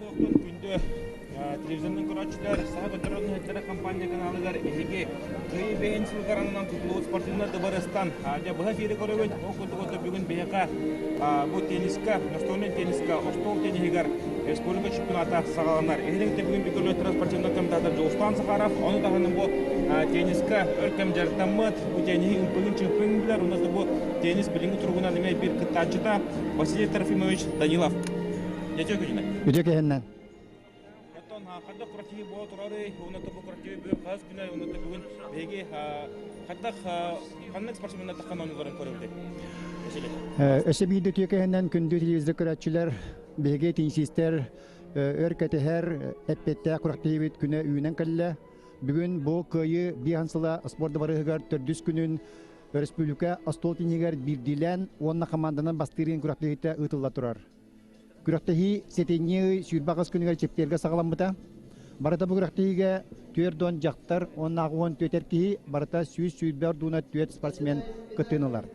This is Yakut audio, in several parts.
Күн күндү телевизорынан көрөөччүлэр, Саха көтөрөн иһиттэрэ компания каналыгар эһиги Кыайыы бэйэн сылыгар ананан тутуллубут спортивнай дыбарыстан дьэ быһа эфири көрөбүт. Ол курдук бүгүн биһиэхэ бу тенниска, настольнай тенниска, остуол тенниһигэр республика чемпионата саҕаланар. Эһиги бүгүн бүгүн спортивный комментатор Дьулустан Захаров, ону таһынан бу тенниска өр кэм дьарыктаммыт, бу тенниһи ымпыгын-чымпыгын билэр, уонна бу теннис билиҥҥи туругунан эмиэ биир кыттааччыта Василий Трофимович Данилов. Дьэ күнүнэн. Үтүө киһиннэн. Оттон хайдах күрэхтэһии буола турарый, уонна бу күрэхтэһии бүгүн хаһыс күнэ, уонна бүгүн биһиги хайдах ханнык спортсменнар таххан оонньууларын көрөбүтүй? Өссө биирдэ үтүө киһинэн күндү телевизор көрөөччүлэр, биһиги теннисистэр өр кэтэһэр эппиэттээх күрэхтэһиибит күнэ үүнэн кэллэ. Бүгүн бу Кыайыы биэһин сыла спорт дыбарыһыгар төрдүс күнүн өрөспүүбүлүкэ остуол тенниһигэр биирдиилээн уонна хамаанданан бастыырын күрэхтэһиитэ ыытылла турар. Күрэхтэһии сэтинньи ый 28 күнүгэр чэппиэргэ саҕаламмыта. Барыта бу күрэхтэһиигэ 40 дьахтар уонна 84 эр киһи, барыта 120 ордууна 4 спортсмен кыттыыны ылар.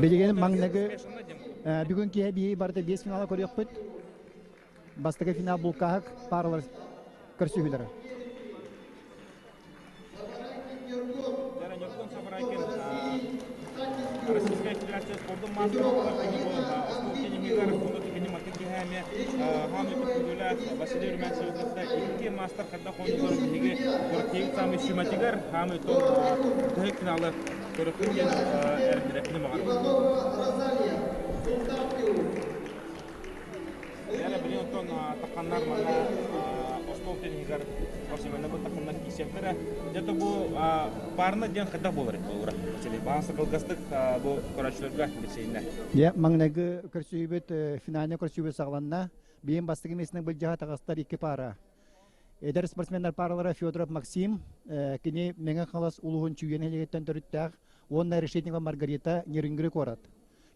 Билигин маҥнайгы Бүгүн киэһэ биһиги барыта биэс финала көрүөхпүт. Бастакы финал булкааһык пааралар көрсүһүүлэрэ. Российская Федерация спордун мастера Василий Румянцев икки мастер хадда хоннулар биһиги квартиры самый сүмэтигэр хаамы төһө финалы Көрөккүн диэн эрэннэрэппин баҕарабын. Яра билин оттон тахханнар манна остуол тенниһигэр спортсменнар бу тахханнар киирсиэхтэрэ. Дьэ бу парна диэн хайдах буолар буолура? Баанса кылгастык бу көрөөччүлэргэ билсиһиннэ. Дьэ, маҥнайгы көрсүһүүбүт финальнай көрсүһүүбүт саҕаланна. Биин бастакы миэстэнэн былдьаһа таҕыстар икки паара. Эдэр спортсменнар пааралара Федоров Максим, кини Мэҥэ Хаҥалас улууһун Чүйэ нэһилиэгиттэн төрүттээх уонна Решетникова Маргарита Нерюнгри куорат.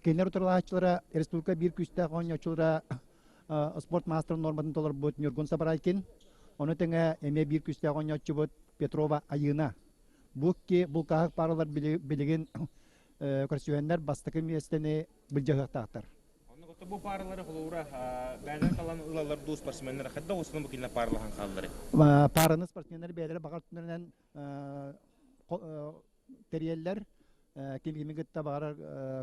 Кинилэр утарылаһааччылара республика биир күүстээх оонньооччулара спорт маастарын нуорматын толорбут Ньургун Сабарайкин, ону тэҥэ эмиэ биир күүстээх оонньооччубут Петрова Айыына. Бу икки булкааһык пааралар билигин көрсүһэннэр бастакы миэстэни былдьаһыахтаахтар. Онно бу пааралары холобура бэйэлэрин талан ылаллар дуу спортсменнар хайдах устун бу кинилэр пааралаһан хааллары? Паараны спортсменнар бэйэлэрэ баҕар өттүнэн тэрийэллэр. Ким кими кытта баҕарар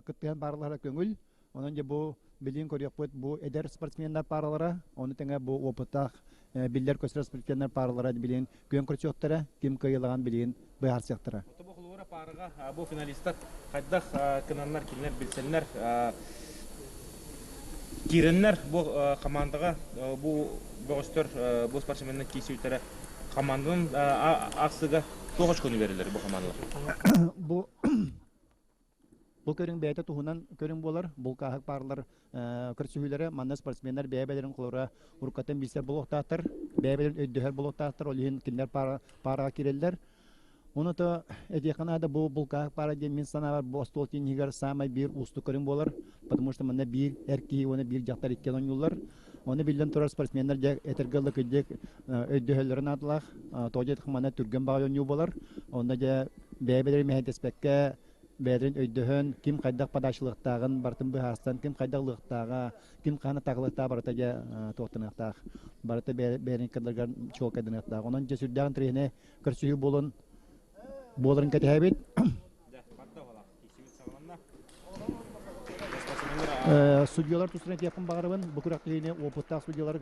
кыттыһан пааралаһара көҥүл. Онон дьэ бу билигин көрүөхпүт бу эдэр спортсменнар пааралара, ону тэҥэ бу опыттаах биллэр-көстөр спортсменнар пааралара билигин күөн көрсүөхтэрэ, ким кыайыылаҕын билигин быһаарсыахтара. Бу холобура паараҕа бу финалистар хайдах гынаннар кинилэр билсэннэр киирэннэр бу командаҕа бу бөҕөстөр бу спортсменнар киирсибиттэрэ команданын ахсыга туох очкону берелер бу командалар? Бу Бу көрүҥ бэйэтэ туһунан көрүҥ буолар. Булкааһык паарлар көрсүһүүлэрэ манна спортсменнар бэйэ-бэйэлэрин холобура уруккаттан билсэр буолуохтаахтар, бэйэ-бэйэлэрин өйдөһөр буолуохтаахтар, ол иһин кинилэр паараҕа киирэллэр. Ону то этиэххэ наада бу булкааһык паара диэн мин санаабар бу остуол тенниһигэр саамай биир уустук көрүҥ буолар, потому что манна биир эр киһи уонна биир дьахтар иккиэн оонньууллар. Ону биллэн турар спортсменнар дьэ этэргэ дылы кырдьык өйдөһөллөрө наадалаах. Тоҕо диэтэххэ манна түргэн баҕайы оонньуу буолар. Онно дьэ бэйэ-бэйэлэрин мэһэйдэспэккэ бэйэлэрин өйдөһөн, ким хайдах подачалыахтааҕын барытын быһаарсан, ким хайдах ылыахтааҕа, ким хаһан атаакалыахтааҕа барыта дьэ туохтаныахтаах, барыта бэйэлэрин кыдаргар чуолкайданыахтаах. Онон дьэ сүрдээх интэриэһинэй көрсүһүү буолан буоларын кэтэһэбит. Судьялар тустарынан этиэхпин баҕарабын. Бу күрэхтэһиини опыттаах судьялар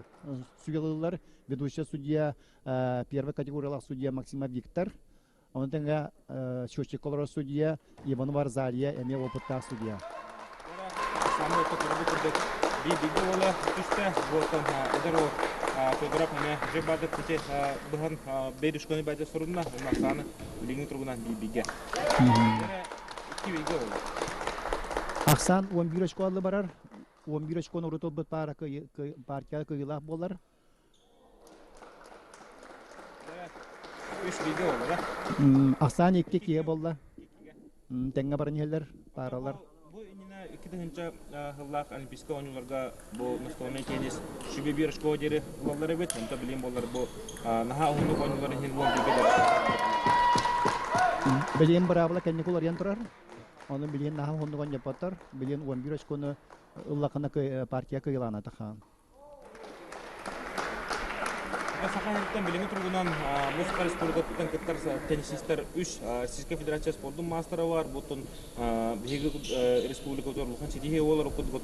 судьялыыллар. Ведущая судья, первой категориялаах судья Максимов Виктор, Ону тэҥэ счетчик олорор судья Иван Варзалия эмиэ опыттаах судья. Самый көрбүт курдук биир уола түстэ. Буотан эдэр уол Федоров эмиэ жебады кути быһан бейдушканы байды сурунна. Онна билиҥҥи туругунан биирбигэ. Икки бииргэ буолла. Ахсаан 11 очко аллы барар. 11 очкону урут ылбыт пара партия кыйылаах буолар. Үс бииргэ буолла да? Ахсаан икки киһи буолла. Тэҥҥэ баран иһэллэр, пааралар. Бу иннинэ 2 тыһыынча сыллаах Олимпийскай оонньууларга бу настольнай теннис 101 очко диэри ылаллар эбит. Онто билим буоллар бу наһаа уһуннук оонньуулар иһин 11-ге Билигин быраабыла кэнники уларыйан турар. Ону билигин наһаа уһуннук оонньоппоттор. Билигин 11 очкону ыллахына партия кыйылаана тахаан. Саха сириттэн билиҥҥи туругунан Муска Республикатыттан кыттар теннисистэр үс Российскай Федерация спордун маастара бар. Буттун биһиги республикабытыгар улахан ситиһии буолар курдук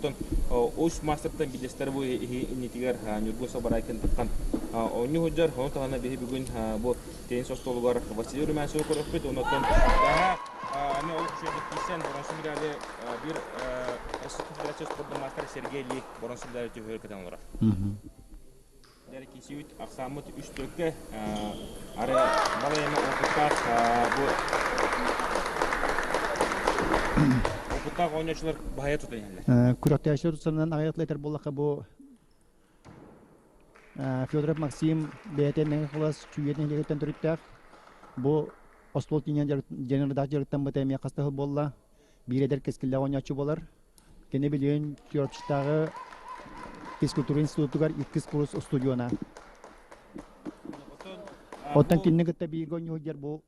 үс маастартан биирдэстэрэ бу иннитигэр Ньургун Сабарайкин таххан оонньуу сылдьар. Ону таһынан биһи бүгүн бу теннис остуолугар Василий Румянцевы көрөппүт. Оннуттан аны олус үчүгэйдик киирсэн боронсу медали биир Российскай Федерация спордун маастара Сергей Ли боронсу медали түһүөр кэтэн олорор. Дэр кисибит ахсааммыт үс төркө ары балайма опыттаах бу опыттаах оонньоочулар баһайа тутан иһэллэр. Күрэхтэһээччилэр тустарынан аҕыйах этэр буоллахха бу Федоров Максим бэйэтэ Мэҥэ Хаҥалас Чүүйэ нэһилиэгиттэн төрүттээх. Бу остуол тиинэн дьаныардаах дьарыктаммыта эмиэ хас да сыл буолла. Биир эдэр кэскиллээх оонньооччу буолар. Кини билигин Чурапчытааҕы физкультура институтугар иккис курс устудьуона. Оттон кинини кытта бииргэ оонньуу сылдьар бу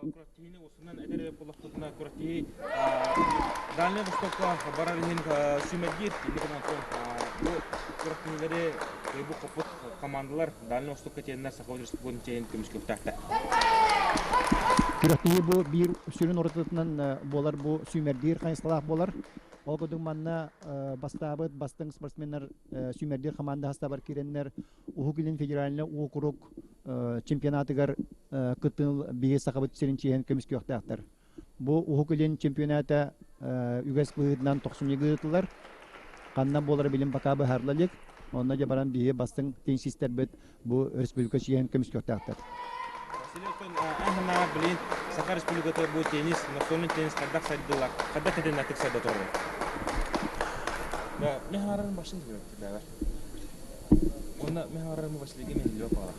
Бу күрэхтэһиини устунан эдэр буоллахпытына күрэхтэһии Дальнай Востокка барар иһин сүүмэрдиир. Инникин онтон бу күрэхтэһиилэри кыайбыт хоппут командалар Дальнай Востокка тиэннэр Саха Республикатын чэйин көмүскүөхтээхтэр. Күрэхтэһии бу биир сүрүн уратытынан буолар бу сүүмэрдиир хайысхалаах буолар. Ол курдук манна бастаабыт бастыҥ спортсменнар сүүмэрдиир хамаанда састаабар киирэннэр Уһук Илин федеральнай уокурук чемпионатыгар кыттыын биһи Сахабыт сирин чиэһин көмүскүөхтээхтэр. Бу Уһук Илин чемпионата үгэс быһыытынан тохсунньуга ыытыллар. Ханна буолара билин пока быһаарыла илик. Онно дьэ баран биһи бастыҥ теннисистэрбит бу республика чиэһин көмүскүөхтээхтэр. Василий оттон эн санааҕар билигин Саха Республиката бу теннис, настольный теннис хайдах сайдыылар, хайдах тэтимнээхтик сайда турарый? Да, мен харарым башын бэбэр. Уонна мен харарым Василийге мен билбэт баҕалаах.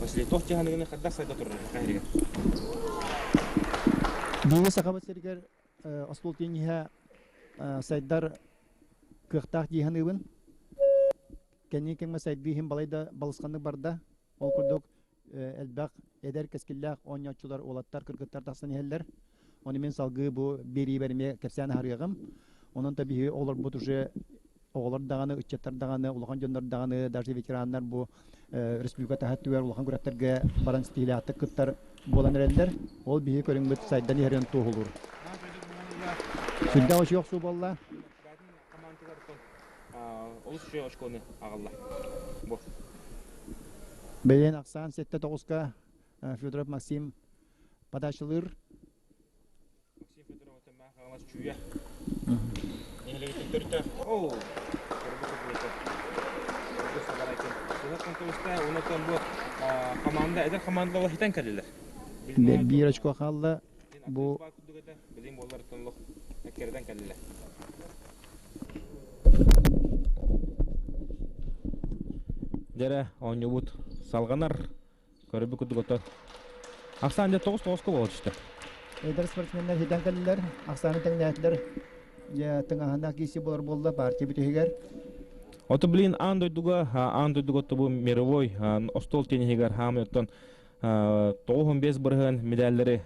Василий туох дьаһаныгыны хайдах сайда турар Саха сиригэр? Биһиги Сахабыт сиригэр остуол тенниһэ сайдар кыахтаах дии саныыбын. Кэнники кэмҥэ сайдыы иһин балайда балысханнык барда. Ол курдук элбэх эдэр кэскиллээх оонньооччулар, уолаттар, кыргыттар тахсан иһэллэр. Ону мин салгыы бу биэриибэр эмиэ кэпсээн аһарыаҕым. Онон да биһиги оҕолорбут уже оҕолор даҕаны, ыччаттар даҕаны, улахан дьоннор даҕаны, даже ветераннар бу республика таһа өттүгэр улахан күрэхтэргэ баран ситиһиилээхтик кыттар буолан эрэллэр. Ол биһиги көрүҥмүт сайдан иһэрин туоһулуур. Сүрдээх үчүгэй охсуу буолла. Олус үчүгэй очкону аҕалла. Бу. Бэйэн ахсаан 7-9-ка Федоров Максим подачалыыр. Максим Федоров Маах Хаҥалас Чүүйэ. Нэһилиэгиттэн төрүттээх. Оу! Бу команда, эдэр командалар хитэн кэллилэр. Биир очко хаалла. Бу Билин буоллар лох эккерден кэллилэр. Дьэрэ оонньуубут салҕанар. Көрбүт курдук оттон ахсаан дьэ 9-9-ка буола түстэ. Эдэр спортсменнар хитэн кэллилэр, ахсааны тэҥнээтилэр. Дьэ тыҥаһыннаах киирсии буолар буолла партия бүтүһүгэр. Ото блин аан дойдуга тобу мировой остуол тенниһигэр хаамай оттон 95% медаллары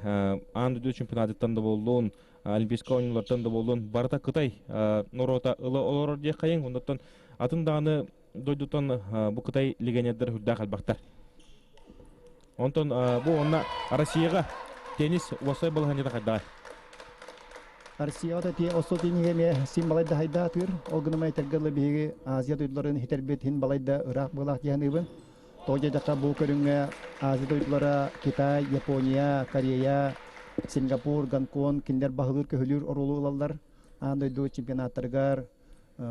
аан дойду чемпионатыттан да буоллун, Олимпийскай оонньуулартан да буоллун, барыта Кытай норуота ыла олорор диэххэйиҥ. Оннуттан атын даҕаны дойдутан бу Кытай легионердэр үрдээх элбэхтэр. Онтон бу онно Россияҕа теннис уопсай балаһыанньата хайдаҕай? Россияҕа да тиэ остуол тенниһэ эмиэ син балайда хайдаатыыр. Ол гынан этэргэ дылы биһиги Азия дойдуларын хитэрбит иһин балайда ыраах быылаах дии саныыбын. Тоҕо диэтэххэ бу көрүҥҥэ Азия дойдулара Китай, Япония, Корея, Сингапур, Гонконг кинилэр баһылыыр-көһүлүүр оруолу ылаллар. Аан дойду чемпионаттарыгар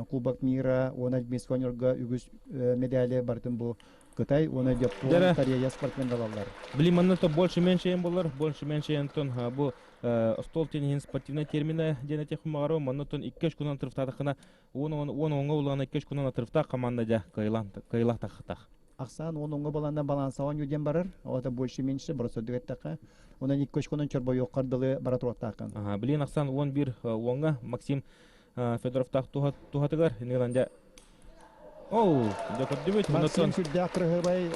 Кубок мира уонна Альпийскай оонньууларга үгүс медали барытын бу Кытай уонна Япон, Корея спортсменнар ылаллар. Блин, манна то больше меньше болар, больше меньше антон бу остуол тенниһин спортивнай термина диэн этиэхпин баҕарабын. Манна тон 2-3 күнэн отрывтаатаххына 10 10 10 оҥо улаана 2-3 күнэн отрывтаах команда дьэ кыайылаах тахтах. Ахсаан 10 оҥҥо баланна баланса оонньуу диэн барар. Ота больше меньше просто эттэххэ. Онон икки очконан чорбойуоххар дылы бара туруохтааххын. Билигин ахсаан 11 уоҥҥа Максим Федоровтаах туһатыгар инигынан дьэ Оу, дьэ көрдүбүт. Максим сүрдээх кырыһыбай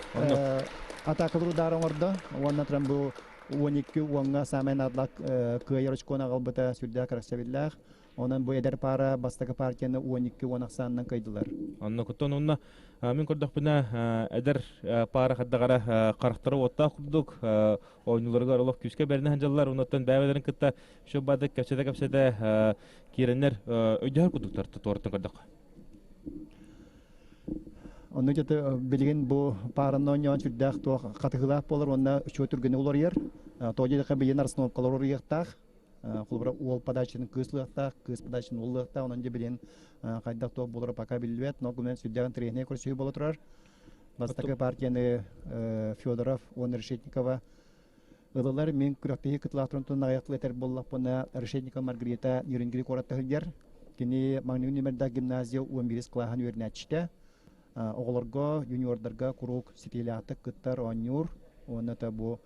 атаакалар удаара оҥордо. Уонна туран бу 12 уоҥҥа саамай наадалаах кыайар очкону аҕалбыта сүрдээх кэрэхсэбиллээх. Онон бу эдэр паара бастакы партияны 12-10 ахсаанынан кыайдылар. Онно куттан онно мин көрдөхпүнэ эдэр паара хаддаҕара харахтара уоттаах курдук оонньууларыгар олох күүскэ бэринэ сылдьаллар. Оннуттан бэйэлэрин кытта шөббадык кэпсэтэ-кэпсэтэ киирэннэр өйдөһөр курдуктар туоруттан көрдөххө. Онно дьэ билигин бу паараны оонньоон сүрдээх туох хатыһыылаах буолар уонна үчүгэй түргэнник уларыйар. Тоҕо диэтэххэ билигин расстановкалар уларыйыахтаах. Холобура уол подачаны кыыс ылыахтаах, кыыс подачаны уол ылыахтаах. Онон дьэ билигин хайдах туох буолара пока биллибэт. Но гынан сүрдээх интэриэһинэй көрсүһүү буола турар. Бастакы партияны Федоров уонна Решетникова ылылар. Мин күрэхтэһии кытылаахтарын тутан аҕыйах тыл этэр буоллахпына, Решетникова Маргарита Нерюнгри куоратта сылдьар. Кини маҥнайгы нүмердээх гимназия 11 кылааһын үөрэнээччитэ. Оҕолорго, юниордарга куруук ситиилээхтик кыттар, оонньуур. Уонна та бу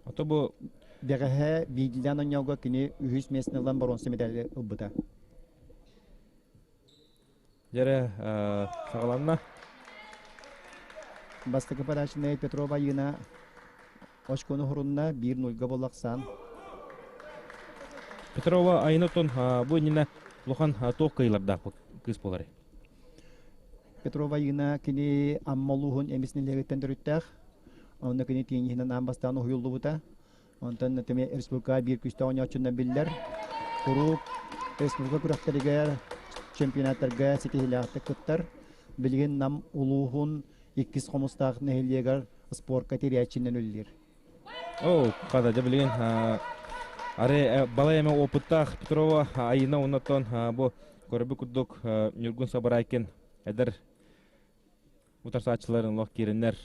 Ото бу Бэҕэһээ биирдиилээн оонньоуга кини үһүс миэстэни ылан боруонса медали ылбыта. Дьэрэ саҕаланна. Бастакы подачаны Петрова Айыына очкону хорунна 1-0 буоллахсан. Петрова Айына тон бу иннинэ улахан туох кыайыылардаах кыыс буолар. Петрова Айыына кини Амма улууһун эмис нэһилиэгиттэн төрүттээх. Онно кини тиэньиһинэн аан бастаан уһуйуллубута. Онтон тэми республика биир күүстээх оонньооччунан биллэр. Куруук республика күрэхтэригэр, чемпионаттарга ситиһиилээхтик кыттар. Билигин Нам улууһун иккис хомустаах нэһилиэгэр спорка тирээччинэн үлэлиир. Оо, хата дьэ билигин ары балай эмэ опыттаах Петрова Айына оннотон бу көрбүт курдук Ньургун Сабарайкин эдэр утарсааччыларын олох киирэннэр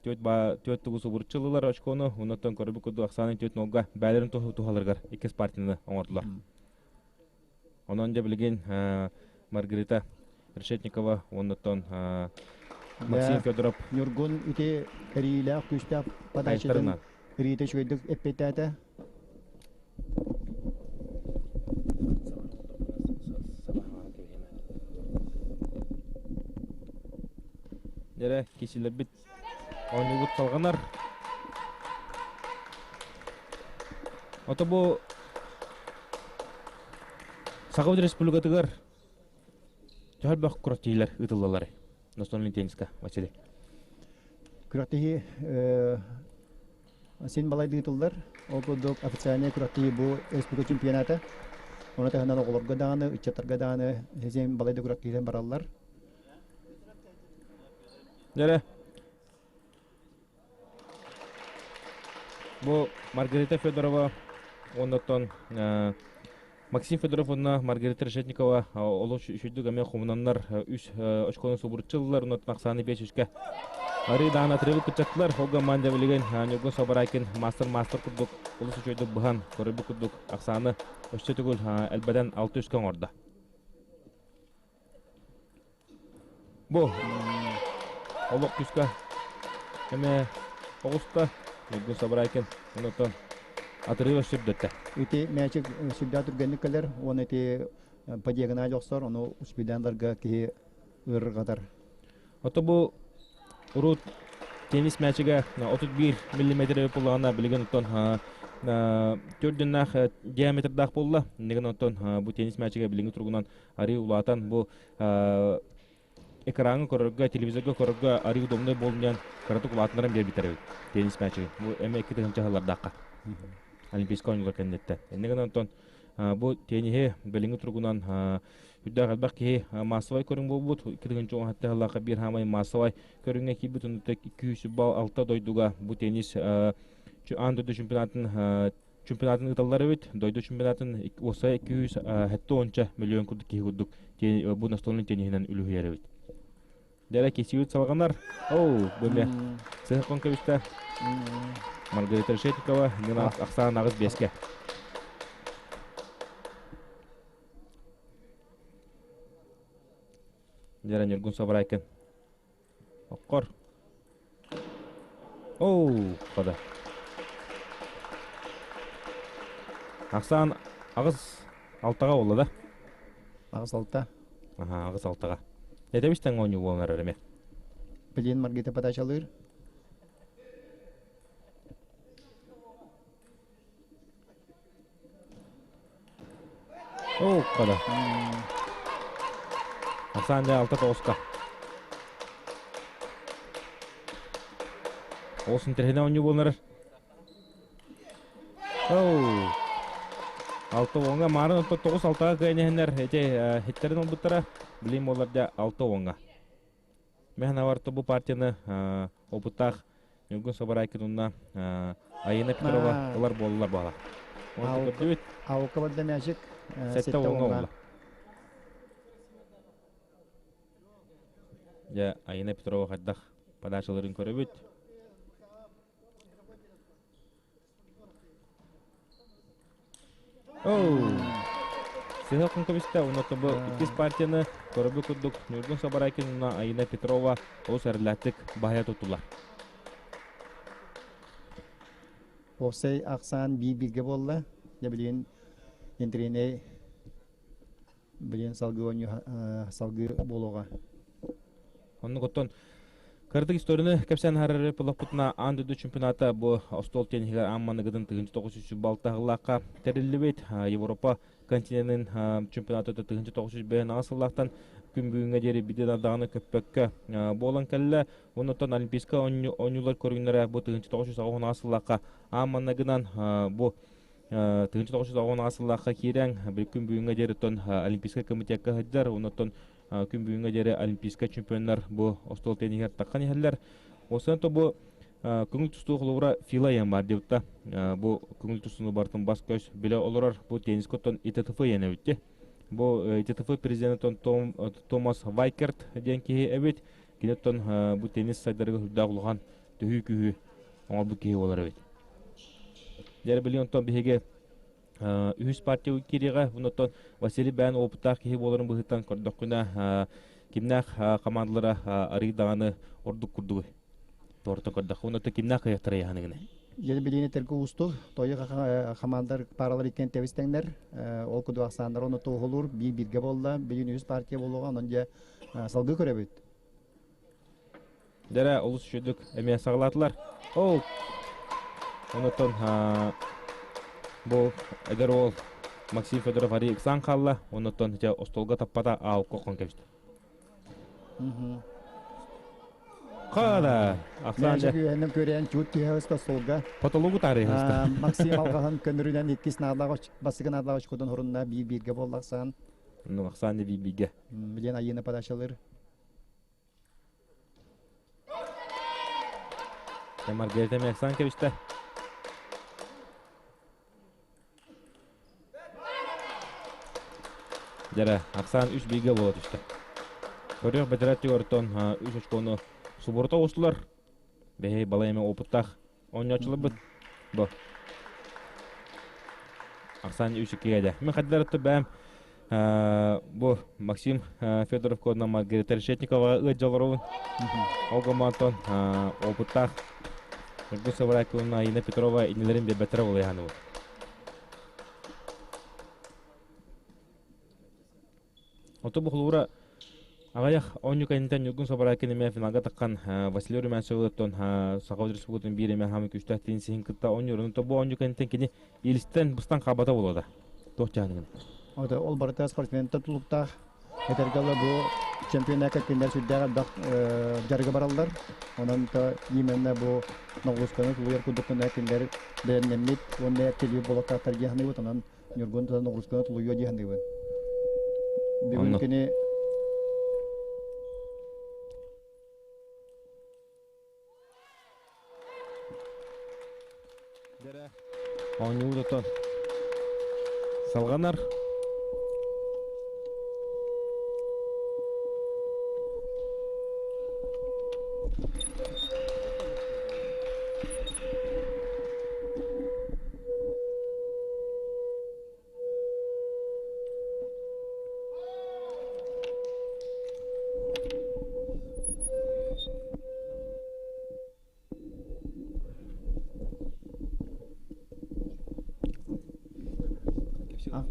түөрт ба түөрт тугу субуруччулулар очкону оннотон көрбүт курдук ахсаанын түөрт нолга бээлэрин туһаларыгар иккис партияны оҥордулар. Онон дьэ билигин Маргарита Решетникова оннуттан Максим Федоров Ньургун ити эриилээх күүстээх подачатын Рита үчүгэйдик эппиэттээтэ. Дьэрэ кисилэрбит оонньуубут салҕанар. Ото бу Саха Республикатыгар төһө элбэх күрэхтэһиилэр ыытыллаллар настольный тенниска, Василий? Күрэхтэһии син балайды ыытыллар. Ол курдук официальнай күрэхтэһии бу республика чемпионата. Ону таһынан оҕолорго даҕаны, ыччаттарга даҕаны син балайды күрэхтэһиилэр бараллар. Дьэрэ. Бу Маргарита Федорова уоннаттан Максим Федоров уонна Маргарита Решетникова олус үчүгдүк эмиэ хомунаннар үс очкону субуруччуллар оннуттан ахсааны биэс үскэ арыы даҕаны атырыбы кыччаттылар ол гаммаан дьэбилигин Ньургун Собарайкин мастер-мастер курдук олус үчүгэйдик быһан көрөрбүт курдук ахсааны өссө төгүл элбэтэн алты үскэ оҥордо. Бу олох күүскэ эмэ оҕуста Ньургун Собарайкин оннуттан атырыыба сүрдэттэ. Ити мээчик сүрдээх түргэнник кэлэр уонна ити по диагонали охсор, ону успейдаандарга киһи ыарырҕатар. Ото бу урут теннис мээчигэ 31 миллиметр буллаҕына билигин оттон төрдүннээх диаметрдаах буолла. Иннигин оттон бу теннис мээчигэ билиҥҥи туругунан арыы улаатан бу экраҥҥа көрөргө, телевизорга көрөргө арыы удобнай буолун диэн кыратык улаатыннаран биэрбиттэр эбит теннис мээчиги. Бу эмиэ 2 тыһыынча сыллардаахха. Олимпийскай оонньуулар кэнниттэн. Иннигин онтон бу тенниһи билиҥҥи туругунан үрдээх элбэх киһи массовай көрүҥ буолбут. 2017 сыллаахха биир хаамай массовай көрүҥҥэ киирбит. Онно 206 дойдуга бу теннис аан дойду чемпионатын ыыталлар эбит. Дойду чемпионатын уопсайа 270 миллион курдук киһи курдук бу настольный тенниһинэн үлүһүйэр эбит. Дьэрэ кисиют салҕанар. Оу, бу эмиэ сыһыккон кэбистэ. Маргарита Решетникова, ахсаан аҕыс биэскэ. Дьэрэ Ньургун Собрайкин. Оккор. Оу, хода. Ахсаан 8-6-ға болла да? 8-6. Аха, 8-6-ға. Этебистен оонньуу буолан эрэр эме. Билин Маргарита подачалыыр. Оо, кода. Ахсаан дьэ 6-9-ка. Олус интэриэһинэй оонньуу буолан эрэр. Оу. 6-10-га маарын отто 9-6-га кыайан иһэннэр ити хиттерин ылбыттара. Билим буолар дьэ 6-10-га. Мен аварта бу партияны опыттаах Ньургун Собарайкин уонна Айына Петрова ылар буоллар буола. Көрдүбүт. Аука барда мячик. 7-10-га буолла. Дьэ, Айына Петрова хайдах подачаларын көрөбүт. Сыһа көбүстэ уонна бу иккис партияны көрбүт курдук Ньургун Собарайкин уонна Айина Петрова олус эрэллээхтик баһыйа туттулар. Уопсай ахсаан биир-бииргэ буолла. Дьэ билигин интириэнэй билигин салгыы оонньуу салгыы буолуоҕа. Оннук оттон кырдык историяны кэпсээн харары полохпутуна аан дойду чемпионата бу остуол тенниһигэр аан маныгытын 1906 сыллаахха тэриллибит Европа континенын чемпионата 1905 сыллаахтан күн бүгүҥҥэ диэри бидин ардаҕаны көппөккө буолан кэллэ. Оннуттан Олимпийскай оонньуулар көрүҥнэрэ бу 1908 сыллаахха аан маннагынан бу 1908 сыллаахха киирэн күн бүгүҥҥэ диэри Олимпийскай комитекка сылдьар, оннуттан күн бүгүҥҥэ диэри олимпийскай чемпионнар бу остуол тенниһигэр таххан иһэллэр. Осон то бу көҥүл тустуу холобура Фила ян бар диэбитта. Бу көҥүл тустууну бартын бас көс биле олорор бу теннис коттон ИТТФ ян эбитти. Бу ИТТФ президенттон Томас Вайкерт диэн киһи эбит. Кинеттон бу теннис сайдарыга хүрдээх улахан төһүү күүһү оҥорбут киһи болар эбит. Дьэр билин онтон биһиги үһүс партия киириэҕэ. Онтон Василий Бээн опыттаах киһи буоларын быһыытынан көрдөххүнэ, кимнээх командалара арый даҕаны ордук курдугуй? Туорта көрдөххө, онтон кимнээх кыайыахтара яһаныгыны? Ел билиини терге уустук, тойы командар паралар иккен тебистеңнер, ол куду ахсаандар оны туохулуур, биир бирге болла, билин үһүс партия болуға, онон дьэ салгыы көрөбүт. Дэрэ олус үчүгдүк эмиэ саҕалаатылар. Ол онотон бу эдэр уол Максим Федоров арый ыксаан хаалла. Онотон дьэ остуолга таппата аалка хон кэбистэ. Хаала! Ахсаан дьэ. Үһэннем көрөн чуут түһэ остолга. Потологу таарыйыста. Максим алҕаһын көнөрүнэн иккис наадалаах бастакы наадалаах очкодон хорунна биир бииргэ буоллахсан. Ну, ахсаан биир бииргэ. Билен айыны подачалыр. Маргарита Мяксан кэбистэ. Дьэрэ, ахсаан 3-1-гэ буола түстэ. Көрүөх бэтэрээ ортон 3 очкону субурута оҕустулар. Бэһи балай эмэ опыттаах оонньооччуларбыт. Бу. Ахсаан 3-2-гэ дэ. Мин хаддарытты бэм бу Максим Федоров кодна Маргарита Решетникова ыадьаларовын. Ол гомантон опыттаах Ньургун Савракиевна Айина Петрова инилерин биэрбэттэрэ буолуйаһаныбын. Ото бу холуура аҕыйах оонньуу кэнниттэн Ньургун Соборайкин эмиэ финалга таххан Василий Румянцевыттан Саха Республикатын биир эмэ хаамыы күүстээх теннисиһин кытта оонньуурун бу оонньуу кэнниттэн кини илистэн быстан хаалбата буолуода. Туох дьаһаныгын? Ото ол барыта спортсментар тулуктаах. Этэргэ бу чемпионакка кинилэр сүрдээх элбэх дьарыгы бараллар. Онон то именно бу ноҕуруусканы тулуйар курдук гына кинилэр бэлэмнэммит уонна эрчиллибит буолуохтаахтар дии саныыбыт. Онон Ньургун тутан ноҕуруусканы тулуйуо дии саныыбын. Бүгүн кини Оонньуу тотон салҕанар.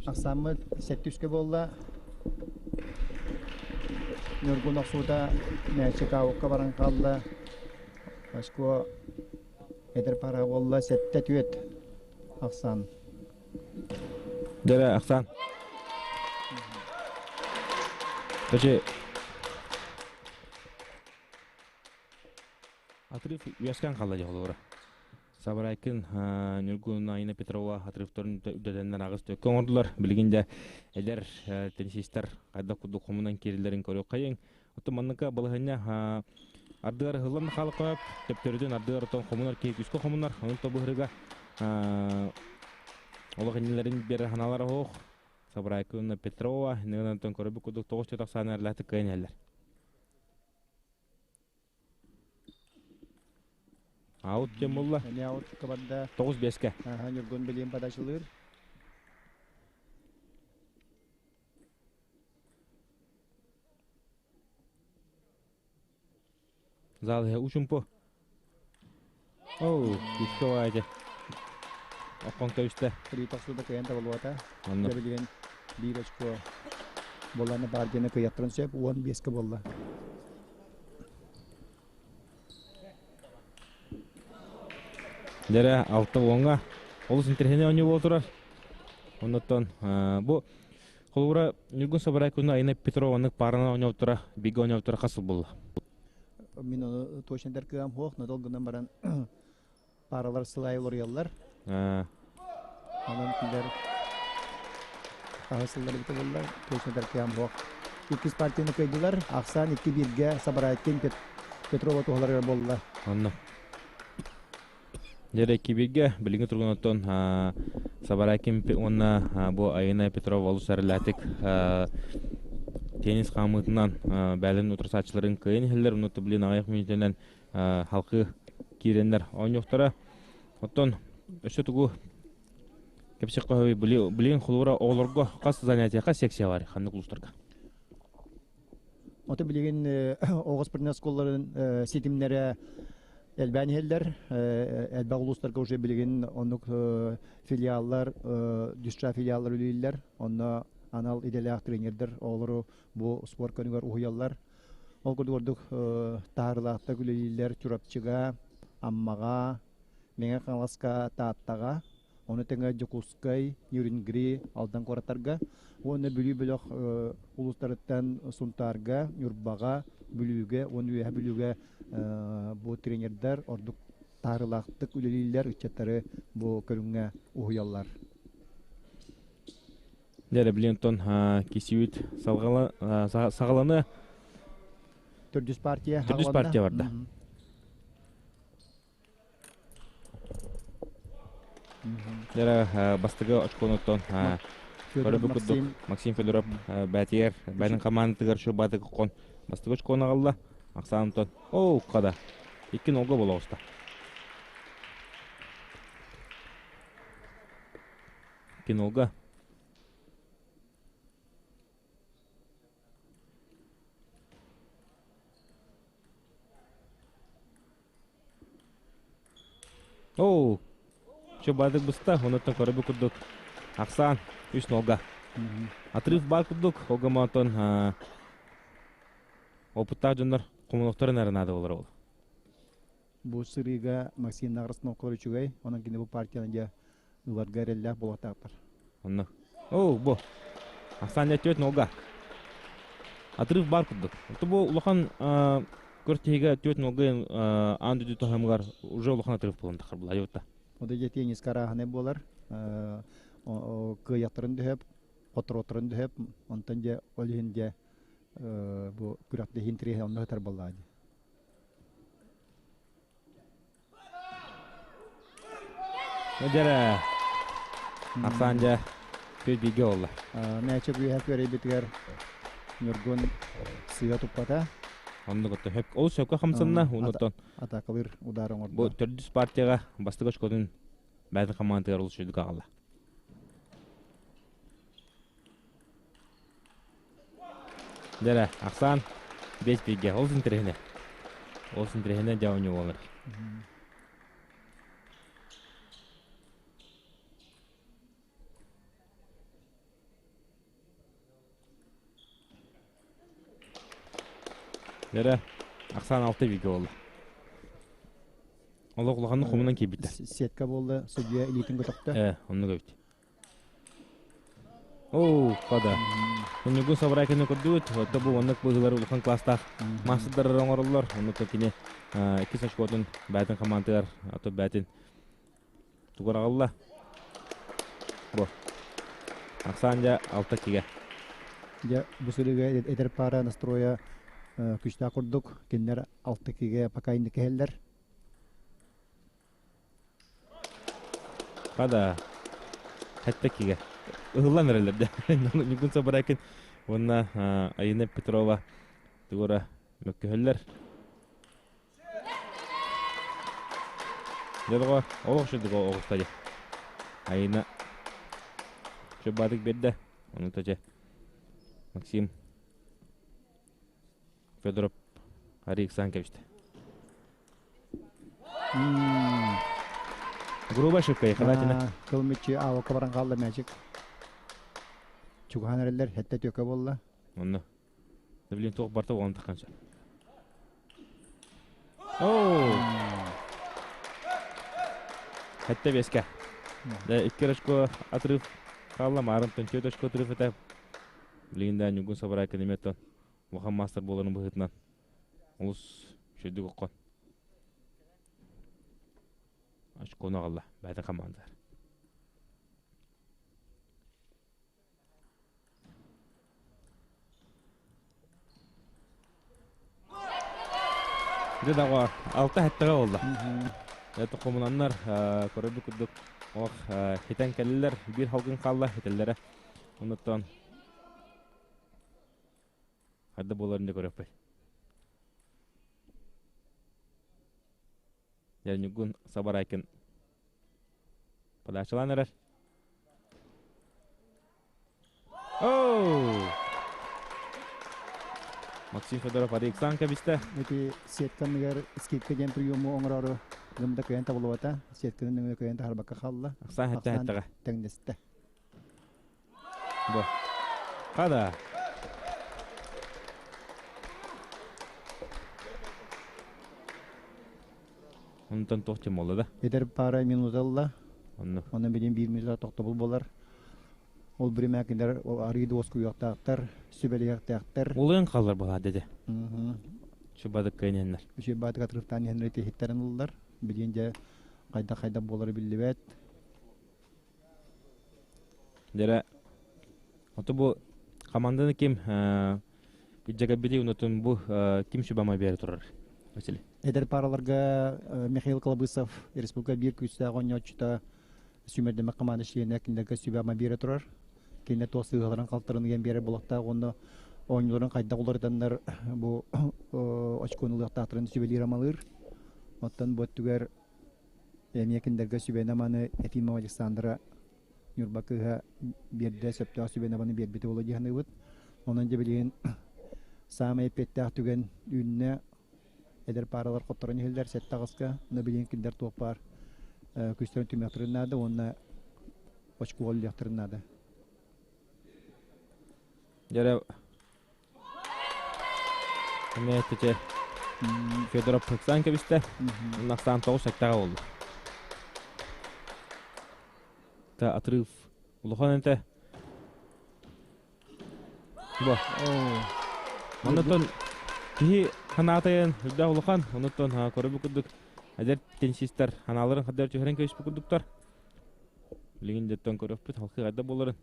Ахсааммыт сэттискэ буолла. Ньургун охсуута мээчик аукка баран хаалла. Очко эдэр пара буолла сэттэ түөт ахсаан. Дэрэ ахсаан. Даже Отрыв үөскэн хаалла дьэ холобура. Сабарайкын Ньургун Айна Петрова отрывтарын үрдэтэннэр аҕыс төккө оҥордулар. Билигин дьэ эдэр теннисистэр хайдах курдук хомунан киирэллэрин көрүөххэйиҥ. Оттон манныка балаһыанньа ардыгар ыһыллан хаалыкка төптөрүтүн ардыгар оттон хомунар киһи күүскэ хомунар. Онон тобуһырыга олох иннилэрин биэрэр ханаалара оһох. Сабарайкын Петрова иннигин көрөбүт курдук тоҕус тахсаан эрлээтик кыайан иһэллэр. Аут диэн буолла. Эмиэ аут барда. 9-5-кэ. Ньургун билиэн подачалыыр. Зал иһэ учумпу. Оу, күүскэ баайдэ. Оккон көбүстэ. Три тохсуда кыайан табылыбата. Онно. Дьэ билигин биир очко буолланы баар диэни кыайаттарын сөп 15-ке буолла. Дьэрэ алта уоҥҥа олус интэриэһинэй оонньуу буола турар. Оннуттан бу холобура Ньургун Сабарай күнү Айна Петрова оннук пааранан оонньообуттара, бииргэ оонньообуттара хас сыл буолла? Мин ону точно этэр кыам суох, но гынан баран паралар сыл аайы уларыйаллар. Онон кинилэр хаһыс сыллар эбитэ буоллар, точно этэр кыам суох. Иккис партияны кыайдылар. Ахсаан икки бииргэ Сабарайкин Петрова туһаларыгар буолла. Онно. Дьэ кибиргэ билиҥҥи туругунан Сабарайкин уонна бу Айына Петрова олус эрэллээтик теннис хаамыытынан бээлин утарсааччыларын кыайан иһэллэр. Онно блин аҕыйах мүнүүтэнэн халқы киирэннэр оонньуохтара. Оттон өссө тугу кэпсиэххэ билигин холобура оҕолорго хас занятие, хас секция бар ханнык улуустарга? Ото билигин оҕо спортивнай оскуолаларын ситимнэрэ элбээн иһэллэр. Элбэх улуустарга уже билигин оннук филиаллар, дюсча филиаллар үлэлииллэр. Онно анал идэлээх тренердэр оҕолору бу спорт көрүҥэр уһуйаллар. Ол курдук ордук таһаарыылаахтык үлэлииллэр Чурапчыга, Аммаҕа, Мэҥэ Хаҥаласка, Тааттаҕа, ону тэҥэ Дьокуускай, Нерюнгри, Алдан куораттарга уонна Бүлүү бөлөх улуустарыттан Сунтаарга, Ньурбаҕа, Бүлүүгэ уонна Үөһээ Бүлүүгэ бу тренердэр ордук таһаарыылаахтык үлэлииллэр, ыччаттары бу көрүҥҥэ уһуйаллар. Дьэ, билин оттон кисибит саҕаланы Төрдүс партия Төрдүс партия барда. Дьэ, бастакы очконуттан көрөбү курдук Максим Федоров бээтигэр бэйэтин хамаандатыгар шубатык кон бастакы очкону аҕалла. Ахсаантон оо хада икки нолго буола оҕуста. Икки нолга. Оу, чубадык быста, онуттан көрөбү курдук. Ахсаан, үс нолга. Отрыв баар курдук, огомоотон опыттаах дьоннор хомунуохтарын эрэ наада болар ол. Бу сырыыга Максим Награсновкалар үчүгэй, онон кини бу партияны дьэ ыларга эрэллээх буолуохтаахтар. Онно. Оо, бу. Ахсаан дьэ 4 нолга. Отрыв баар курдук. Бу улахан көртиһигэ 4 нолга аан дойду таһымыгар уже улахан отрыв буолан тахар була айыбытта. Ода дьэ теннис карааһыны буолар. Кыайахтарын дөһөп, хотороторун дөһөп, онтон дьэ ол иһин дьэ бу күрэхтэһиин тириэһэ онно сытар буоллаа дии. Дьэрэ, Ахсаан дьэ, күт бииргэ буолла. Мээчик үөһэ күөрэйбитигэр Ньургун сыыһа туппата. Оннук отто хөп ол сөпкө хамсанна, онуттан атакалыыр удар оҥордо. Бу төрдүс партияҕа бастакы очкотун бэйэтин хамаандатыгар олус үчүгэй аҕалла. Дьэрэ, ахсаан 5 бииргэ. Олус интэриэһинэй. Олус интэриэһинэй дьэ оонньуу буолар. Дэрэ, ахсаан алта бииргэ буолла. Олох улаханнык хомунан киирбиттэр. Сетка буолла, судьуйа илиитин көтөхтө. Э, оннук эбит. Оо, хада. Ньугун Сабарайкины көрдүбүт. Отто бу оннук быһыылар улахан класстаах маастардар оҥороллор. Оннук кини иккис очкотун бээтин хамаандатыгар, ато бээтин тугар аҕалла. Бу. Ахсаан дьэ алта кигэ. Дьэ, бу сырыыга эдэр пара настроя күчтээх курдук. Кинилэр алта кигэ пока инники иһэллэр. Хада. Хэтте кигэ. Ыһыллан эрэллэр дэ. Ньугун Сабарайкин уонна Айына Петрова тугура мөккүһэллэр. Дьэ олох шырдык оҕуста дьэ. Айына Чубаатык биэрдэ. Ону тача Максим Федоров арый ыксаан кэбистэ. Грубая ошибка, Халатина. Кыл мүччү аавакка баран хаалла мээчик. Чугаһан эрэллэр, хэттэ түөкэ буолла. Онно. Да блин, туох барта буолан таххан сөп. Оу! Хэттэ бэскэ. Да икки очко отрыв хаалла, марын төрт очко отрыв этэ. Билигин да Ньугун Сабарайкин эмиэ улахан маастар буоларын быһыытынан олус үчүгэйдик оккон очкону аҕалла бэйэтин хамаандалар. Дьэ даҕа алта хэттэҕэ буолла. Это хомунаннар көрөрбүт курдук ох хитэн кэллилэр биир халгын хаалла хитэллэрэ. Онуттан Хадда буоларын да көрөппөй. Дьэ Ньургун Сабарайкин подачалаан эрэр. Оу! Максим Федоров Александр кэбистэ. Ити сетканыгар скидка диэн приему оҥороору гымда кыайан табылыбата. Сетканы нөҥүө кыайан таһарбакка хаалла. Ахсаан хэттэ хэттэҕэ. Тэҥнэстэ. Бу. Хада. Онтон туох тем буолла да? Эдэр пара минута ылла. Онно. Онон билин биир минута тохтобул буолар. Ол биримэ кинилэр арыы дуоскуйуохтаахтар, сүбэлиэхтээхтэр. Улуйан хаалар буолаа деді. Чубадык кыайан Үчүгэй отрывтаан иһэннэр итиһиттэрин ыллар. Билин дьэ хайдах-хайдах буолара биллибэт. Дьэрэ, ото бу хамаанданы ким илдьэ унутун бу ким сүбама биэрэ турар Василий? Эдэр параларга Михаил Колобысов республика биир күүстээх оонньооччута сүүмэрдэмэх хамаанда чилиэнэ кинилэргэ сүбэ-ама биэрэ турар. Кинилэр туох сыыһаларын халтарын ыйан биэрэр буолуохтаах уонна оонньууларын хайдах уларытаннар бу очкону ылыахтаахтарын сүбэлиир-амалыыр. Оттон бу өттүгэр Эмиэ кинилэргэ сүбэни-аманы Ефимова Александра Ньурба кыыһа биэрдэ, сөптөөх сүбэни-аманы биэрбитэ буолуо дии саныыбыт. Онон дьэ билигин саамай эппиэттээх түгэн үүннэ. Эдэр пааралар хотторон иһэллэр сэттэ аҕыска. Но билигин кинилэр туох баар күүстэрин түмүөхтэрин наада уонна очкуга үллүөхтэрин наада. Дьэрэ Эмиэ тете Федоров ыксаан кэбистэ. Уонна ахсаан тоҕус сэктэҕэ буолла. Та отрыв улахан этэ. Бу. Оннуттан киһи ханаатайын үрдээх улахан, оннуттан көрөбү курдук эдэр теннисистэр ханааларын хаддар түһэрэн кэбиспит курдуктар. Билигин дьэттэн көрөхпүт халкы хайда буоларын.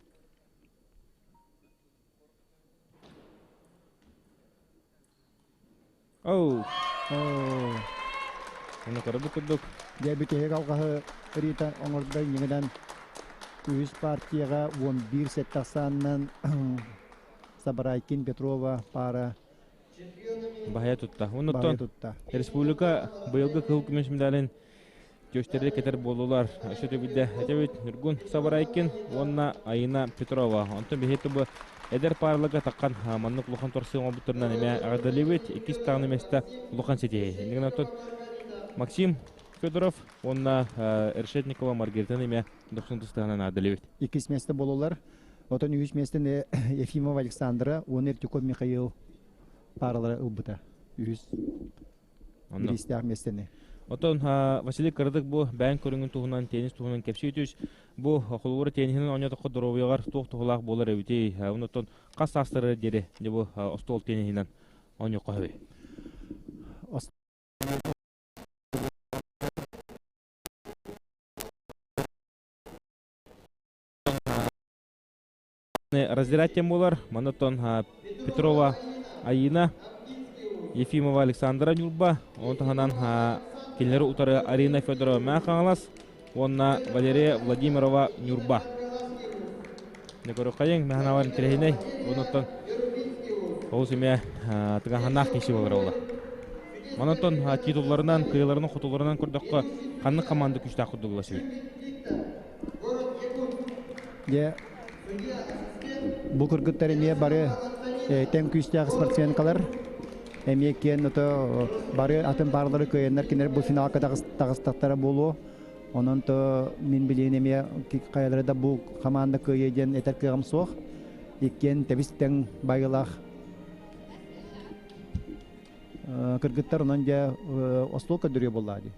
Оу! Оо. Ону көрөбүт курдук. Дьэ бүтэһик алҕаһы Рита оҥордо иннигинэн үһүс партияҕа 11 сэттэ ахсаанынан Сабарайкин Петрова паара Баһыйа тутта. баһыйа Оннуттан тутта. республика быйылгы кыһыл көмүс медалын Түөстэрэ кэтэр буоллулар. Өссө төгүлдэ этэбит Ньургун Сабарайкин уонна Айына Петрова. Онтон биһиги бу эдэр паараларга таххан маннык улахан торсуон оҥорбуттарынан эмиэ эҕэрдэлиибит. Иккис даҕаны миэстэ улахан ситиһии. Иннигин оттон Максим Федоров уонна Решетникова Маргаританы эмиэ дохсун тустаһынан аадалыыбыт. Иккис миэстэ буолаллар. Оттон үһүс миэстэни Ефимова Александра уонна Эртюков Михаил пааралара ылбыта. үһүс бириистээх миэстэни. Отон Василий кыратык бу бэйэҥ көрүҥүн туһунан, теннис туһунан кэпсии түс. Бу холобура тенниһинэн оонньоотоххо доруобуйаҕар туох туһалаах буолар эбитий? Онтон хас саастарыгар диэри дьэ бу остуол тенниһинэн оонньуохха сөбүй? Раздирать тем буолар. Манна Петрова Айина, Ефимова Александра Ньурба, оны таһынан кинилэри утары Арина Федорова Мэҥэ Хаҥалас уонна Валерия Владимирова Ньурба. Көрүөххэйиҥ, мэханавар интэриэһинэй. Онуттан олус эмиэ тыгаһанаах киһи буолар ола. Манан титулларынан, кыайыыларынан, хотуларынан көрдөххө, ханнык команда күүстээх курдук ыласый? Дьэ, бу кыргыттар эмиэ бары тэҥ күүстээх спортсменкалар. Эмиэ киэн ото бары атын паарлары кыайаннар кинилэр бу финалга таҕыстахтара буолуо. Онон то мин билигин эмиэ хайалара да бу хамаанда кыайыа диэн этэр кыаҕым суох. Иккиэн тэбис тэҥ байылаах кыргыттар онон дьэ остуол көрдөрүө буоллаа дии.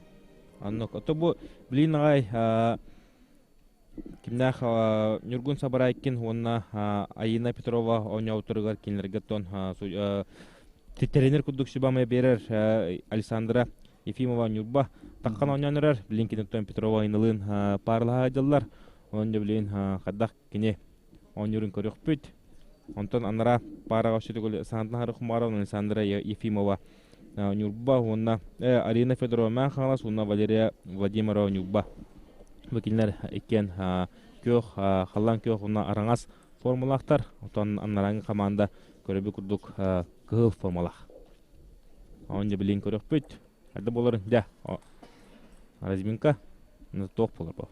Оннук. Ото бу билин аҕай кимнээх Ньургун Сабарайкин уонна Айина Петрова оонньообуттарыгар кинилэргэ тон тренер курдук сүбэ биэрэр Александра Ефимова Ньурба таххан оонньоон эрэр. Билин киниттэн Петрова Айиналыын пааралаһа сылдьаллар. Онон дьэ билин хайдах кини оонньуурун көрүөхпүт. Онтон анараа паараҕа өссө Саантан Хумарова Александра Ефимова Ньурба уонна Арина Федорова Мэҥэ Хаҥалас уонна Валерия Владимирова Ньурба. Бу кинилэр иккиэн күөх, халлаан күөх уонна араҥас формалаахтар. Оттон анарааҥҥы хамаанда көрөбүт курдук кыһыл формалаах. Оонньу билин көрөхпүт. Хайда буоларын дьэ разминка туох буолар бу?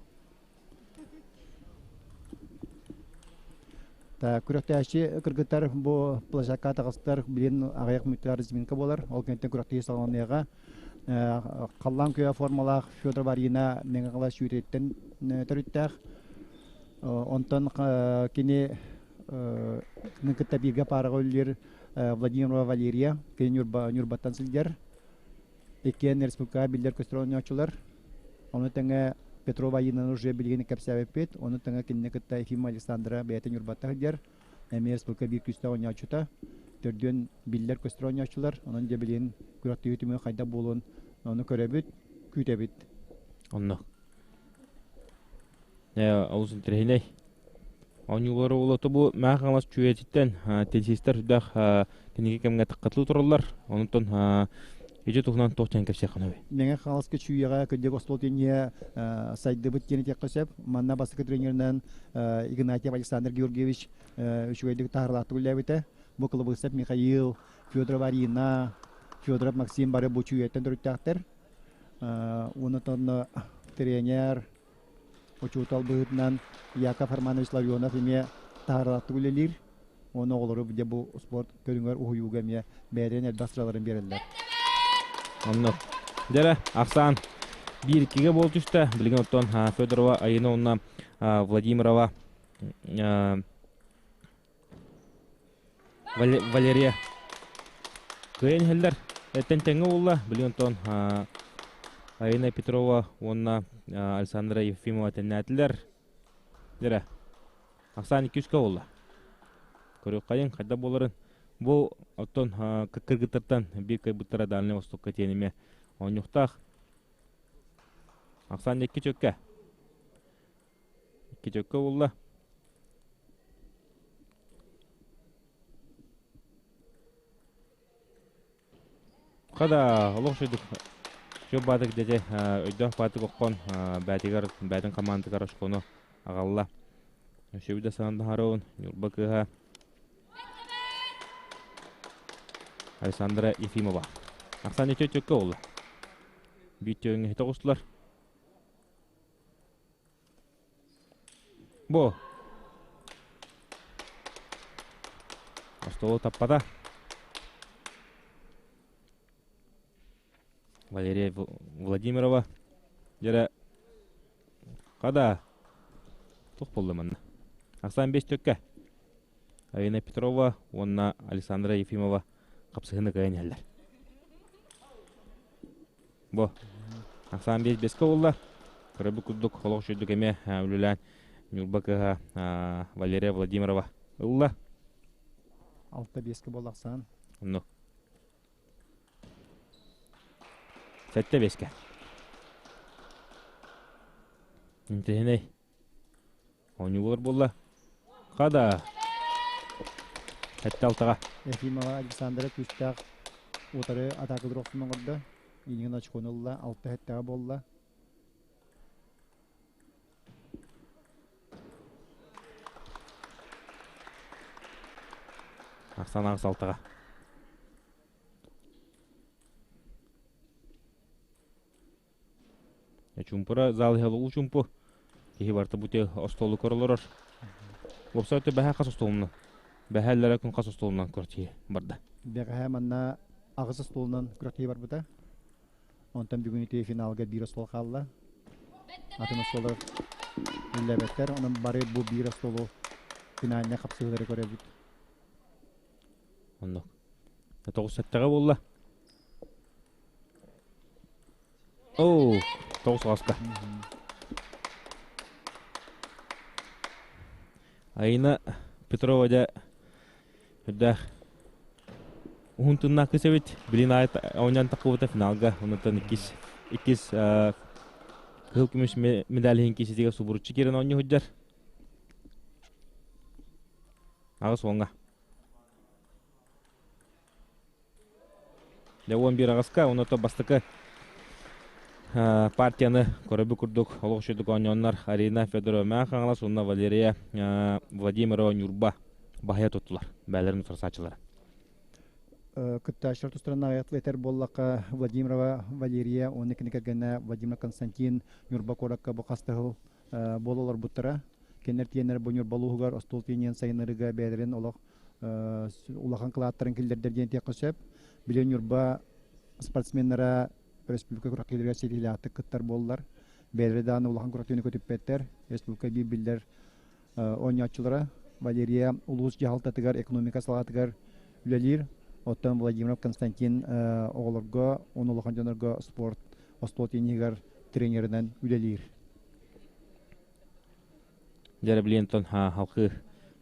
Күрэхтэһээччи кыргыттар бу площадка таҕыстар билин аҕыйах мүнүүтэ разминка буолар. Ол кэнниттэн күрэхтэһии салҕаныаҕа. Халлаан күөҕэ формалаах Федор Варина Мэҥэ Хаҥалас сүүрүттэн төрүттээх. Онтон кини кытта бииргэ паараҕа үлэлиир Владимирова Валерия, кини Ньурбаттан сылдьар. Иккиэн республикаҕа биллэр-көстөр оонньооччулар. Ону тэҥэ Петрова Айыынаны уже билигин кэпсээбиппит. Ону тэҥэ кинини кытта Ефимова Александра бэйэтэ Ньурбатта сылдьар. Эмиэ республика биир күүстээх оонньооччута. Төрдүөн биллэр-көстөр оонньооччулар. Онон дьэ билигин күрэхтэһии түмүгэ хайдах буолуон ону көрөбүт, күүтэбит. Онно. Олус интэриэһинэй. Оонньуулары уолата бу Мэҥэ Хаҥалас Чүүйэтиттэн теннисистэр үрдээх кэнники кэмҥэ таккатылыы тураллар. Онтон ити туһунан туох диэн кэпсиэххин сөбүй? Мэҥэ Хаҥаласка Чүүйэҕэ кырдьык остуол тенниһэ сайдыбыт диэн этиэххэ сөп. Манна бастакы тренеринэн Игнатьев Александр Георгиевич үчүгэйдик таһаарылаахтык үлэлээбитэ. Бу Кылыбысов Михаил, Федоров Арина, Федоров Максим бары бу Чүүйэттэн төрүттээхтэр. Уонна тренер Учуутал быһыытынан Яков Арманович Ларионов эмиэ таһаарылаахтык үлэлиир. Уонна оҕолору дьэ бу спорт көрүҥэр уһуйууга эмиэ бэйэлэрин элбэх сыраларын биэрэллэр. Оннук. Дьэрэ, ахсаан биир иккигэ буол түстэ. Билигин оттон Федорова Айына уонна Владимирова Валерия кыайан иһэллэр. Эттэн тэҥҥэ буолла. Билигин онтон Айына Петрова уонна Александра Ефимова тэннээтилэр. Дьэрэ, ахсаан икки-үскэ буолла. Көрүөххэйиҥ, хайдах буоларын. Бу оттон кыргыттартан биир кыайбыттара Дальнай Востокка тиэн эмиэ оонньуохтаах. Ахсаан икки чөккэ. Икки чөккө буолла. Хада олох шөйдүк шөп баатык дьэдьэ өйдөөх баатык окхон бээтигэр бээтин командатыгар очкону аҕалла. Сөбү да санаан таһаарабын Ньурба кыыһа Александра Ефимова. Ахсаан үтүө чөккө буолла. Биир төҥҥө тоҕустулар. Бу. Остуолу таппата. Валерия Владимирова. Дьэрэ хада туох буолла манна? Ахсаан бес төккө. Айына Петрова уонна Александра Ефимова хапсыһыны кыайан иһэллэр. Бу ахсаан биэс бэскэ буолла. Көрөбүт курдук олох үчүгдүк эмиэ үлэлээн Ньурба кыыһа Валерия Владимирова ылла. Алта биэскэ буолла ахсаан. Оннук. Сэттэ биэскэ. Интэриэһинэй. Оонньуулар буолла. Хада. Сэттэ алтаҕа. Ефимова Александра күүстээх утары атаакалар охсун оҥордо. Иинигин очкону ылла, алта сэттэҕэ буолла. Ахсан аҕыс алтаҕа. Чумпура зал иһэ улуу чумпу. Киһи барыта бу остуолу көрө олорор. Уопсай өттө бэһэ хас остуолунан? Бэһэллэрэ күн хас остуолунан күрэхтэһии барда? Бэҕэһээ манна аҕыс остуолунан күрэхтэһии барбыта. Онтон бүгүн ити финалга биир остуол хаалла. Атын остуоллар үллэбэттэр. Онон бары бу биир остуолу финальнай хапсыһыылары көрөбүт. Оннук. Тоҕус сэттэҕэ буолла. Оо, тоҕус аҕыска. Айна Петрова дьэ үрдээх уһун тыннаах кыс эбит. Билин аайы оонньоон таххыбыта финалга. Онуттан иккис иккис кыһыл көмүс медаль иһин кииситигэр субуруччу киирэн оонньуу сылдьар. Аҕыс уоҥҥа. Дьэ уон биир аҕыска, онуота бастакы партияны көрөбү курдук олох үчүгдүк оонньооннор Арина Федорова Мэҥэ Хаҥалас уонна Валерия Владимирова Ньурба баһыйа туттулар бээлэрин утарсааччылара. Кыттааччылар тустарынан аҕыйахтык этэр буоллахха, Владимирова Валерия уонна кини кэргэнэ Владимир Константин Ньурба куоракка бу хас да сыл буола олорбуттара. Кинилэр тиэннэр бу Ньурба улууһугар остуол тиэнийэн сайыннарыыга бэйэлэрин олох улахан кылааттарын киллэрдэр диэн этиэххэ сөп. Били Ньурба спортсменнара республика күрэхтэһиилэригэр ситиһиилээхтик кыттар буоллар. Бэйэлэрэ даҕаны улахан күрэхтэһиини көтүппэттэр. Республика биир биллэр оонньооччулара Валерия улуус дьаһалтатыгар экономика салаатыгар үлэлиир. Оттон Владимиров Константин оҕолорго уонна улахан дьоннорго спорт остуол тенниһигэр тренеринэн үлэлиир. Дьэ билиэнтон халқы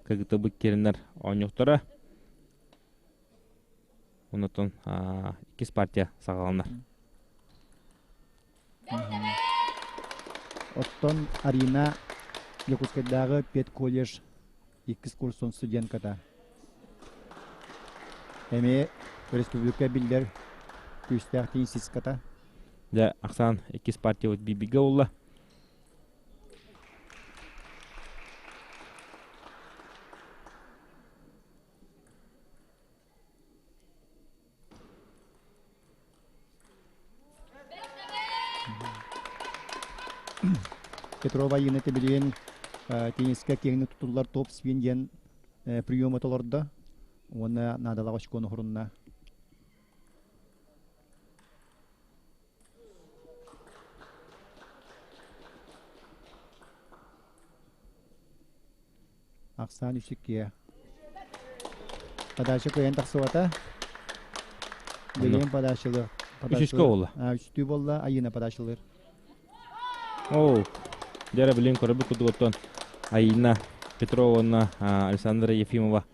кыгытыбыт кириннэр оонньуохтара. Онотон иккис партия саҕаланар. Оттон Арина Якутскайдааҕы педколледж иккис курсун студентката. Эмиэ республика биллэр күүстээх теннисистката. Дьэ, ахсаан иккис партиябыт бибигэ буолла. Петрова Инна билигин теннискэ киэҥник тутуллар топ-спин диэн приемы толордо уонна наадалаах очкону хурунна. Ахсаан үсүккиэ. Подача кыайан тахсыбата. Билигин подачалыыр. Үсүскэ буолла. Үстүү буолла, Айыына подачалыыр. Оо, дьэ билин көрөбүт курдук оттон Айыына Петрова уонна Александра Ефимова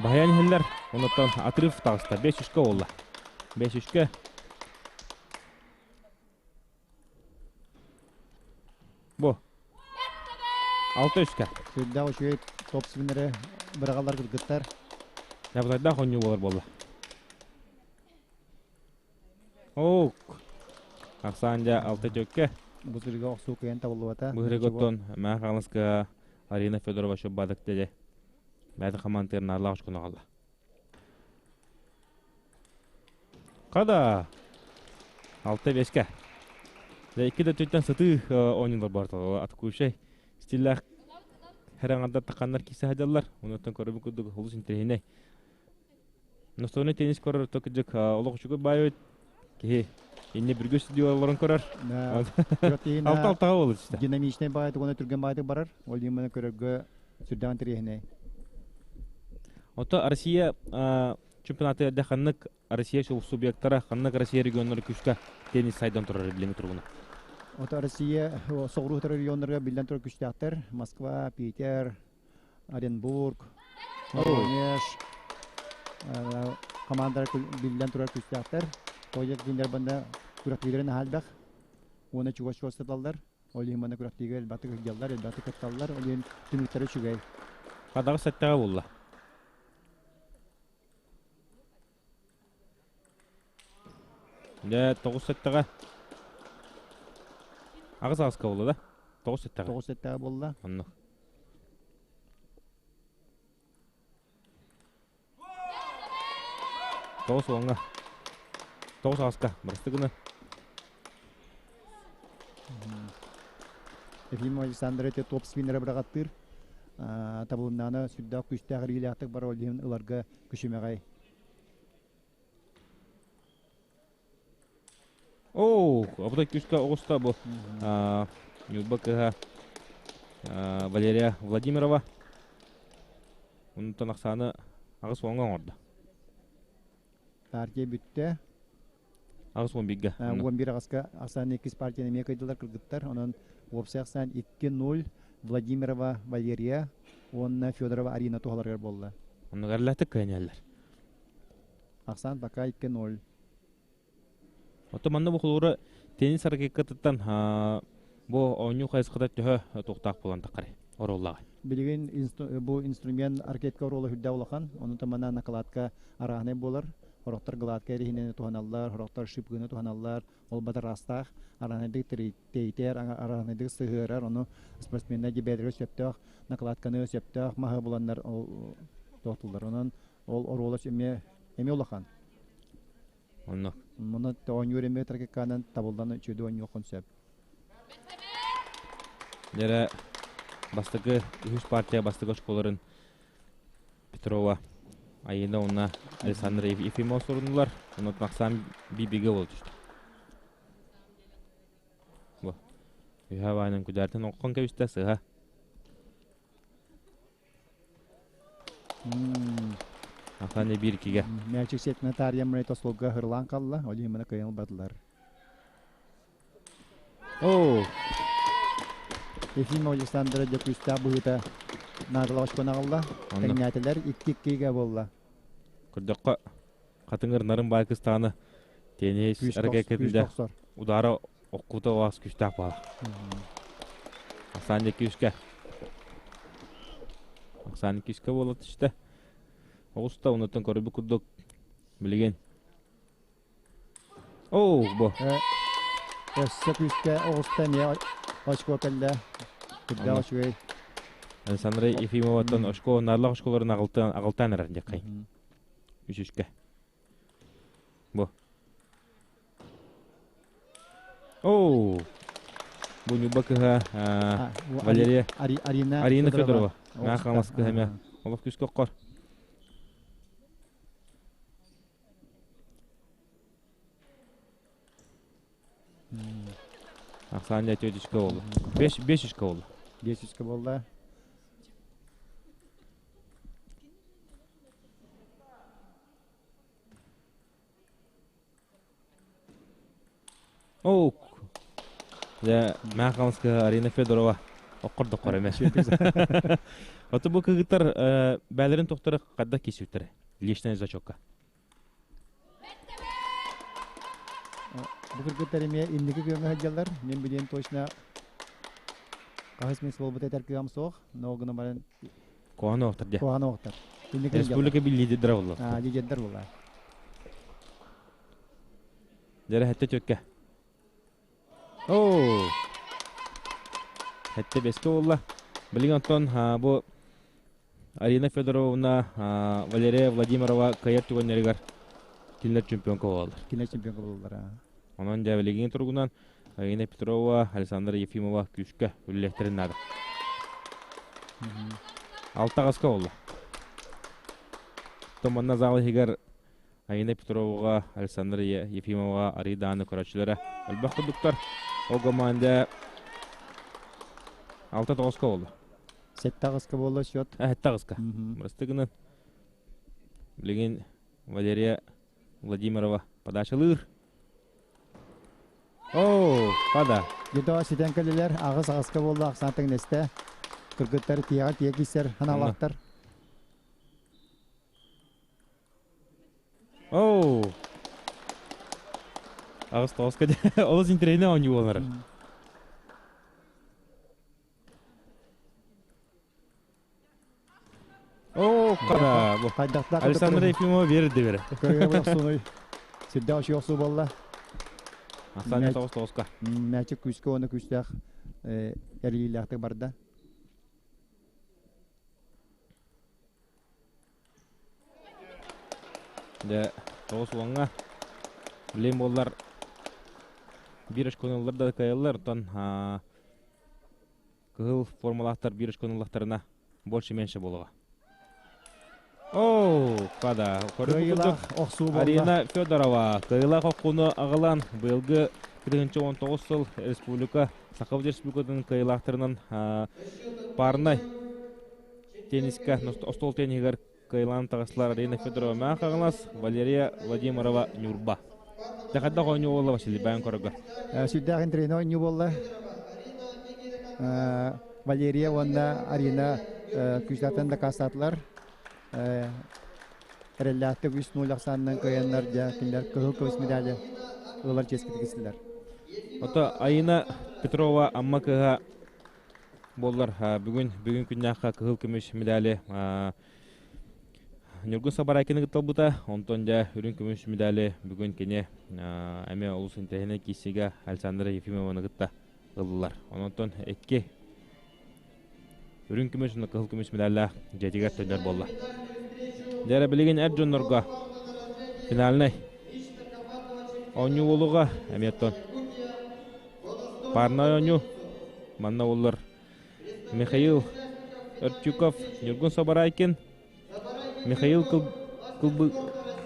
баһыйан иһэллэр. Онуттан отрыв таҕыста. Бэс үскэ буолла. Бэс үскэ. Бу. Алта үскэ. Сүрдээх үчүгэй топ сибиннэри быраҕаллар кыргыттар. Дьабытайдаах оонньуу буолар буолла. Оок. Ахсаан дьэ алта төккө. Бу сырыга охсуу кыайан табыллыбата. Бу сырыга оттон Мэҥэ Хаҥаласка Арина Федорова Шуббадык дede. Бэйэтин хамаандатыгар наарлаах очкону аҕалла. Хада! Алта бэскэ. Дьэ икки да өттүттэн сытыы оонньуулар баарталар атакующай стиллээх хэрэҥардар тахханнар киирсэ сылдьаллар. Онуттан көрөбүн курдук олус интэриэһинэй. Настольный теннис көрөр то кырдьык олох үчүгэй баайбыт киһи инне бүргүс диолорун көрөр. Алта алтаҕа буолар түстэ. Динамичнай баайдык уонна түргэн баайдык барар. Ол иһин көрөргө сүрдээх интэриэһинэй. Ото Россия чемпионаты ханнык Россия субъектара, ханнык Россия регионнара күүскэ теннис сайдан турар билиҥҥи туругунан? Ото Россия соҕуруу регионнарга биллэн турар күстээхтэр. Москва, Питер, Оренбург, Воронеж командалар биллэн турар күстээхтэр. Тоҕо кинилэр банда күрэхтэһиилэрин наһаа элбэх уонна чугас-чугас сыталлар. Ол иһин манна күрэхтэһиигэ элбэхтик сылдьаллар, элбэхтик кытталлар. Ол иһин түмүктэрэ үчүгэй. Хадаҕы сэттэҕэ буолла. Дьэ, 9 сэттэҕэ. 8 аҕыска буолла да? 9 сэттэҕэ. 9 сэттэҕэ буолла. Оннук. 9 уоҥҥа. 9 аҕыска. Бырастыы гына. Ефимов Александр эти топ спиннерэ быраҕаттыыр. Табылыннаана сүрдээх күүстээх эргиилээхтик бар ол иһин ыларга күчүмэҕэй. Оо, абытай күүскэ оҕуста бу Ньурба кыыһа Валерия Владимирова. Онтон ахсааны 80-ҥа оҥордо. Партия бүттэ. 81-гэ. 11 аҕыска ахсаан иккис партияны эмиэ кыайдылар кыргыттар. Онон уопсай ахсаан 2-0 Владимирова Валерия уонна Федорова Арина туһаларыгар буолла. Оннугар эрэллээхтик кыайан Ахсаан пока 2-0. Оттон манна бу холобура теннис ракеткатыттан бу оонньуу хайысхата төһө туохтаах буолан таххарый оруоллааҕый? Билигин бу инструмент ракетка оруола сүрдээх улахан. Ону тамана накладка арааһынай буолар. Сорохтор гладкай эрэһиинэни туһаналлар, сорохтор шипканы туһаналлар. Ол батараастаах арааһынайдык тэйитэр, арааһынайдык сыһыарар. Ону спортсменнар дебетлергэ сөптөөх накладканы, сөптөөх маһы буланнар ол туохтуллар. Онон ол оруола эмиэ эмиэ улахан. Онно. Мұны оонньуур эмиэ ракетканан табыллан үчүгэй оонньуоххун сөп. Дьэрэ бастакы үһүс партия бастакы оскуолаларын Петрова Айына уонна Александр Ефимов сурунулар. Онон Максам бибиге бол түстэ. Бу. Үһэ баайынан күдээртэн оққан кэбистэ сыһа. Ахсаан 1-2-ге. Мээчик сетіне таарыйан мына остуолга хырлаан хаалла, ол иһин мына кыайан ылбатылар. Оо! Ефимов Александра дьэ күүстээх быһыыта наадалаах очкону аҕалла. Тэҥнээтилэр 2-2-гэ буолла. Көрдөххө, хатыҥыр нарын баай кыстааны теннис ракеткатында удара оккута оаас күүстээх баала. Ахсаан 2-3-кэ. Ахсаан 2-3-кэ буола түстэ. Оҕуста онуттан көрбүт курдук билигин. Оо, бу. Өссө күүскэ оҕуста эмиэ очко кэллэ. Үрдээх үчүгэй. Александра Ефимоваттан очко наарлах очколарын аҕалтаан аҕалтаан эрэр диэххэй. 3-3-кэ. Бу. Оо! Бу Ньурба кыһа Валерия Арина Арина Федорова. Маа Хаҥалас кыһа эмэ. Олох күүскэ оккор. Ахсаан дьэ 4-үскэ буолла. 5 5-үскэ буолла. 5-үскэ буолла. Оу. Дьэ, Маа Хаҥалас кыһа Арина Федорова оккордоххор эмэ. Ото бу кыргыттар бээлэрин тохторо хайдах киирсибиттэрэ? Личная зачетка. Бу кыргыттар эмиэ инники күөҥҥэ сылдьаллар. Мин билиэн точно хаһыс миэс буолбут этэр кыам суох. Но гынан баран Куһаҕан оҕохтор дьэ. Куһаҕан оҕохтор. Инники Республика лидердэрэ буолла. А, лидердэр буолла. Дьэрэ 7-4-кэ. Оо! 7-5-кэ буолла. Билигин оттон бу Арина Федоровна, Валерия Владимирова кыайар түгэннэригэр кинилэр чемпионка буолаллар. Кинилэр чемпионка буолаллар. Онон дьэ билигин туругунан Арина Петрова, Александра Ефимова күүскэ үлэлиэхтэрин наада. 6-8-ка буолла. Томанна зал иһигэр Арина Петроваҕа, Александра Ефимоваҕа арыый даҕаны көрөөччүлэрэ элбэх курдуктар. Ол команда 6-9-ка буолла. 7-8-ка буолла счет. 7-8-ка. Бырастыы гынан. Билигин Валерия Владимирова подачалыыр. Оо, хада. Дьэ ситэн кэллилэр, аҕыс аҕыска буолла, ахсаан тэҥнэстэ. Кыргыттар тиэҕэ тиэ киирсэр ханаалаахтар. Оу! Аҕыс тоҕуска олус интэриэһинэй оонньуу буолар. Оо, хара бу. Хайдахтаах Александра Ефимова биэрдэ бере. Көрүө охсунуй. Сирдээх үчүгэй охсуу буолла. Ахсаан тоҕус тоҕуска. Мээчик күүскэ уонна күүстээх эрийиилээхтик барда. Дьэ, 90-ҥа билим буоллар биир очкону ыллар да кыайаллар, оттон кыһыл формалаахтар биир очкону ыллахтарына больше меньше буолуоҕа. Оо, хада, Кыайыылаах охсуу буолла. Арина Федорова кыайыылаах оххуну аҕалан быйылгы 2019 сыл республика Саха Республикатын кыайыылаахтарынан парнай Теннискэ остуол тенниһигэр кыайылаан таҕыстылар Арина Федорова Мэҥэ Хаҥалас, Валерия Владимирова Ньурба. Дьэ хайдах оонньуу буолла Василий бэйэҥ көрөргөр? Сүрдээх интэриэһинэй оонньуу буолла. Валерия уонна Арина күүстээхтэн дакаастаатылар. Эрэллээхтик 3-0 ахсаанынан кыайаннар дьэ кинилэр кыһыл көмүс медали ылар чиэскэ тигистилэр. Ото Айына Петрова Амма кыһа буоллар бүгүн бүгүн күннээххэ кыһыл көмүс медали Ньургун Сабарайкины кытталбыта, онтон дьэ үрүҥ көмүс медали бүгүн кини эмиэ олус интэриэһинэй киирсиигэ Александра Ефимованы кытта ыллылар. Онтон икки үрүҥ көмүс уонна кыһыл көмүс медаллаах дьиэтигэр төннөр буолла. Дьэ эрэ билигин эр дьоннорго финальнай оонньуу буолуоҕа эмиэ оттон Парнай оонньуу. Манна оллор Михаил Өртюков, Ньургун Собарайкин, Михаил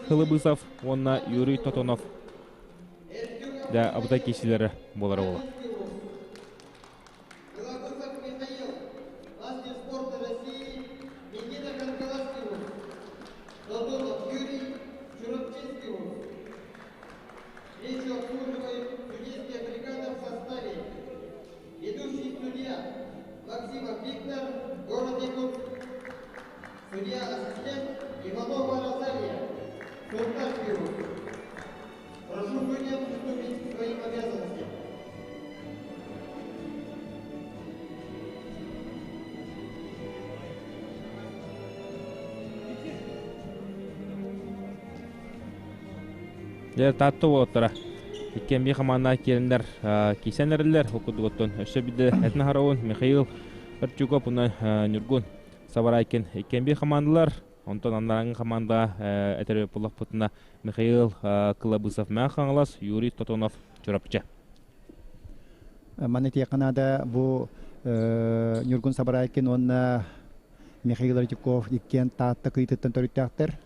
Хылыбысов уонна Юрий Тотонов дьэ абытай киирсиилэрэ буолара буолуо. Встречу обслуживает судейская бригада в составе ведущий судья Максимов Виктор, город Якутск, судья-ассистент Иванова Розалия, Сунтарский Прошу судьям приступить к своим обязанностям. Дьэ, Таатта уолаттара иккиэн биир хамааннаах киирэннэр киирсэн эрэллэр. Ол курдук оттон өссө биирдэ Этин Хараун, Михаил Арчуков уонна Ньургун Сабарайкин иккиэн биир хамаандалар. Онтон анарааҥҥы хамаандаҕа этэр буоллахпытына Михаил Кылабысов Мэҥэ Хаҥалас, Юрий Тотонов Чурапчы. Манна этиэххэ наада бу Ньургун Сабарайкин уонна Михаил Арчуков иккиэн Таатта кыйытыттан төрүттээхтэр.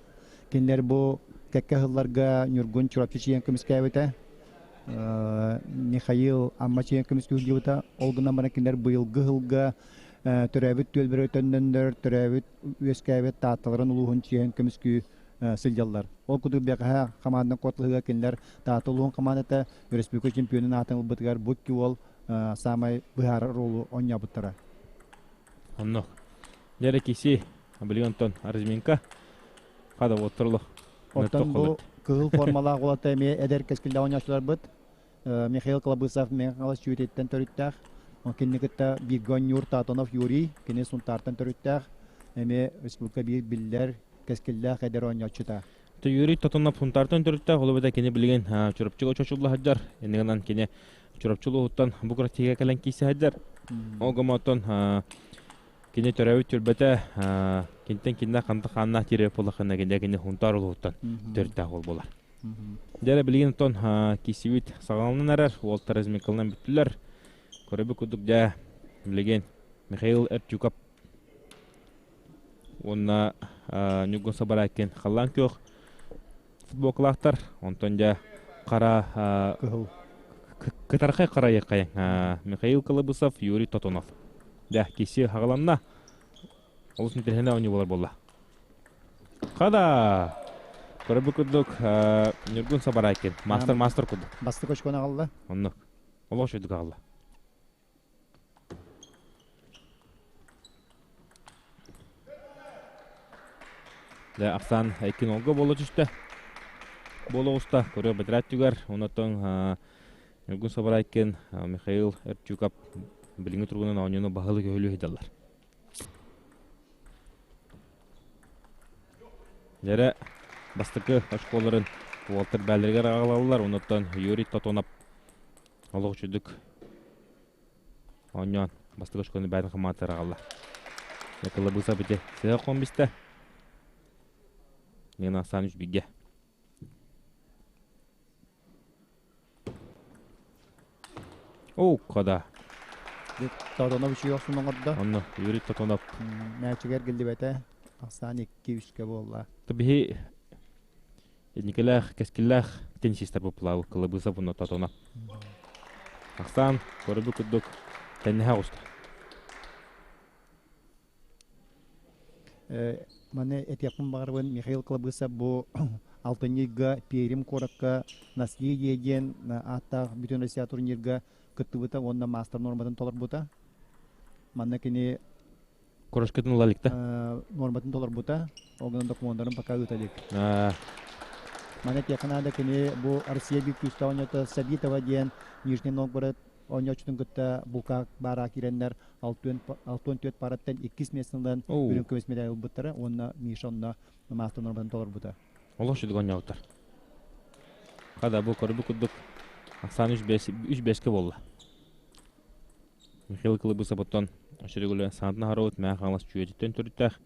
Кинилэр бу кэккэ сылларга Ньургун Чурапчы чийэн көмүскээбитэ. Михаил Амма чийэн көмүскүү сылдьыбыта. Ол гынан баран кинилэр быйылгы сылга төрөөбүт түөлбэлэрэ төннөннөр, төрөөбүт үөскээбит Таатталарын улууһун чиэһин көмүскүү сылдьаллар. Ол курдук бэҕэһээ хамаандан куоталаһыыга кинилэр Таатта улууһун хамаандата республика чемпионун аатын ылбытыгар бу икки уол саамай быһаарар оруолу оонньообуттара. Оннук. Дьэ киси билигин онтон разминка хада уоттарлох. Оттон бу кыһыл формалаах уолаттар эмиэ эдэр кэскиллээх оонньооччуларбыт. Михаил Клабысов Мэҥэ Хаҥалас Чүүйэтиттэн төрүттээх. Кинини кытта бииргэ оонньуур Татонов Юрий, кини Сунтаартан төрүттээх. Эмиэ республика биир биллэр, кэскиллээх эдэр оонньооччута. Юрий Тотонов Сунтаартан төрүттээх, ол эбэтэр кини билигин Чурапчыга чочулла сылдьар. Иннигинэн кини Чурапчы улууһуттан бу күрэхтэһиигэ кэлэн киирсэ сылдьар. Ол гомоттон кини төрөөбүт түөлбэтэ кинтэн киннэ ханта хааннаах тиэрэ буоллахына кинэ кини Сунтаар улууһуттан төрүттээх уол буолар. Дьэ билигин оттон киирсибит саҕаланан эрэр, уолтар разминкаланан бүттүлэр. Көрөбүт курдук дьэ билигин Михаил Эртюков уонна Ньургун Сабарайкин халлаан күөх футболкалаахтар. Онтон дьэ хара кыһыл кытархай харайыкай Михаил Колобусов, Юрий Тотонов. Дьэ киси хаҕаланна. Олус интэриэһинэй оонньуу буолар буолла. Хада! Көрөбүт курдук, Ньургун Сабарайкин, мастер мастер курдук. Бастакы очкону аҕалла. Оннук. Олох үчүгдүк аҕалла. Дэ ахсаан иккин олго буола түстэ. Буола оҕуста көрүө бэдэрээт түгэр. Онтон Ньургун Сабарайкин, Михаил Эрчуков билиҥҥи туругунан оонньууну баһылык өһүлүү сылдьаллар. Дьэрэ бастакы очколарын уолаттар бээлэригэр аҕалаллар. Онтон Юрий Тотонов олох үчүгдүк оонньоон бастакы очкону бэйэтин хамаатыгар аҕалла. Кылабыса бити сыа хон бистэ. Лена Саныч бигэ. Оо, кода. Тотонов үчүгэй охсун оҥордо. Онно Юрий Тотонов. Мээчигэ эргиллибэтэ. Ахсаан 2-3-кэ буолла. Биһи Николаах кэскиллээх теннисистэр буплаабы Кылабыса буна Тотонов. Ахсаан көрбүт курдук тенниһэ оҕуста. Маны этиэхпин баҕарабын, Михаил Кылабыса бу алтынньыга Пермь куоракка «Наследие» диэн ааттаах Бүтүн Россия турнирга кыттыбыта уонна маастар нуорматын толорбута. Манна кини Курашкытын ыла иликтэ. Нуорматын толорбута. Ол гынан докумуоннарын пока ыыта илик. Маны этиэххэ наада, кини бу Россия биир күүстээх оонньоото Сабитова диэн Нижний Новгород оонньооччутун кытта булка баараа киирэннэр 64 параттан иккис миэстэни ылан үрүҥ көмүс медаль ылбыттара уонна Миша онно маастар нуорматын толорбута. Олох үчүгэй оонньообуттар. Хада бу көрбүт курдук ахсаан 3-5-ке буолла. Михаил Кылыбысов оттон өсөрүгүлэ саҥатын аһарабыт Мэҥэ Хаҥалас Чүүйэтиттэн төрүттээх.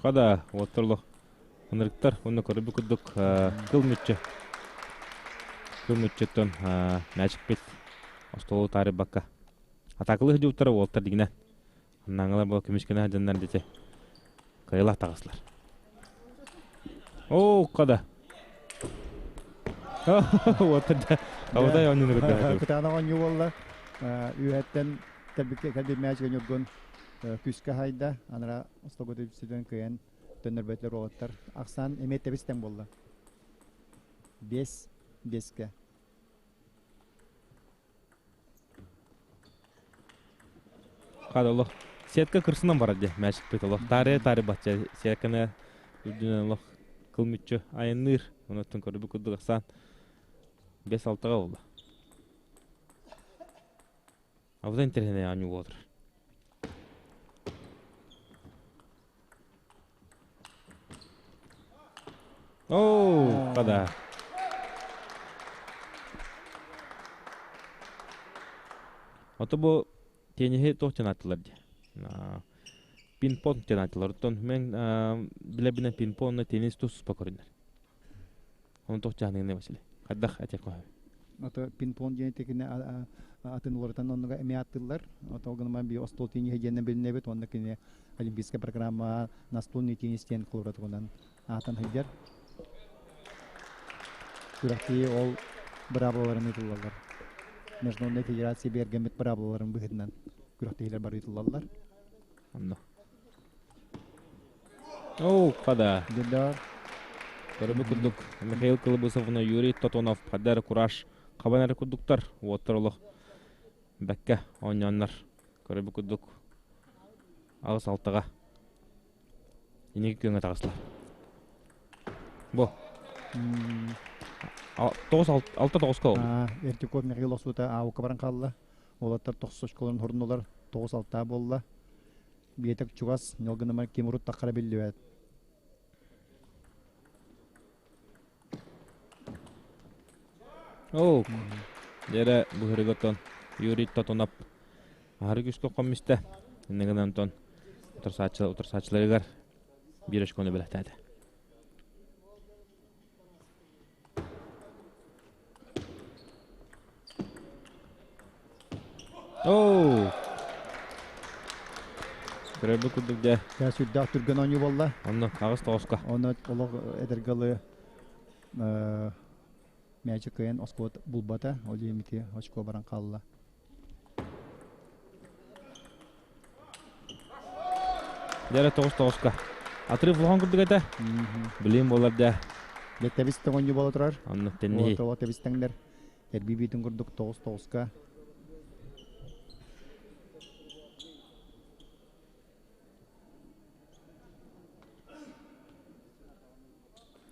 Хада уоттар олох ынырыктар уонна көрбүт курдук кыл мүччү кыл мүччүттэн мээчикпит остуолу таарыйбакка атаакалыы сылдьыбыттара уолаттар дигинэн аннааҥылар буол көмүскэнэ сылдьаннар дите кыайылаах таҕыстылар. Оо, хада. Уоттар да абатай оонньууну кытта. Кытаанах оонньуу буолла. Үөһэттэн кэлбит кэлбит мээчигэ Ньургун күүскэ хайда. Анара остолго сүтэн кыайан төннөрбөтүлэр уолаттар. Ахсаан эмиэ тэбис-тэҥ буолла. 5-5-кэ. Хада олох сетка кырсынан барар дии мээчикпит олох таарыйа таарыйбачча сетканы үрдүнэн олох кыл мүччү айанныыр онуттан көрбүт курдук ахсаан 5-6-га буолла. Абыдан интэриэһинэй оонньуу буола турар. Оо, хада. Ото бу тенниһи туох диэн ааттыылар дии? Пинг-понг диэн ааттыылар. Оттон мен билэбинэн пинг-понг уонна теннис тус-туспа көрүнэр. Ону туох дьаһаныгын Василий? Хайдах этиэххэ сөбүй? Ото пинг-понг диэн итикини атын уларытан оннуга эмиэ ааттыыллар. Ото ол гынан би остуол тенниһэ диэннэн билинэбит уонна кини олимпийскай программа настольный теннис диэн кулуратыгынан аатан сылдьар. Күрэхтии ол быраабылаларын ыытыллаллар. Международная федерация бигэргэммит быраабылаларын быһыытынан күрэхтэһиилэр бары ыытыллаллар. Онно. Оо, хада. Дилер. Көрбүт курдук Михаил Кылыбысовна, Юрий Тотонов, Хадар Кураш хабан эрэ курдуктар. Уоттар олох бэккэ оонньооннор. Көрбүт курдук 8-6-га инники күөҥҥэ таҕыстылар. Бу. 9-6 9-ка ол. Эртюков Михаил охсуута аукка баран хаалла. Уолаттар тохсус очколарын хоруннулар. 9-6 буолла. Биэтэк чугас, ол гынан ким урут таххара биллибэт. Оо, дьэрэ быһырыга оттон Юрий Тотунов аһары күүскэ хоммүстэ. Иннэ гынан онтон утарсааччыларыгар биир очкону бэлэхтээтэ. Оо! Көрөрбүт курдук дьэ. Дьэ сүрдээх түргэн оонньуу буолла. Онно 8-9-ка. Онно олох эдэргэ ылы мээчик кыайан оскуола булбата. Ол иһин ити очко баран хаалла. Дьэрэ 9-9-ка. Отрыв улахан курдук этэ. Билим буолар дьэ. Дьэ тэбис тоҥонньу буола турар. Онно тенниһи. Тоҕо тэбис тэҥнэр. Эрбии биитин курдук 9-9-ка.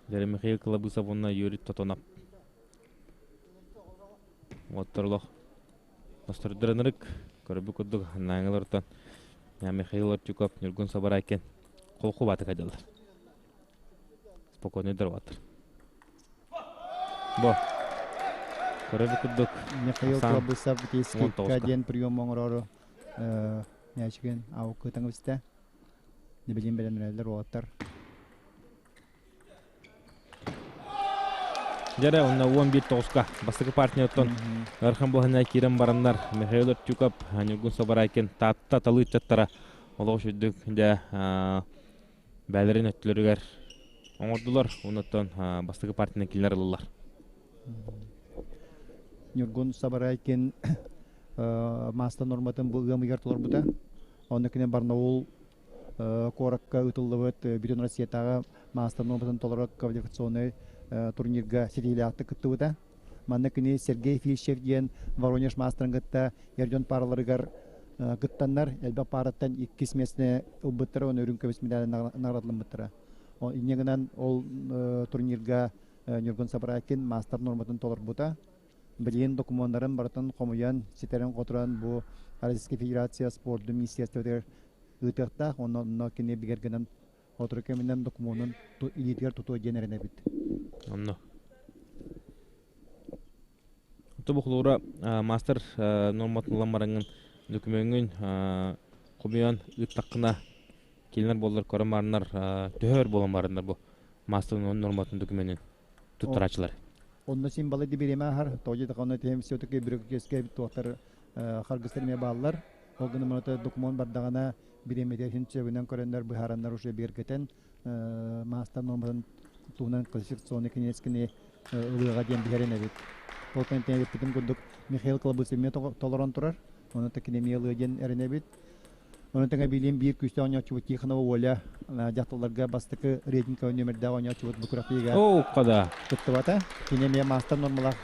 Дьэрэ Михаил Кылабысов уонна Юрий Тотонов. Уоттар олох Остурдырынырык көрбүт курдук нааҥылартан Михаил Артюков, Ньургун Сабарайкин холку бааты кайдалар. Спокойный дорваттар. Бо. Көрөбүт курдук. Михаил Кылабысов скидка диэн прием оҥорору мячигин ауккытан истэ. Небилин бэлэмнэрэллэр уолаттар. Дьэрэ, онно 11-9-ка бастакы партияттан ыарахан быһына киирэн бараннар Михаил Артюков, Ньургун Сабарайкин Таатта талыы ыччаттара олох үчүгдүк дьэ бээлэрин өттүлэригэр оҥордулар. Оннуттан бастакы партияны кинилэр ыллылар. Ньургун Сабарайкин маастар норматын бу ыам ыйыгар толорбута. Онно кини Барнаул куоракка ыытыллыбыт Бүтүн Россиятааҕы маастар нуорматын толорор квалификационнай турнирга ситиһиилээхтик кыттыбыта. Манна кини Сергей Фищев диэн Воронеж маастарын кытта эр дьон паараларыгар кыттаннар элбэх паараттан иккис миэстэни ылбыттара уонна үрүҥ көмүс медаль наградалламмыттара. Инньэ гынан ол турнирга Ньургун Сабракин маастар нуорматын толорбута. Билигин докумуоннарын барытын хомуйан, ситэрэн-хоторон бу Российскай Федерация спордун министерствотыгар ыытыахтаах уонна онно кини бигэргэнэн сотору кэминэн докумуонун илиитигэр тутуо диэн эрэнэбит. Онно. Тобохлуура мастер норматын ылан бараҥҥын докумуоҥҥун хомуйан ыыттаххына кинилэр буоллар көрөн бараннар төһө өр буолан бараннар бу мастер норматын докумуонун туттарааччылар. Онно син балай да бириэмэ аһар. Тоҕо диэтэххэ онно тиһэм все-таки бюрократическай туохтар харгыстар эмиэ бааллар. Ол гынан баран докумуон бардаҕына бириэмэтигэр син сөбүнэн көрөннөр быһаараннар уже бигэргэтэн маастар нуорматын туһунан классификационный кинескини ылыаҕа диэн биһэрин эбит. Ол кэнниттэн эппитим курдук Михаил Колобусов эмиэ толорон турар. Ону кини эмиэ ылыа диэн эрэнэбит. Ону тэҥэ билим биир күүстээх оонньооччубут Тихонова Оля дьахталларга бастакы рейтинг нүөмэрдээх оонньооччубут бу күрэхтэһиигэ Оо, када. кыттыбата. Кини эмиэ маастар нормалаах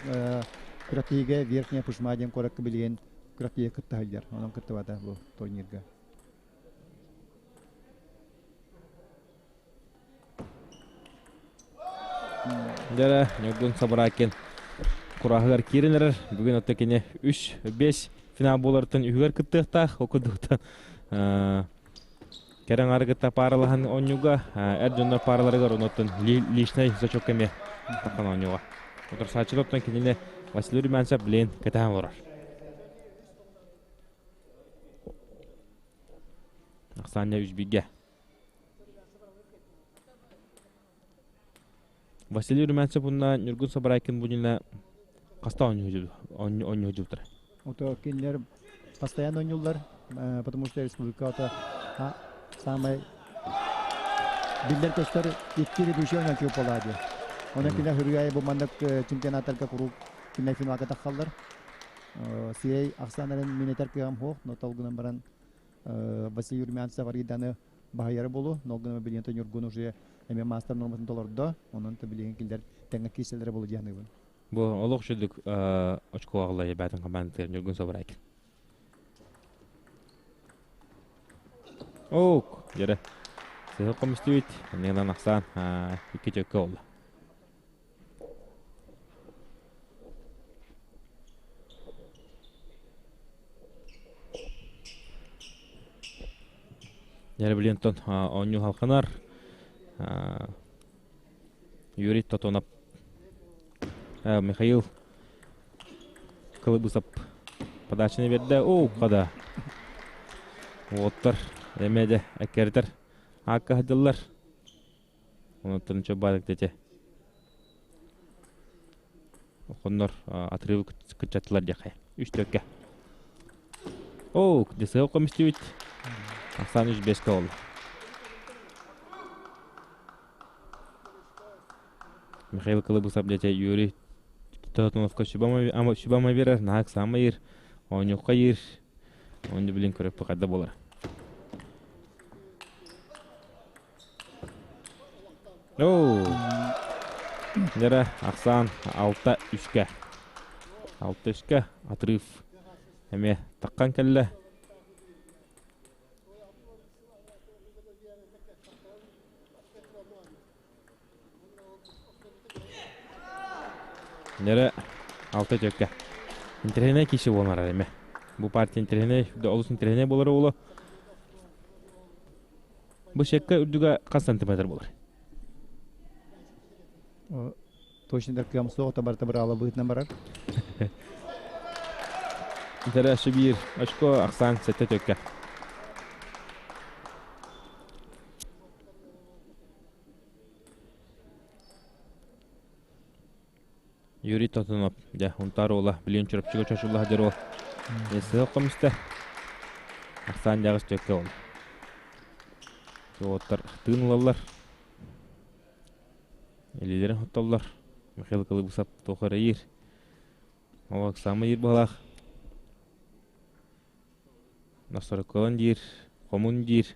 күрэхтэһиигэ Верхняя Пышма диэн куоракка билигин күрэхтэһиигэ кытта сылдьар. Онон кыттыбата бу турнирга. Дьэ, Ньургун Сабаракин кураһыгар киирэн эрэр. Бүгүн отто кини 3-5 финал буолартан үһүгэр кыттыахтаах. Ол курдуктан кэрэ аҥаары кытта пааралаһан оонньууга эр дьоннор паараларыгар онуттан личнай зачок эмиэ таххан оонньууга. Утарсааччылар кинини Василий Румянцев билин кэтэһэн олорор. Ахсаанньа үс бигэ. Василий Румянцев уонна Ньургун Сабарайкин бу хаста оонньуу сылдьыбыттара? Ото кинилэр постоянно оонньууллар, потому что республика ото самай биллэр-көстөр икки ведущий оонньооччу буолаа дии. Онон кинилэр хөрүгэй бу маннык чемпионаттарга куруук кинилэр финалга таххаллар. Сирэй ахсааннарын мин этэр кыаҕым суох, но ол гынан баран Василий Румянцев арыйданы баһыйара буолуо. Но ол гынан билигин Ньургун уже эмиэ маастар нуорматын толордо. Онон билигин кинилэр тэҥҥэ киирсэллэрэ буолуо дии саныыбын. Бу олох үчүгдүк очко аҕалла бээтин хамаандатыгар Ньургун Собурайкин. Оок, дьэрэ. Сыһы комүстүбүт, аннынан ахсаан икки чөккө олла. Дьэрэ билиэнтон оонньуу халханар. Юрий Тотонов, Михаил Кылыбысов подачаны биэрдэ. Оо, хада. Уоттар эмиэ де эккэритэр аакка сылдьаллар. Онуттан чобаадык дете. Хоннор отрывы кыччаттылар диэххэ. Үс төккэ. Оо, десео комистибит. Ахсан үс беске олла. Михаил Кылыбысов дьэ Юрий Тотоновка сүбэ-ама биэрэр, наһаа ыксаама иир, оонньуохха иир, оонньуу билин көрөппү хайда буолар. Оо. Дьэрэ, ахсаан алта үскэ. Алта үскэ отрыв эмиэ таххан кэллэ. Нэрэ алта төккө. Интэриэһинэй киһи буолан арар эме. Бу партия интэриэһинэй, олус интэриэһинэй буолар уолу. Бу сетка үрдүгэ хас сантиметр буолар? Точно да кыам суох, барыта быраала быһыытынан барар. Итэрэ биир очко ахсаан сэттэ төккө. Юрий Тотунов, дьэ, Унтаар уола, билигин Чурапчыга чочулла сылдьар уол. Сыһык хомуста. Ахсаан дьаҕыс төккө ол. Уолаттар тыын ылаллар. Илиилэрин хоттоллор. Михаил Кылыбысов туох эрэйиир. Ол Оксана иир быһалаах. Настороколон диир, хомун диир.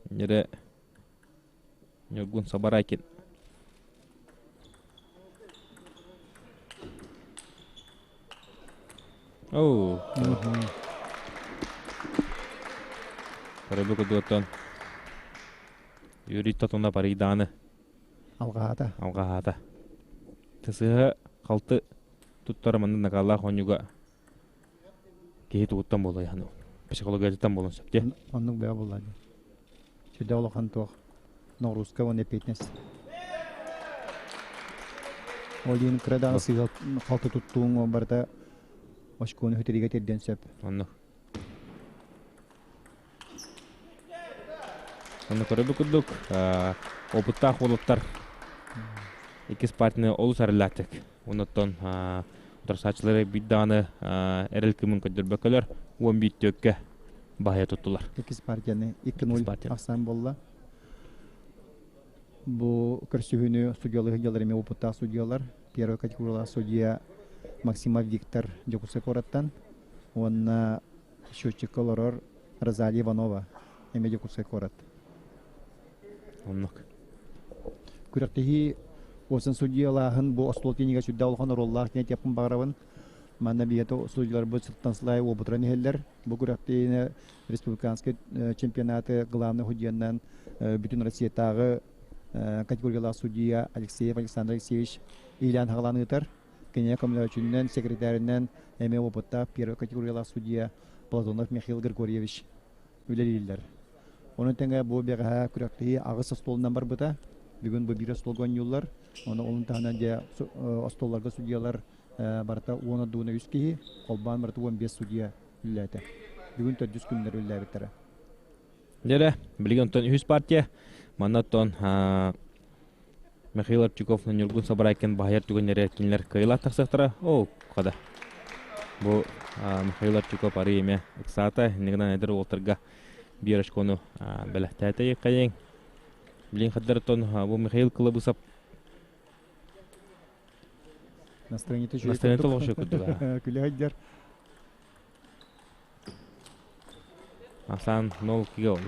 Ньирэ Ньургун Сабарайкин. Оу. Көрөбү кудуоттан Юрий Тотуна парыйдааны. Алҕаһаата. Алҕаһаата. Тысыһа халты туттара манна накаллаах оонньууга киһи тугуттан буолуой аны психологиятыттан буолуон сөп дии. Оннук бэйэ буолла дии. Сүрдээх улахан туох нагрузка уонна эппиэтинэс. Ол иһин кыра даҕаны сыыһа халты туттууҥ барыта очкону сүтэриигэ тиэрдиэн сөп. Оннук. Онно көрөбүт курдук опыттаах уолаттар иккис партияны олус арыллаатык. Оннуттан утарсааччылары биир даҕаны эрэл кымын көрдөрбөккөлөр 11 төккө баһыйа туттулар. Иккис партияны 2-0 ахсаан буолла. Бу көрсүһүүнү судьялыы сылдьаллар эмиэ опыттаах судьялар. Первая категориялаах судья Максимов Виктор Дьокуускай куораттан уонна счетчикка олорор Розалия Иванова эмиэ Дьокуускай куорат. Оннук. Күрэхтэһии уосан судьуйалааһын бу остуол тинигэ сүрдээх улахан оруоллаах диэн этиэхпин баҕарабын. Манна биһиэхэ судьуйаларбыт сылтан сыл аайы уопутуран иһэллэр. Бу күрэхтэһиини республиканскай чемпионаты главный судьуйанан бүтүн Россиятааҕы категориялаах судьуйа Алексеев Александр Алексеевич иилээн хаҕалаан ыытар. Кинигэ көмөлөөчүнэн, секретарынан эмиэ опыттаах первой категориялаах судьуйа Платонов Михаил Григорьевич үлэлииллэр. Ону тэҥэ бу бэҕэһээ күрэхтэһии аҕыс остуолунан барбыта. Бүгүн бу биир остуолга оонньууллар. Ону олун таһынан дьэ остуолларга судьуйалар барыта уон ордугуна үс киһи, холбоон барыта 15 судьуйа үлэлээтэ. Бүгүн төрдүс күннэр үлэлээбиттэрэ. Дьэрэ, билигин онтон үһүс партия. Манна оттон Михаил Арчуков Ньургун Сабарайкин баһыйар түгэннэрэ кинилэр кыайыылаах тахсыахтара. Оо, хада. Бу Михаил Арчуков арыы эмэ ыксаата. Иннигинэн эдэр уолтарга биир очкону бэлэхтээтэ хайыҥ. Билин хаддарыттан бу Михаил Кылабысап Настроениета үчүгэй Настроениета олох үчүгэй курдук. Күлэ сылдьар. Асан нол кигэ ол.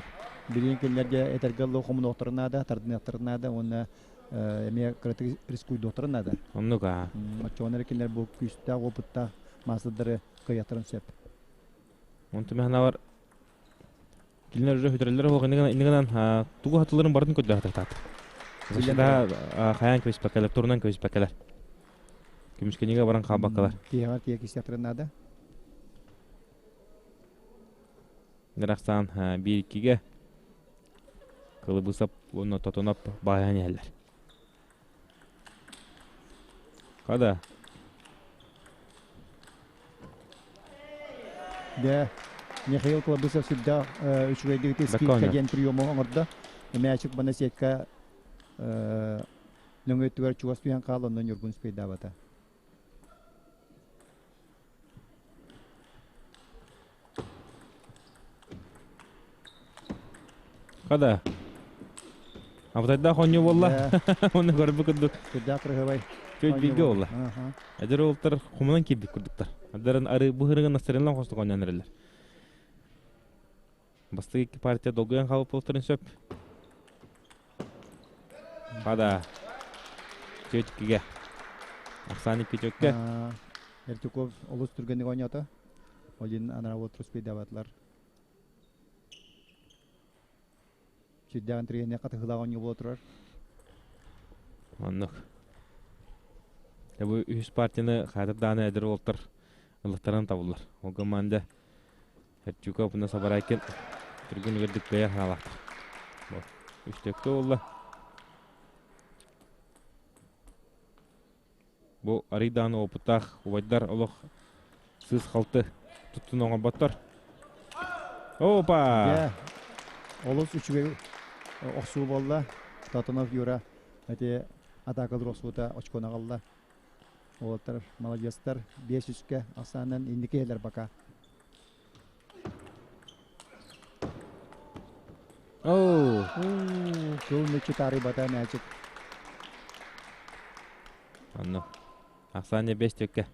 Билигин кинилэргэ этэргэ дылы хомунуохтарын наада, тардыныахтарын наада уонна эмиэ кыратык рискуйдуохтарын наада. Оннук аа. Оччоҕуна эрэ кинилэр бу күүстээх, опыттаах маастардары кыайыахтарын сөп. Онтум ханаабар кинилэр уже хүтэрэллэр оһох иннигинэн тугу хатыларын барытын көрдө хатыктаат. Защита хайаан көспөккэлэр, турунан көспөккэлэр. Көмүскэнигэ баран хаалбаккалар. Тиһэҕэр тиийэ кистиэхтэрин наада. Нырахсаан биир иккигэ Кылыбысап уонна Тотоноп баайан иһэллэр. Хада. Дэ, Михаил Кылабысов сүрдээх үчүгэйдик скидка диэн приему оҥордо. Мээчик бана сетка нөҥүө өттүгэр чугас түһэн хаал, онно Ньургун спейдаабата. Хада. Абытайдаах оонньуу буолла. Уонна көрбүт курдук. Сүрдээх кырыһыбай. Чуть бииргэ буолла. Эдэр уолтар хомунан киирбит курдуктар. Адарын ары бу хырыгын настарылан хостук оонньоон эрэллэр. Бастакы икки партия долгуйан хаалбыт буолуохтарын сөп. Хада. Чөчкиге. Ахсаан икки чөккө. Эртюков олус түргэнник оонньоото. Один анараа уолаттар успейдаабатылар. Сүрдээҕин түргэнник хатыһыылаах оонньуу буола турар. Оннук. Бу үһүс партияны хаатыр дааны эдэр уолтар ылыктаран табыллар. Ол команда Эрчука уна Сабарайкин түргэн үгэрдик кыайар хаалаахтар. Үс төккө буолла. Бу арый дааны опыттаах убайдар олох сыыс-халты туттун оҥорботтор. Опа! Олус үчүгэй охсуу буолла. Тотонов Юра эти атаакалыр охсуута очкону аҕалла. Уолаттар маладьыастар 5 үскэ ахсаанынан инники иһэлэр бака. Оу! Кыл мүччү таарыйбата мээчик. Онно. Ахсаан 5 төккө.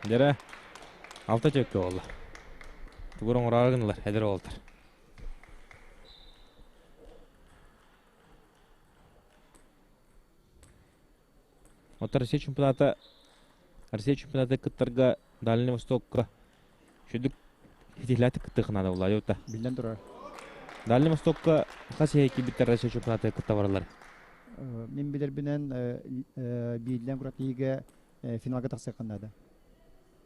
Дьэрэ, 6 чөккө буолла. Тугур оҥороору гыннылар, эдэр уолаттар. Оттон Россия чемпионата кыттарга Дальний Востокка шүдүк ситиһилээтик кыттыах наада буолла ута. Биллэн турар. Дальний Востокка хас киирбиттэр Россия чемпионата кытта бараллар? Мин билэрбинэн биирдэн күрэхтэһиигэ финалга тахсыахха наада.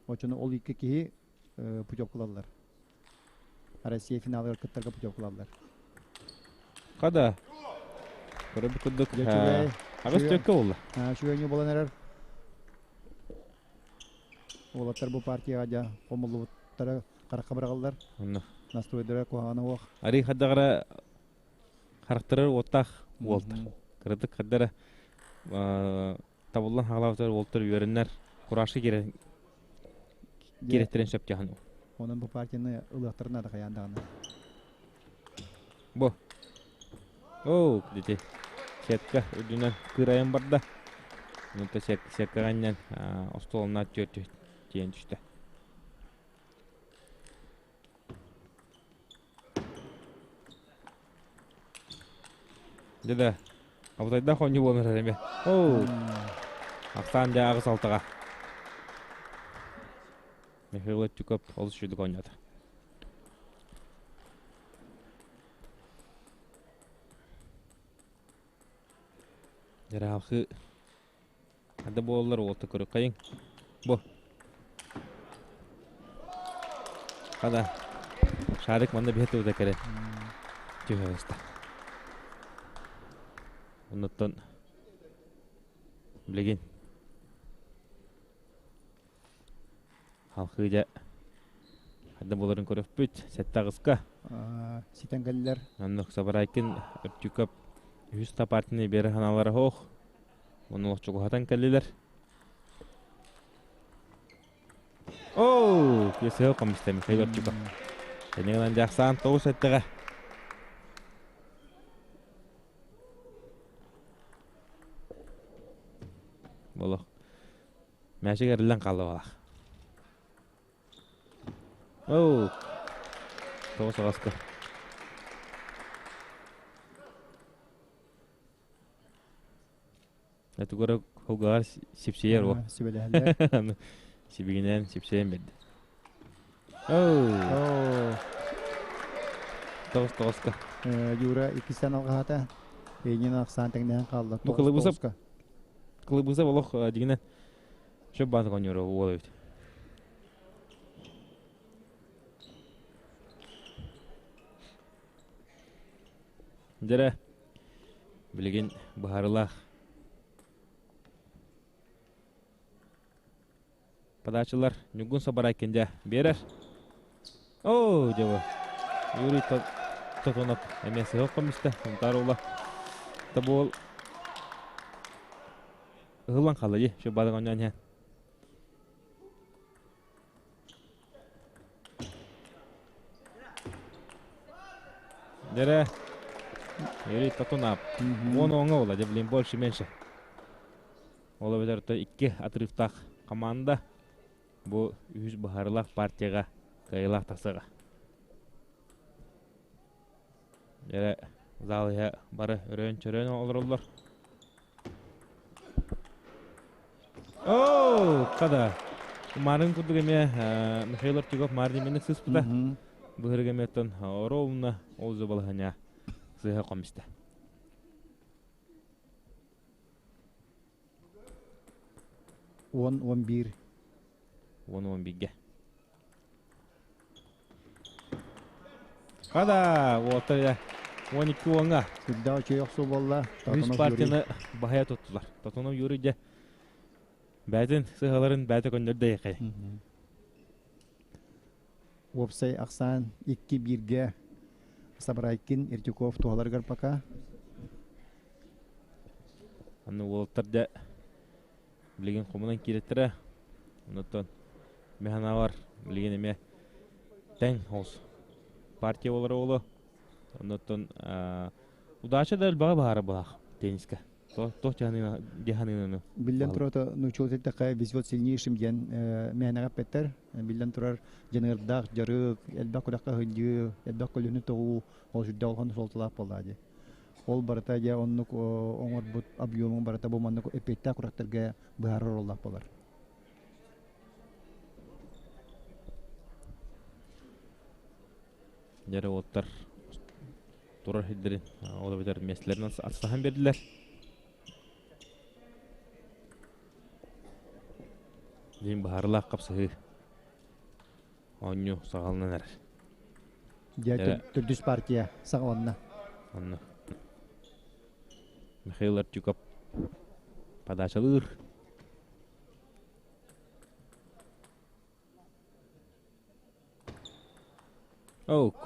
Оччону ол икки киһи путевкалаллар. Россия финалыгар кыттарга путевкалаллар. Хада. Көрөбүт курдук. 8 төккө буолла. Үчүгэй буолан эрэр. Уолаттар бу партияҕа дьа хомуллубуттара харахха быраҕыллар. Онно. Настройдара куһаҕана суох. Ари хаддагара харахтарар уоттаах уолтар. Кыратык хаддара табыллан хаалаабытар уолтар үөрэннэр курашка киирэттерин сөп дьахан. Онон бу партияны ылыахтарын наада хайаан даҕаны. Бу. Оо, дити. Сетка үрдүнэн кыырайан барда. Онто сеткаҕа остуолуна түөрт тиийэн түстэ. Дьэ абытайдаах оонньуу буолан эрэр эмиэ. Оу! Ахсаан дьэ 8-6-ҕа. Михаил Тюков олус үчүгдүк оонньоото. Дьараалхы хада буоллар уолта көрүккайыҥ. Бу. Хада. Шарик манна биһэ тута кэлэн түһэ Оннуттан билигин халхыы дьэ хада буоларын көрөппүт 7-8-ка. Ситэн кэллэр. Оннук Сабарайкин Өртүкөп үһүс та партияны биэрэ ханалара суох. Ону чугуһатан кэллилэр. Оо, киэсэһэ коммуниста Михаил Өртүкөп. Тэнигынан дьахсаан 9-7-ҕэ. Болох. Мээчик эриллэн хаалла балах. Оу. 9-8-ка. Этугара холгаар сипсийэр о. Сүбэлэһэллэр. Сибигинэн сипсийэн берди. Оу. 9-9-ка. Юра иккисен алҕаһата. Эйнин ахсаан тэҥнэһэн хаалла. Бу Кылыбысап олох дигинен шөп бааты коньору уол эбит. Дьэрэ, билигин быһаарылаах подачалар Ньугун Сабарайкин дьэ биэрэр. Оо, дьэ Юрий Тотонов эмиэ сыһыах коммуста Сунтаар уола. Тобуол ыһыллан хаалла дии, шөп бааты коньоон иһэн. Дьэрэ. Юрий Тотунов. Уон оҥо була, дьэ блин, больше меньше. Ол эбэтэр икки отрывтаах команда бу үһүс быһаарылаах партияҕа кыайыылаах тахсыаҕа. Эрэ зал иһэ бары өрөөн-чөрөөн олороллор. Оо, хада. Марын курдук эмиэ Михаил Артюгов Маар дименник сыспыта. Быһырыга эмиэттэн ровно ол балаһаня сыһа комиста. 10-11. 10-11-ге. Хада, уота 12 уоҥа. Сүрдээх үчүгэй охсуу буолла. Үс партияны баһыйа туттулар. Тотунов Юрий дьэ бэйэтин сыһаларын бэйэтэ көннөрдө яхай. Уопсай ахсаан 2-1-ге Сабрайкин, Иртюков туһаларыгар пока. Аны уолаттар дьэ билигин хомунан киирэттэрэ. Онуттан механавар билигин эмиэ тэҥ холс партия буолар оҕоло. Онуттан удача да элбэҕи баара былаах теннискэ. Туох дьаһаныыны Биллэн турар, нууччалыы эттэххэ, везет сильнейшим диэн мээнэҕэ эппэттэр. Биллэн турар, дьаныардаах дьарык, элбэх күрэххэ сылдьыы, элбэх көлүөнэ тоҕуу ол сүрдээх улахан суолталаах буоллаҕа дии. Ол барыта дьэ оннук оҥорбут объемуҥ барыта бу маннык эппиэттээх күрэхтэргэ быһаарар оруоллаах буолар. Дьэ уолаттар турар сирдэрин ол эбэтэр миэстэлэрин астаһан биэрдилэр. Дьиҥ быһаарылаах хапсыһыы оонньуу саҕаланан эрэр. Дьэ төрдүс партия саҕаланна. Онно Михаил Артюков подачалыыр. Оук.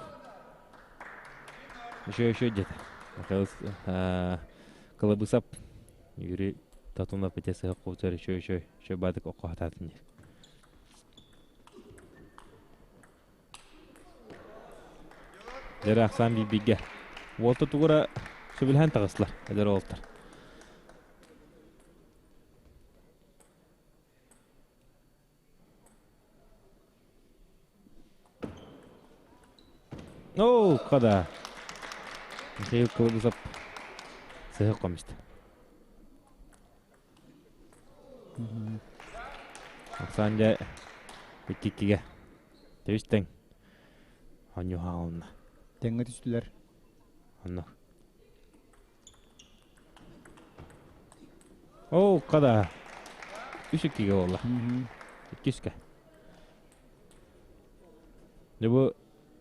Еще еще где-то. Михаил Кылабысап Юрий Татунов ити сыһа куутар еще еще еще бадык окко хатаатын диир. Дьэрэ ахсаан биирбигэ. Уолта тугура сөбүлэһэн таҕыстылар, эдэр уолтар. Оо, хада. Михаил Кылыбысов сыһык комист. Оксан дьэ икки-иккигэ тэбис тэҥ оонньуу хаалынна. Тэҥҥэ түстүлэр. Онно. Оо, хада. Үс иккигэ буолла. Иккискэ. Дьэ бу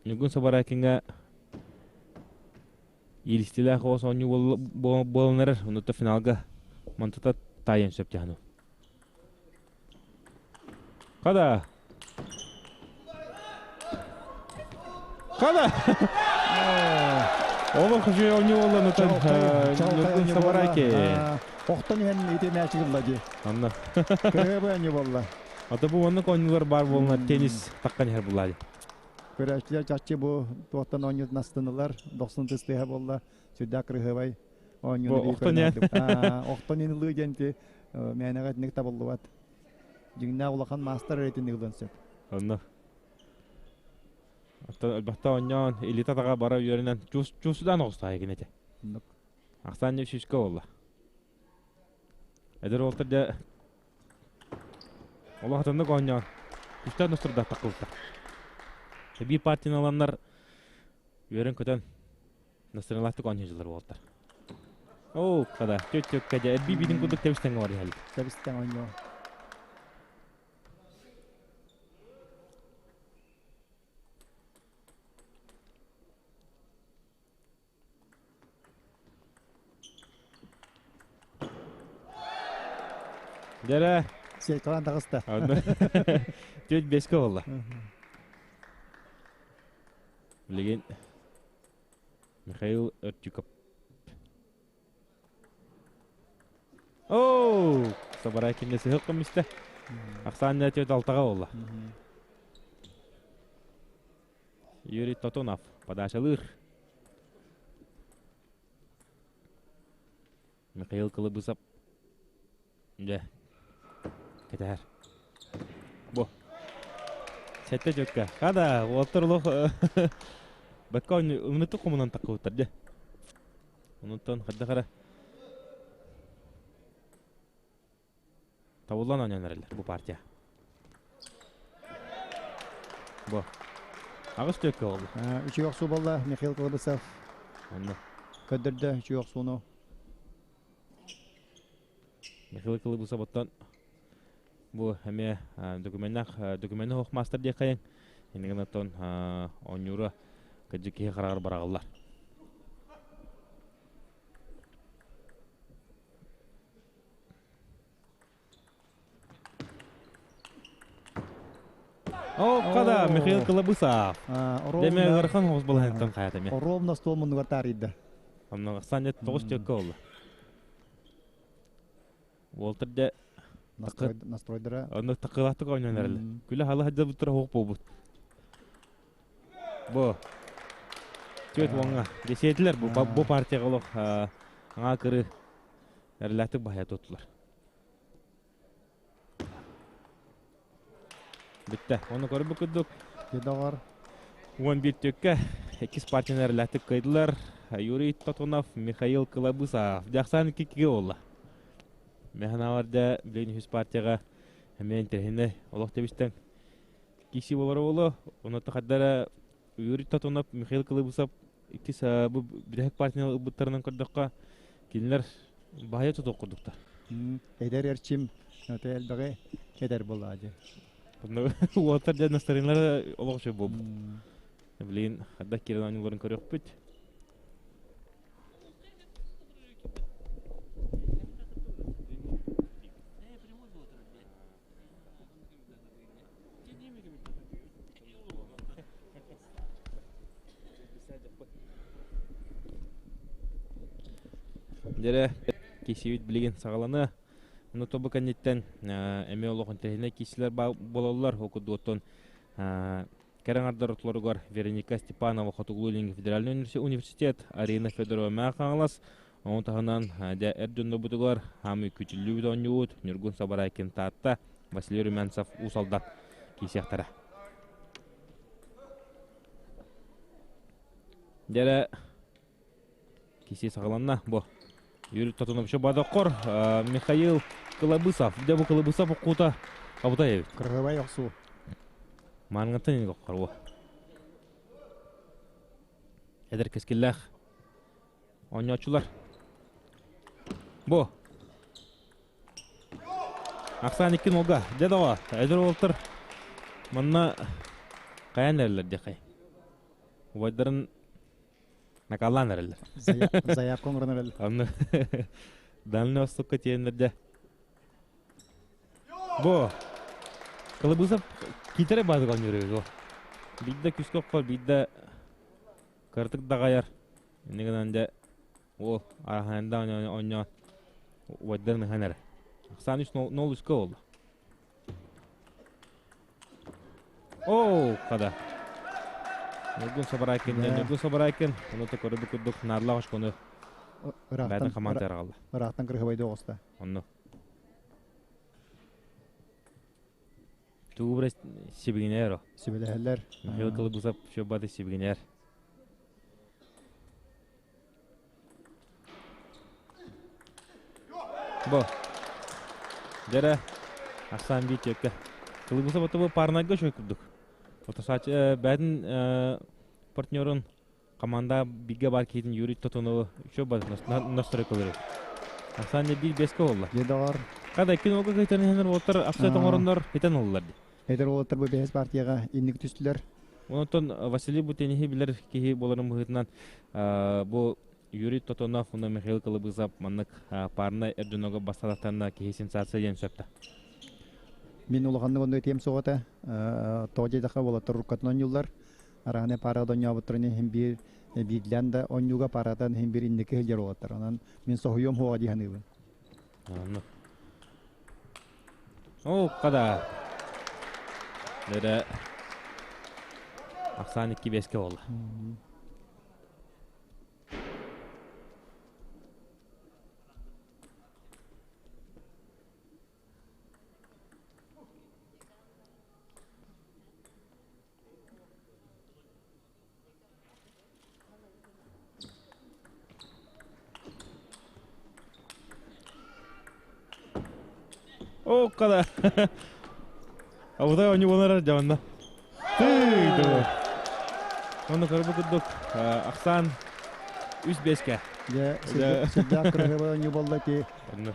Ньургун Сабарайкиҥҥа иилистилээх оҕус оонньуу буолан эрэр. Онута финалга мантата таайан сөп дьаһану. Хада! Хада! Олох үчүгэй оонньуу буолла онуттан Ньургун Сабарайки. Охтон иһэн ити мээчик ылла дии. Анна. Кыһыбы оонньуу буолла. Ата бу оннук оонньуулар баар буолна теннис таххан иһэр булла дии. Көрөөччүлэр чахчы бу туохтан оонньуутун астынылар, дохсун тыстыһа буолла, сүрдээх кырыһыбай оонньууну Бу охтон иһэн. Охтон иһин ылыы диэн ити мээнэҕэ итинник табыллыбат. Дьиҥнээх улахан маастар эрэ ылыан сөп. Онно. Элбэхтэ оонньоон, илиитэ атаҕа бара үөрэнэн чуусудаан оҕустаайы гинэтэ. Ахсаан сүүскэ буолла. Эдэр уолтар дьэ Олохотоннук оонньоон, үстэн устурда таххыбыттар. Биир партияны ыланнар үөрэн-көтөн настырыылаахтык оонньууллар буолтар. Оо, хада, чөт-чөккэ дьэ, эрбии биитин курдук тэбистэҥҥэ бар иһэлик. Тэбистэҥ оонньоо. Дьэрэ. Сеталаан таҕыста. Түөрт бэскэ буолла. Билигин Михаил Өртюков. Оу! Сабарай кинне сыһык көмүстэ. Ахсаан түөрт алтаҕа буолла. Юрий Тотонов подачалыыр. Михаил Кылыбысов дьэ кэтэһэр. Бу. Сэттэ дьөккө. Хада, уолтар олох бакка умнуту хомунан таккыбыттар дьэ. Онуттан хайдах эрэ табыллан оонньоон эрэллэр бу партия. Бу. Аҕыс түөккэ буолла. Үчүгэй охсуу буолла Михаил Колобысов. Онно. Көрдөрдө үчүгэй охсууну. Михаил Колобысов оттон бу эмиэ докуменнах докумены хоох мастер диэххэйин. Иннигин оттон оонньуура кырдьык киһи хараҕар бараҕаллар. О, када Михаил Кылабысов. Деме ыарахан хос балаһынтан хайата ме. Ровно стол муннугар таарыйда. Онно Саня тоҕус төккө олла. Уолтар дэ настройдара. Онно такылаахтык ойнон эрэллэр. Күлэ хала хадда буттара хоох буолбут. Бу түөрт уоҥҥа десиэтилэр бу бу партияҕа олох аҥаа кырыы эрэллээхтик баһыйа туттулар. Бүттэ. Ону көрбүт курдук Дедоҕор 11 түккэ иккис партияны эрэллээхтик кыайдылар. Юрий Тотунов, Михаил Кылабысов. Дьахсан икки буолла. Механавар дэ билигин үһүс партияҕа эмиэ интэриэһинэй олох тэбистэн киси буолара буолуо. Онно хардара Юрий Тотунов, Михаил Кылыбысов иккис бу бүтэһик партияны ылбыттарынан көрдөххө, кинилэр баһыйа тутуох курдуктар. Эдэр эрчим элбэҕи эдэр буоллаҕа дии. Уолаттар дьэ настарыналара олох үчүгэй буолбут. Билигин хайдах киирэн оонньууларын көрүөхпүт. Дьэрэ киисибит билигин саҕаланыа. Ону тобу кэнниттэн эмиэ олох интэриэһинэй киисилэр буолаллар. Ол курдук оттон кэрэ аҥардар ортолоругар Вероника Степанова Хотугулуу-Илиҥҥи федеральнай университет, Арина Федорова Мэҥэ Хаҥалас, ону таһынан дьэ эр дьоннорбутугар хаамыы күтүллүүбүт оонньуубут Ньургун Сабарайкин Таатта, Василий Румянцев Уус Алдан киисиэхтэрэ. Дьэрэ киси саҕаланна бу. Юрий Тотунович Бадоккор, Михаил Кылабысов. Дьэ бу Кылабысов уккута абытай эбит. Кыргыбай охсуу. Маангаттан иник оккор бу. Эдэр кэскиллээх оонньооччулар. Бу. Ахсаан икки нолга. Дьэ доҕо, эдэр уолтар манна хайаан эрэллэр диэххэй. Убайдарын накаллаан эрэллэр. Заявка оҥорон эрэллэр. Онно Дальний Востокка тиэннэр дьэ. Бу Кылыбысов киитэрэ баазык оонньуур эбит бу. Биирдэ күүскэ оххор, биирдэ кыратык даҕайар. Инньэ гынан дьэ О, араһаанда оонньоон убайдарын ыһан эрэ. Ахсаан үс нол үскэ буолла. Оо, хада. Ньургун Собарайкин, Ньургун Собарайкин, ону то көрөбүт курдук наарлаах очкону бэйэтин хамаанда араҕалла. Ыраахтан кырыһыбайды оҕуста. Онно. Тугу бре сибигинээр о. Сүбэлэһэллэр. Михаил Кылыбусов шөббаты сибигинээр. Бу. Дьэрэ, ахсаан биир түөккэ. Кылыбыса бу парнайга үчүгэй курдук. Отосаачы бэйэтин партнерун команда бигэ бар киһитин Юрий Тотонову үчүгэй бар настройкалары. Ахсаан биир бэскэ буолла. Дьэ доҕор. Када икки нолга кыйтан иһэннэр уолаттар ахса тоҥороннор хитэн ыллылар дии. Эдэр уолаттар бу бэһис партияҕа инник түстүлэр. Онтон Василий Бутенихи билэр киһи буоларын быһыытынан бу Юрий Тотонов уонна Михаил Кылыбызов маннык парнай эр дьонугар бастатахтарына киһи сенсация диэн сөптө. Мин улаханнык онно этиэм суох этэ. Тоҕо диэтэххэ уолаттар уруккатын оонньууллар. Арааны паарада оонньообуттарын иһин биир биирлээн да оонньууга пааратан иһин биир инники сылдьар уолаттар. Онон мин соһуйуом суоҕа дии саныыбын. Оннук. Оо, хада. Эрэ ахсаан икки биэскэ буолла. О, када. Абытай оонньуу буолар дьаҕанна. Тыы, Онно көрбүт курдук ахсаан үс бэскэ. Дьэ, сүрдээх кыраһыабай оонньуу буолла ити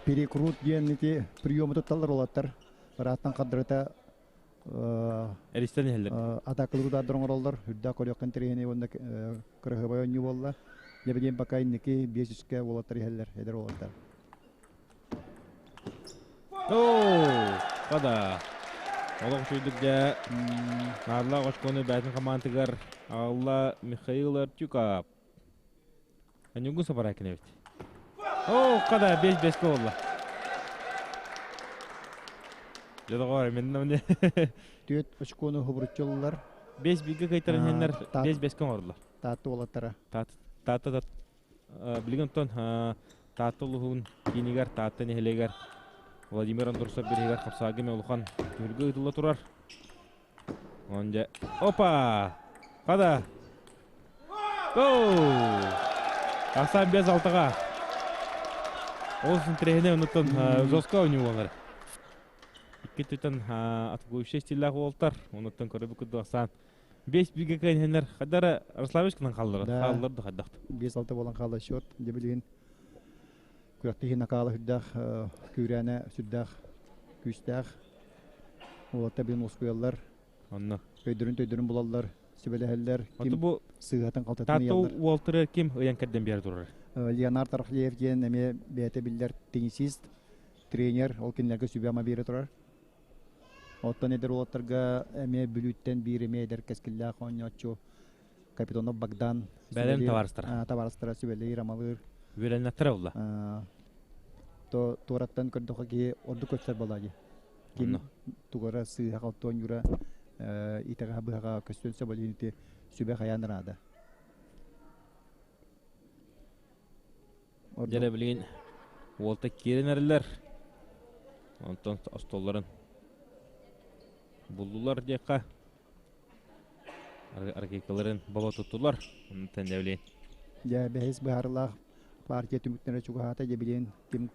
перекрут диэн ити приему тутталлар уолаттар. Ыраахтан хардырыта Эристэн иһэллэр. Атаакалар удаардar оҥороллор. Үрдээх көрүөххэ интэриэһинэй уонна кыраһыабай оонньуу буолла. Дьэ билигин пока инники биэс үскэ уолаттар иһэллэр, эдэр уолаттар. Оо, хада. Олох үчүгдүк дьэ наадалаах очкону бэйэтин хамаандатыгар аҕалла Михаил Артюков. Ньугу Сабаракин эбит. Оо, хада, бес беске буолла. Дьэ доҕоор, мен Түөрт очкону хобуруччу ыллар. Бес бииргэ кыайтаран иһэннэр бес беске оҥордулар. Таатта уолаттара. Таатта билигин оттон Таатта улууһун киинигэр, Таатта нэһилиэгэр Владимир Андросов бириһигэр хапсаҕайга эмиэ улахан түһүлгэ ыытылла турар. Онон дьэ, опа! Хада! Гоу! Ахсаан без алтаҕа. Ол интэриэһинэй оннуттан жестко оонньуу буолар. Икки өттүттэн атакующай стиллээх уолтар. Онуттан көрөбүт курдук ахсаан Бес бигэ кэнһэннэр хадара Рославич гынан хааллар. Хааллар да хайдах. 5-6 буолан хаалла счет. Дьэ билигин күрэхтэһии накаала сүрдээх күүрээнэ сүрдээх күүстээх. Уолаттар билин уоскуйаллар. Онно. Өйдөрүн-төйдөрүн булаллар, сүбэлэһэллэр. Ким бу сыыһатын халтатын ыйаллар. Уолтары ким ыйан кэрдэн биэрэ турар? Леонард Архлеев диэн эмиэ бэйэтэ биллэр теннисист, тренер, ол кинилэргэ сүбэ-ама биэрэ турар. Оттон эдэр уолаттарга эмиэ Бүлүүттэн биир эмиэ эдэр кэскиллээх оонньооччу Капитонов Богдан Бэлэм табаарыстара. Табаарыстара сүбэлиир, амалыыр. Үөрэннэттэрэ булла. То туораттан көрдөххө киһи ордук көстөр буолаа дии. Ким тугара сыыһа халты оонньуура итэҕэһэ быһаҕа көстүөн сөп ол ити сүбэ хайаан наада. Дьэ билигин уолта киирэн эрэллэр. Онтон остуолларын буллулар диэххэ. Аркейкаларын баба туттулар. Онтон дьэ билигин. Дьэ бэһис быһаарылаах партия түмүктэрэ чугаһаата дьэ билигин ким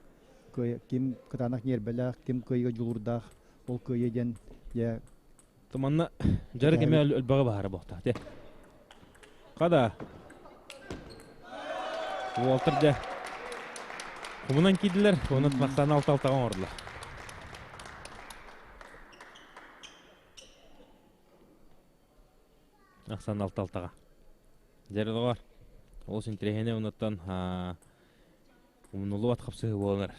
ким кытаанах ньиэрбэлээх, ким кыайыыга дьулуурдаах ол кыайыы диэн дьэ Туманна дьарык эмэ өлбөҕө баһара буохта. Те. Хада. Уолтар дьэ. Хомунан киирдилэр, онон махтана алта-алтаҕа оҥордулар. Ахсан алта-алтаҕа. Дьэ доҕор, олус интэриэһинэй онуттан умнуллубат хапсыһыы буолан эрэр.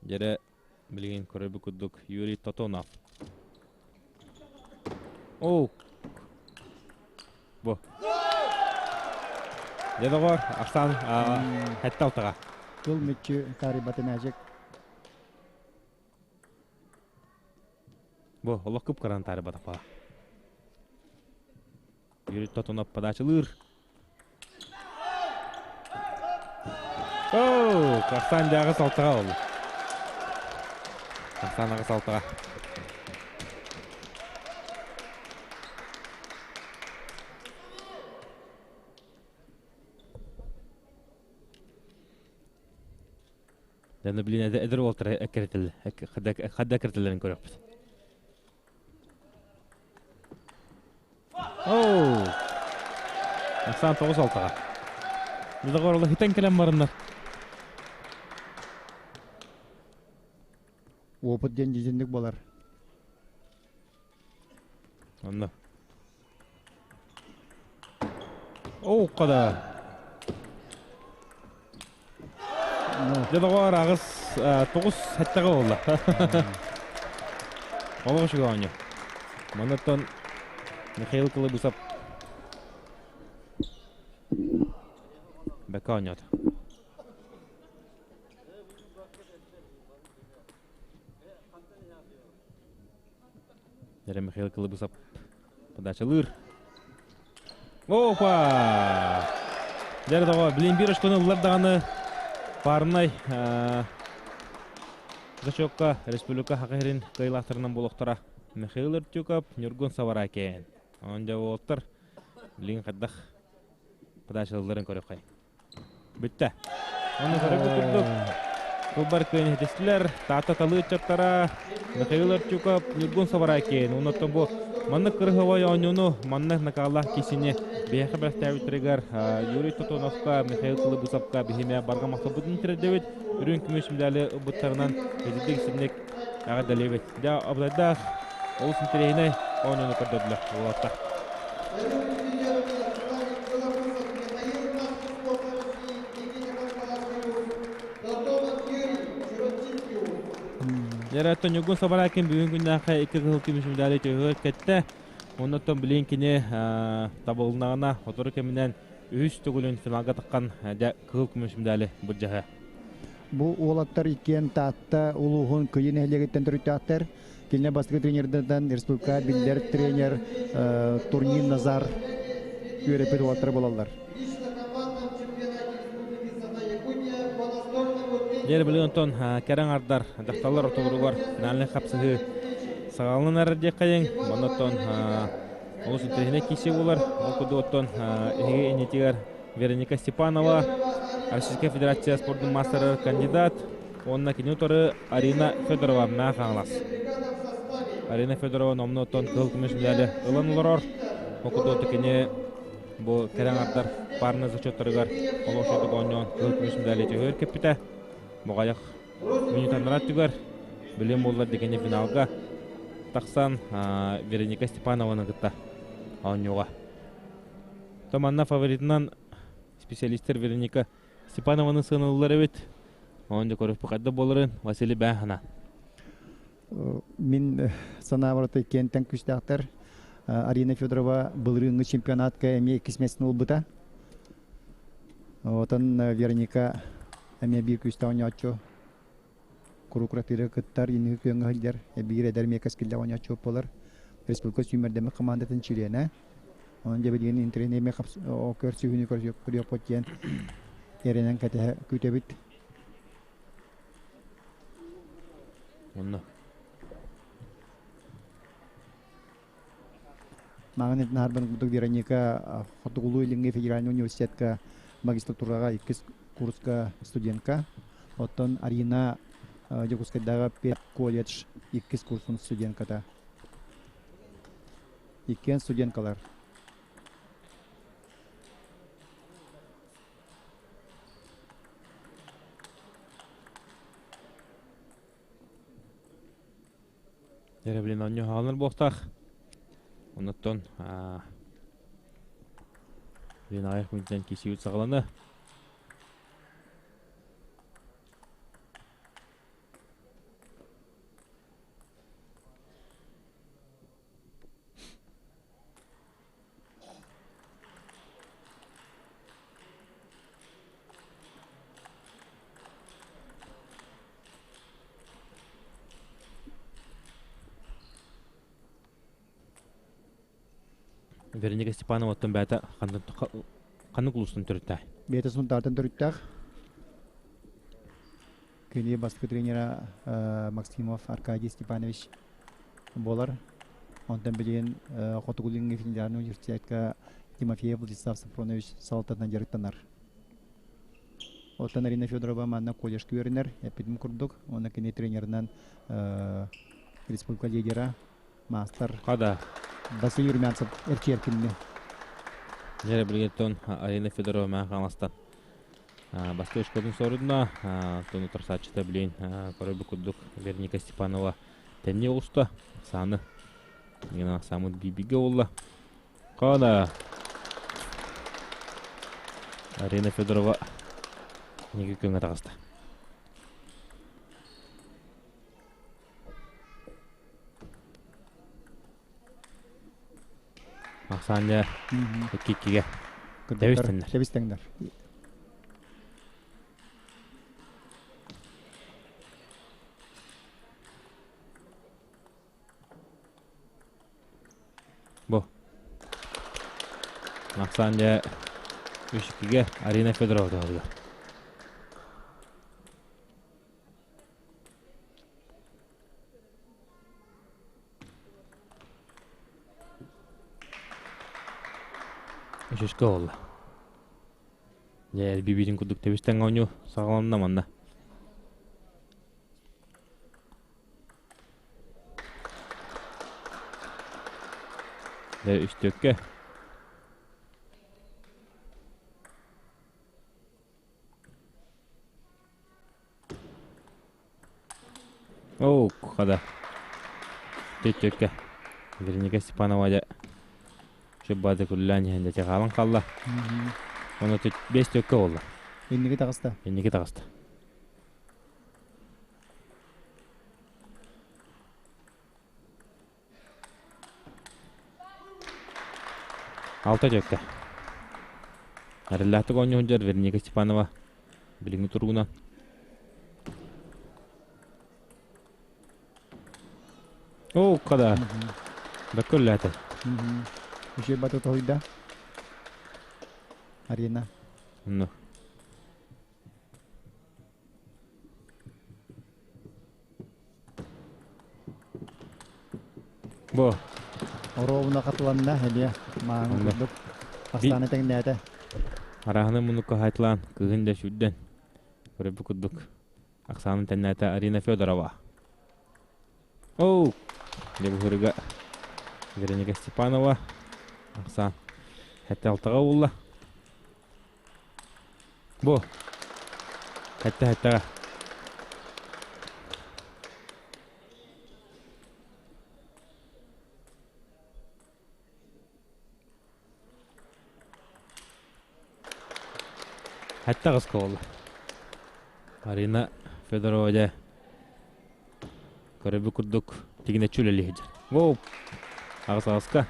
Дьэрэ билигин көрөрбүт курдук Юрий Тотонов. Оу! Бу. Дьэ доҕор, ахсаан хэтте алтаҕа. Тыл мүччү таарыйбата мээчик. Бу олох кып-кыран таарыйбатах Юрий Тотонов подачалыыр. Оу, Арсан дьааҕы салтаҕа ол. Арсан аҕа салтаҕа. Дьэ, блин, эдэр уолтара эккирэтэллэр, хадда эккирэтэллэрин көрүөхпүт. Оу! Ахсаан тоҕус алтаҕа. Доҕор, ол хитэн кэлэн барыннар. Опыт диэн дьизинник болар. Онно. Оу, қада. Дьэ доҕоор, аҕыс тоҕус сэттэҕэ буолла. Олох үчүгэй оонньуу. Маннаттан Михаил Кылыбысов бэккэ оонньоото. Дьэ Михаил Кылыбысов подачалыыр. Опа! Дьэ доҕоор, билин биир очкону ыллар даҕаны парнай зачетка республика Хакахирин кыайыылаахтарынан буолуохтара Михаил Артюков, Ньургун Саваракин. Онон дьэ уолаттар билигин хайдах подачалыылларын көрүөххэй. Бүттэ. Оны көрөбүт курдук кылбар кыайын иһитистилэр. Таатта талыы ыччаттара Михаил Артюков, Ньургун Сабарайкин. Оннуттан бу маннык кырыһыбай оонньууну, маннык накаалаах киһини биһиэхэ бэлэхтээбиттэригэр Юрий Тотоновка, Михаил Кылыбысовка биһимэ барҕа махталбытын тириэрдэбит. Үрүҥ көмүс медали ылбыттарынан итинник синник эҕэрдэлиибит. Дьэ, абылайдаах олус интэриэһинэй оонньууну көрдөрдүлэр уолаттар. Дьэ, Ньургун Сабарайкин бүгүн күннээххэ икки кыһыл көмүс медали төһө кэттэ. Оннуттан билин кини табылыннаҕына сотору кэминэн үһүс төгүлүн финалга таххан дьэ кыһыл көмүс медали былдьаһыа. Бу уолаттар иккиэн Таатта улууһун Кыйы нэһилиэгиттэн төрүттээхтэр. Кинилэр бастакы тренердэртэн республика биллэр тренер Турнин Назар үөрэппит уолаттара буолаллар. Дьэ, билигин онтон кэрэ аҥардар дьахталлар ортолоругар финальнай хапсыһыы саҕаланар диэххэйиҥ. Манна оттон олус интэриэһинэй киирсии буолар. Ол курдук оттон эһиги иннитигэр Вероника Степанова, Российская Федерация спордун маастара кандидат уонна кини утары Арина Федорова Мэҥэ Хаҥалас. Арина Федорова номнуо оттон кыһыл көмүс медали ылан олорор. Ол курдук кини бу кэрэ аҥардар парный зачеттарыгар олох оонньоон кыһыл көмүс медали төһөр кэппитэ. Моҕайах минутаннара өттүгэр билим буоллар дикини финалга тахсан Вероника Степанованы кытта оонньууга. То манна фаворитынан специалистер Вероника Степанованы сыаналыыллар эбит. Онон дьэ көрүөхпүт хайда буоларын Василий Бээхана. Мин санаабар киэнтэн күүстээхтэр. Арина Федорова былырыыҥҥы чемпионатка эмиэ иккис миэстэни ылбыта. Отон Вероника эмиэ биир күүстээх оонньооччу. Куруук кыттар, инники күөҥҥэ сылдьар, биир эдэр эмиэ кэскиллээх оонньооччу буолар. Республика сүүмэрдэммит хамаандатын чилиэнэ. Онон дьэ билигин интэриэһинэй эмиэ көрсүһүүнү көрүөхпүт диэн эрэнэн кэтэһэ күүтэбит. Онно. Мааҕын наһарбын курдук Вероника Хотугулуу-Илиҥҥи федеральнай университетка магистратураҕа иккис курска студентка. Оттон Арина Дьокуускайдааҕы педколледж иккис курсун студентката. Иккиэн студенткалар. Эрэ билин оонньуу хаалынар буолуохтаах. Оннуттан билин аҕыйах мүнүүтэн киирсибит саҕалана. Вероника Степанова оттон бэйэтэ ханнык улуустан төрүттээх? Бэйэтэ Сунтаартан төрүттээх. Кини бастакы тренера Максимов Аркадий Степанович буолар. Онтон билигин Хотугу-Илиҥҥи федеральнай университетка Тимофеев Владислав Софронович салалтатынан дьарыктанар. Оттон Арина Федорова манна колледжка үөрэнэр, эппитим курдук. Уонна кини тренеринэн республика лидера, маастар Хада. Василий Румянцев эрчийэр кинини. Дьэ, билигин Арина Федорова Мэҥэ Хаҥаластан Бастакы очкотун сорудуна, тону торсааччыта билин көрөрбүт курдук Вероника Степанова тэнни оҕуста. Сааны самыт бииргэ буолла. Кана Арина Федорова неге көңө таҕыста. Ахсаанньа икки-иккигэ. Тэбис тэҥнэр. Тэбис тэҥнэр. Бу. Ахсаанньа үс иккигэ Арина Федорова туһалыгар. Үсүскэ буолла. Дьэ, бибитин курдук тэбистэн оонньуу саҕаланна манна. Дьэ, үстүөккэ. Оо, хада. Төттөккө. Вероника Степанова дьэ Чуббаата күллээн иһэн дьэ хаалан хаалла. Ону бэс төккө буолла. Инники таҕыста. Инники таҕыста. Алта төккө. Арыллаахтык оонньуу сылдьар Вероника Степанова билиҥҥи туругунан Оо, хада. Бэккэ үллээтэ. Үчүгэй баты тоһуйда. Арина. Онно. Бу. Оруобуна хатыланна эмиэ мааны курдук. Бастааны тэҥнээтэ. Арааһына муннукка хаайтылаан, кыыһын да сүүрдэн. Көрөбү курдук. Ахсаанын тэннээтэ Арина Федорова. Оу! Дебуһурга Вероника Степанова. Ахсаан. Хэттэ алтаҕа уулла. Бу. Хэттэ хэттэҕэ. Хэтте аҕыска буолла. Арина Федорова дьэ көрөбү курдук тигинэччи үлэлии сылдьар. Воу! Аҕыс аҕыска.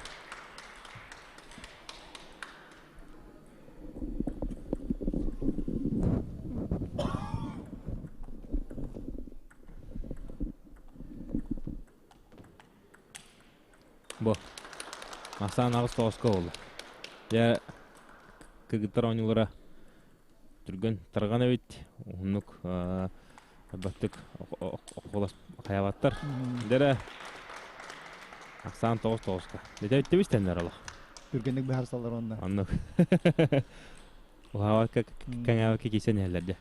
Бу. Ахсаан аҕыс тоҕуска буолла. Дьэ, кыргыттар оонньуулара түргэн тарҕан эбит. Уһуннук баттык оххолос хайабаттар. Дэрэ ахсаан тоҕус тоҕуска. Дэтэ тэннэр олох. Түргэнник быһаарсаллар онно. Оннук. Уһаабакка кэҥээбэккэ киирсэн иһэллэр дьэ.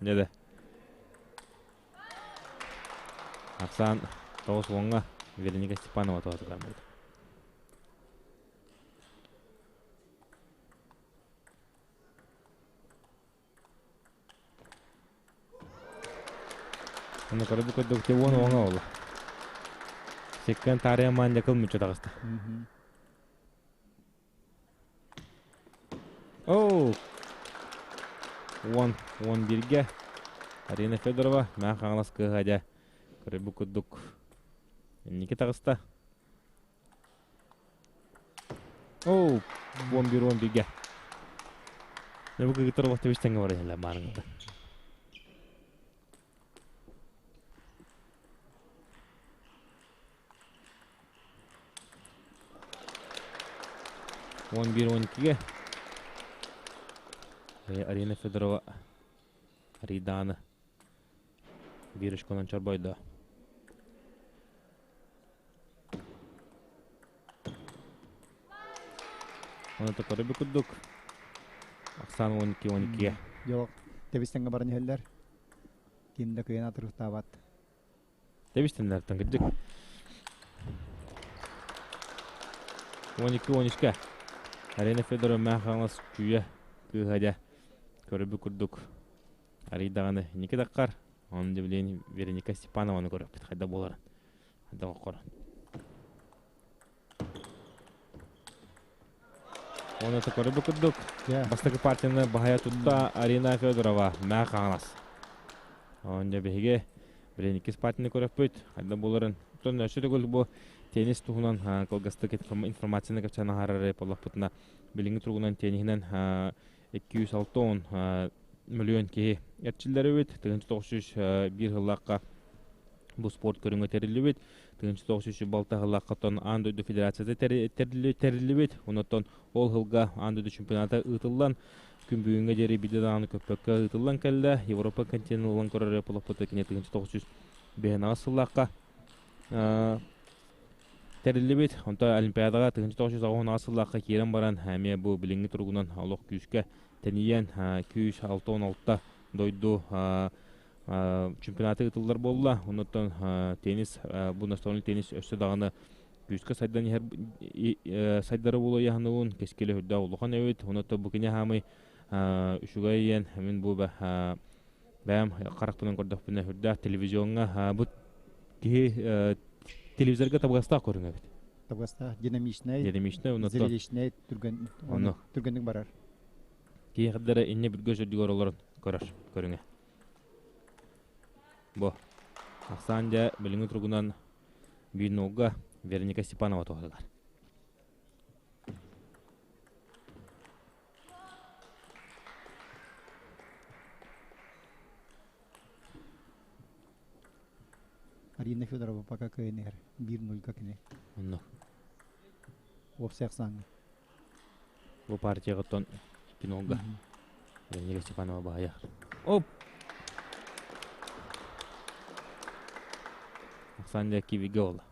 Дьэ да. Ахсаан 90-ҥа Вероника Степанова тоһутугар буолла. Ону көрө көрдүк те уон уоҥа буолла. Секкен таарыйан маан дьакыл мүччү таҕыста. Оо! Уон, 11-гэ Арина Федорова, Мэҥэ Хаҥалас кыыһа дьэ көрөрбүт курдук инники таҕыста. Оо, 11 11-гэ. Бу кыргыттар олох тэбис-тэҥҥэ баран иһэллэр маарыҥҥыта. 11-12-гэ Арина Федорова Ридааны биир очконан чорбойдо. Оны көрөбү курдук Оксана 12-12-ге. Жоқ, тэбис-тэҥҥэ баран иһэллэр. Ким да кыайан атырыхтаабат. Тэбистиннэртэн кырдьык. 12-13-ке. Арина Федорова Мэҥэ Хаҥалас Чүүйэ кыыһа дьэ көрөрбүт курдук арый даҕаны инники таххар. Ону дьэ Вероника Степанованы көрөппүт хайда буоларын. Хайда оккорон. Оны көрөрбүт курдук бастакы партияны баһайа тутта Арина Федорова Мэҥэ Хаҥалас. Ону дьэ биһиги билин иккис партияны көрөппүт. Хайда буоларын. Оттон өссө төгүл бу теннис туһунан кылгастык информацияны кэпсээн аһарары буоллахпытына билиҥҥи туругунан тенниһинэн 260 миллион киһи эрчиллэр эбит. 1901 сыллаахха бу спорт көрүҥэ тэриллибит. 1906 сыллаахха аан дойду федерацията тэриллибит. Онтон ол сылга аан дойду чемпионата ыытыллан күн бүгүҥҥэ диэри биирдэ даҕаны көппөккө ыытыллан кэллэ. Европа континент ылан көрөр буоллахпыт кини 1905 сыллаахха. Тэриллибит. Онтон Олимпиадаҕа 1998 сыллаахха киирэн баран, эмиэ бу билиҥҥи туругунан олох күүскэ тэнийэн, күүс 66 дойду чемпионата ыытыллар буолла. Оннуттан теннис, бу настольный теннис өссө даҕаны күүскэ сайдан иһэр сайдара буолуо яһаныбын кэскилэ үрдээх улахан эбит. Онуттан бу кини хаамый үчүгэй иэн мин бу бэйэм харахпынан көрдөхпүнэ үрдээх телевизиоҥҥа бу киһи телевизорга табыгастаах көрүҥ эбит. Табыгастаах, динамичнай, динамичнай, зрелищнай, түргэн, онно түргэнник барар. Киһи хардара инне бүргө сүрдүгэр олорон көрөр көрүҥэ. Бу ахсаан дьэ билиҥҥи туругунан биир нолга Вероника Степанова туһатылар. Арина Федорова пока кыайан иһэр. 1-0 кини. Онно. Уопсай ахсааҥҥа. Бу партияҕыттан кинолга Вероника Степанова баһыйар. Оп! Ахсаан дьэ кивигэ буолла.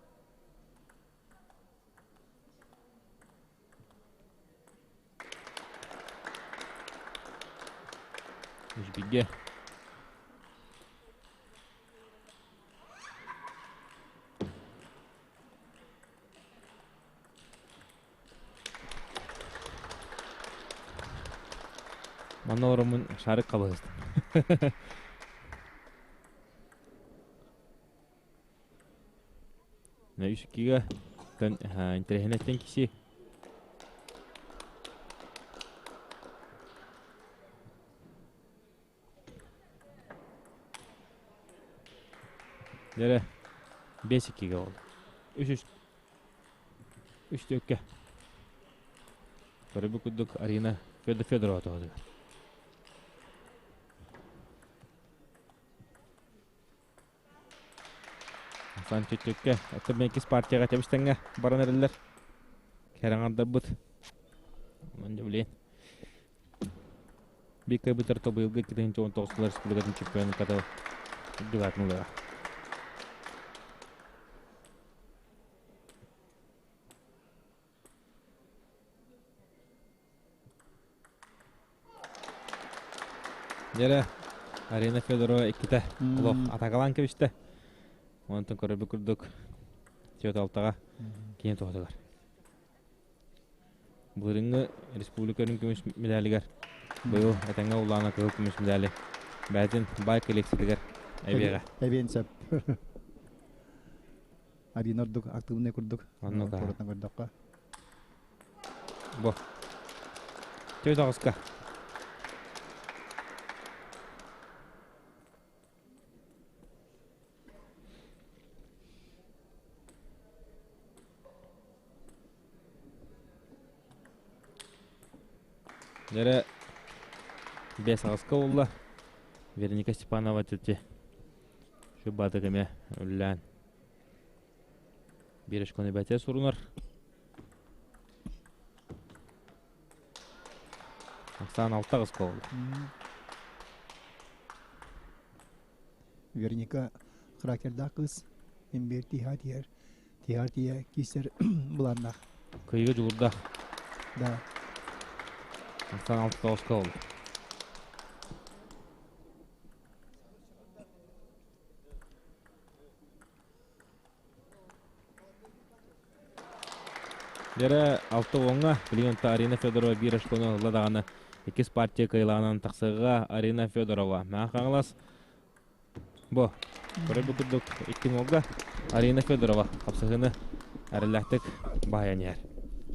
Үс Манна ороммун шарик хабыһыстым. Үс иккигэ интэриэһинэттэн киси Дьэрэ, 5-2-гэ буолла. Үс-үс. Үс түөккэ. Көрүбүт курдук Арина Федор Федорова тоһутугар. Асан түөккэ. Оттон иккис партияҕа тэбистэҥҥэ баран эрэллэр. Кэрэҥардарбыт. Онон дьэ билиэн. Биир кыайбыттар быйылгы 2019 сыл республикатын чемпионун кытары үрдүк аатын ылыаҕа. Дьэрэ, Арина Федорова иккитэ олох атакалаан кэбистэ. Онтон көрөрбүт курдук 4-6-га киин туһатыгар. Былырыыҥҥы республика үрүҥ көмүс медалигар быйыл этэҥҥэ улаана кыһыл көмүс медали бэйэтин баай коллекциятыгар эбиэҕэ. Эбиэн сөп. Арина ордук актыыбынай курдук. Оннук Туоратан көрдөххө. Бу. Төрт аҕыска. Дьэрэ бэс аҕыска буолла. Вероника Степанова тете Шубатык эмэ үллээн биир очкону бэтэ сурунар. Ахсаан алта аҕыска буолла. Вероника характердаах кыыс. Имбиэр тиһаа тиһэр тиһаар тиийэ киирсэр былааннаах. Кыйыга дьулурдаах. Да. Ахсаан алта тоҕуска буолла. Дьэрэ алта уоҥҥа билигин Арина Федорова биир очкону ылла даҕаны иккис партия кыайылааҕынан тахсыаҕа Арина Федорова. Мэҥэ Хаҥалас Бу, көрөрбүт курдук икки нолга Арина Федорова хапсыһыыны эрэллээхтик баһыйан иһэр.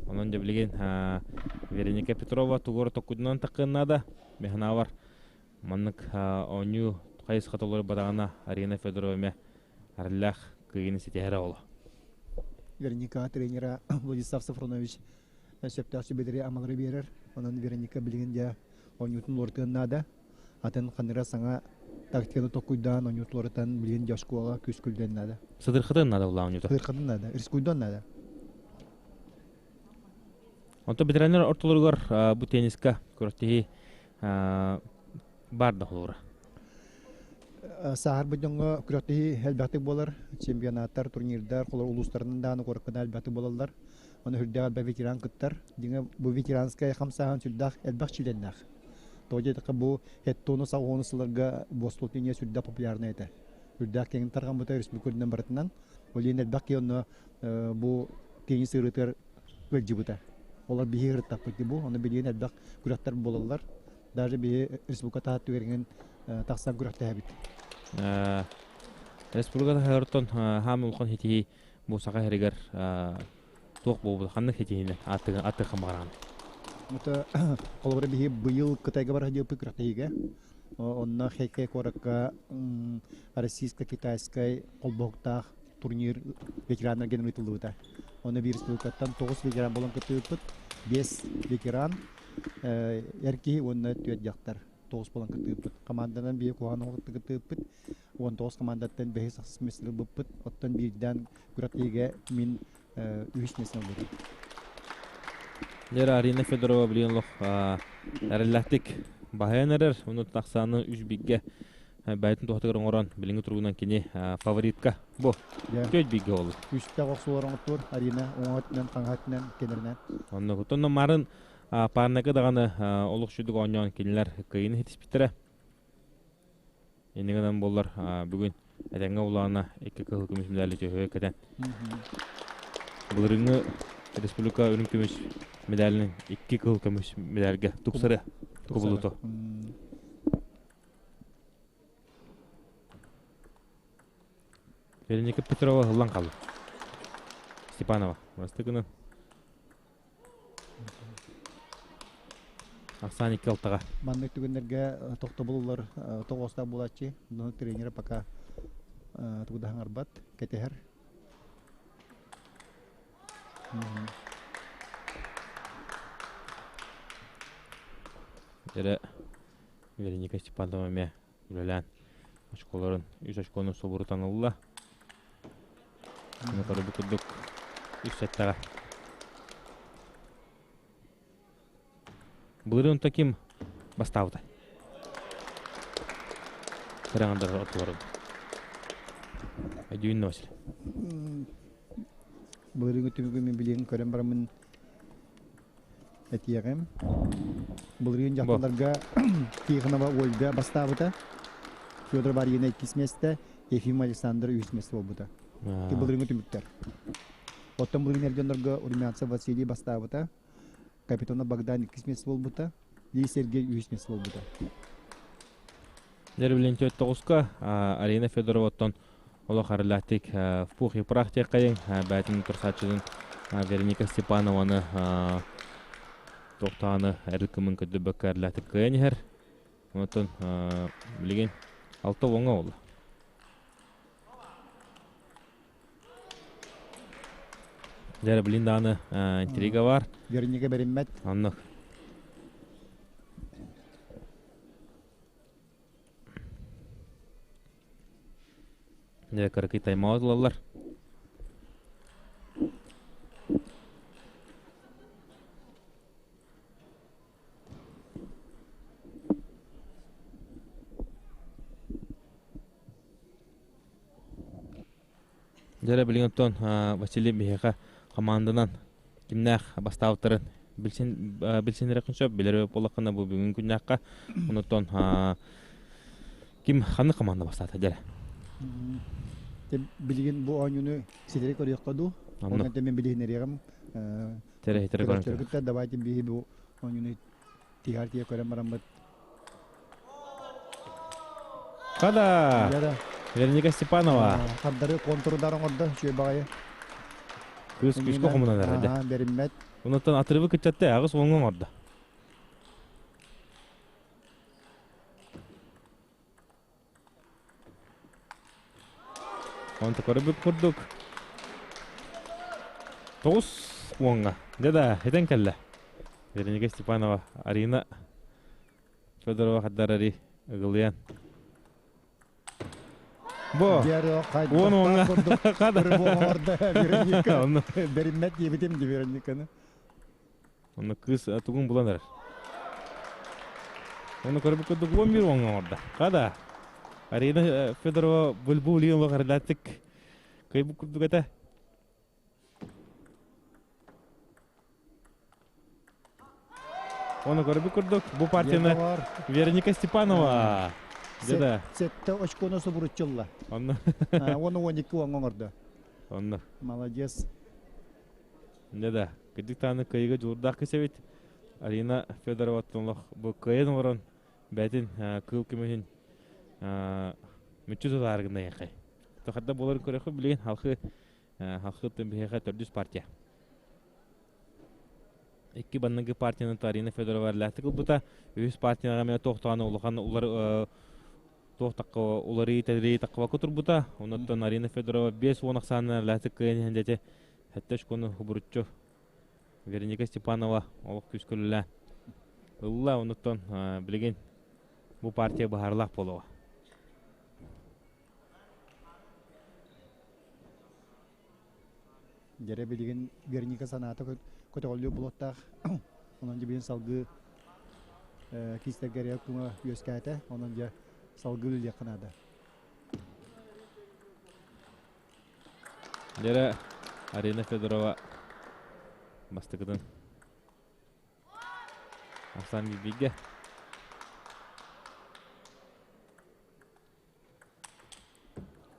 Онон дьэ билигин Вероника Петрова тугура токкудунан таххыан наада. Механавар маннык оонньуу хайысха толорбатаҕына Арина Федорова эмэ эрэллээх кыайыыны ситиһэрэ оло. Вероника тренера Владислав Сафронович сөптөөх сүбэлэри амалары биэрэр. Онон Вероника билигин дьэ оонньуутун уларытыан наада. Атын ханыра саҥа тактиканы токкуйдаан оонньуутуларытан билигин дьэ оскуола күскүлдэн наада. Сыдырхытын наада булла оонньуута. Сыдырхытын наада, рискуйдуон наада. Онтон ветераннар ортолоругар бу тенниска күрэхтэһии бар да холура. сааһырбыт дьоҥҥо күрэхтэһии элбэхтик буолар. Чемпионаттар, турнирдар, холор улуустарынан даҕаны куоракканан элбэхтик буолаллар. Ону сүрдээх элбэх ветеран кыттар. Дьиҥэ бу ветеранскай хамсааһын сүрдээх элбэх чилиэннээх. Тоҕо диэтэххэ бу хеттону саҕа сылларга буостуол тиҥэ сүрдээх популярнай этэ. Үрдээх киэҥ тарҕаммыта республика үрдүнэн барытынан. Ол иһин элбэх киһи онно бу теннис ырыытыгар ыалдьыбыта. Олор биһи ырыттахпыт бу. Ону билигин элбэх күрэхтэр буолаллар. Даже биһи республика таһаттыгар тахсан күрэхтэһэбит. Республика таһыгартан хаам улахан хитиһи бу саха сиригэр туох буолбут ханнык хитиһини аттыга баҕараҕын? Это холобура биһи быйыл Кытайга бара сылдьыбыппыт күрэхтэһиигэ. Онно Хэкэ куоракка российско-китайскай холбоһуктаах турнир ветераннарга ыытыллыбыта. Онно биир республикаттан 9 ветеран буолан кыттыбыппыт. 5 ветеран, эр киһи уонна 4 дьахтар 9 буолан кыттыбыппыт. Команданан биир куһаҕан кыттыбыппыт. 19 командаттан бэһис ахсыс миэстэни ылбыппыт. Оттон биирдээн күрэхтэһиигэ мин үһүс миэстэни ылбытым. Лера Арина Федорова билигин олох эрэллээхтик баһыйан эрэр. Уну тахсааны үс биггэ бэйэтин туһатыгар оҥорон билиҥҥи туругунан кини фаворитка бу түөрт биггэ болду. Үстэх охсуулар оҥоттуур Арина уҥа өттүнэн, хаҥа өттүнэн, кэнэринэн. Онно онно марын парнага даҕаны олох сүдүк оонньоон кинилэр кыайыыны ситиспиттэрэ. Иннигинэн буоллар бүгүн этэҥҥэ улаана икки кыһыл көмүс медали төһө кэтэн. Былырыыҥҥы республика үрүҥ көмүс медалин икки кыһыл көмүс медальга тупсары кубулуту. Вероника Петрова ыллан қалды. Степанова. Бастыкынан. Ахсаан икки алтаҕа. Маннык түгэннэргэ тохтобуллар тоҕоостоох буолааччы. Но тренера пока тугу да хаҥарбат, кэтэһэр. Эрэ Вероника Степанова эмиэ үлэлээн очколорун үс очкону субурутан ылла. Көрбүт курдук үс сэттэҕэ. Былырыын ким бастаабыта? Кыраҥандар ортолорун. Өйдүүн Василий. Былырыыҥҥы түмүгү мин билигин көрөн бараммын этиэҕим. Былырыын дьахталларга Тихонова Ольга бастаабыта. Федор Варьина иккис миэстэ, Ефим Александр үһүс миэстэ буолбута. Былырыыҥҥы түмүктэр. Оттон былырыын эр дьоннорго Румянцев Василий бастаабыта. Капитонов Богдан иккис миэстэ буолбута. Ли Сергей үһүс миэстэ буолбута. Дьэ, билин тоҕуска Арина Федороваттан олох арылаатик в пух и прах диэххэйиҥ бээтин турсааччытын Вероника Степанованы туохтааны эрил кымын көрдөрбөккө арылаатик кыайан иһэр. Онтон билигин алта уоҥҥа буолла. Дьэ, билин даҕаны интрига бар. Вероника бэриммэт. Оннук. Дьэ, кыракый таймаут ылаллар. Дьэ эрэ билигин оттон Василий биһиэхэ хамаанданан кимнээх бастаабыттарын билсин билсиннэриэххин сөп билэр буоллаххына бу бүгүн күннээххэ онуттан ким ханнык хамаанда бастаата дьэ Билигин бу оонньууну ситэри көрүөххэ дуу? Онон мен билиһиннэриэҕим. Тэрэһитери көрөн. Давайте биһи бу оонньууну тиһэр тиэ көрөн бараммыт. Хада! Вероника Степанова. Хардары контурдар оҥордо үчүгэй баҕайы. Кыыс күүскэ хомунан эрэрдэ. Бэриммэт. Онуттан атырыбы кыччатты аҕыс уоҥҥа оҥордо. Онто көрбүт курдук тоҕус уоҥҥа дьэ да этэн кэллэ Вероника Степанова Арина Федорова хаддарари ыгылыйан Бо уон уоҥҥа хада Вероника бэриммэт диэбитим ди Верониканы Онно кыыс тугун булан эрэр. Ону көрбүт курдук 11 уоҥҥа оҥордо. Хада. Арина Федорова булбу улиын баҕардааттык кыайбыт курдук этэ. Оны көрбүт курдук бу партияны Вероника Степанова. Деда. Сетте очкону субуруччулла. Онно. Оны 12 оҥордо. Онно. Молодец. Деда. Кырдьык тааны кыайыга дьулурдаах кысэбит. Арина Федорова олох бу кыайан олорон бэйэтин кыыл көмүһүн мүччү тутаар гынайахай. Тохарда буоларын көрөхө билигин халхы халхы биһиэхэ төрдүс партия. Икки банныгы партияны Арина Федорова эрлээхтик ылбыта. Үһүс партияҕа эмиэ туохтааны улахан улар туох такка уларыы тэлэрии таккабакка турбута. Онуттан Арина Федорова 5-10 ахсаанынан эрлээхтик кыайан иһэн дьэти сэттэ очкону хубуруччу Вероника Степанова олох күүскэ үлэлээн ылла. Онуттан билигин бу партия быһаарылаах буолуоҕа. Дьэрэ билигин Вероника санаата көтөҕүллүү булуохтаах. Онон дьэ билигин салгыы киистэргэ эрэ туҥа үөскээтэ. Онон дьэ салгыы үлэлиэххэ наада. Дьэрэ Арина Федорова бастакытын Арсан Бибигэ.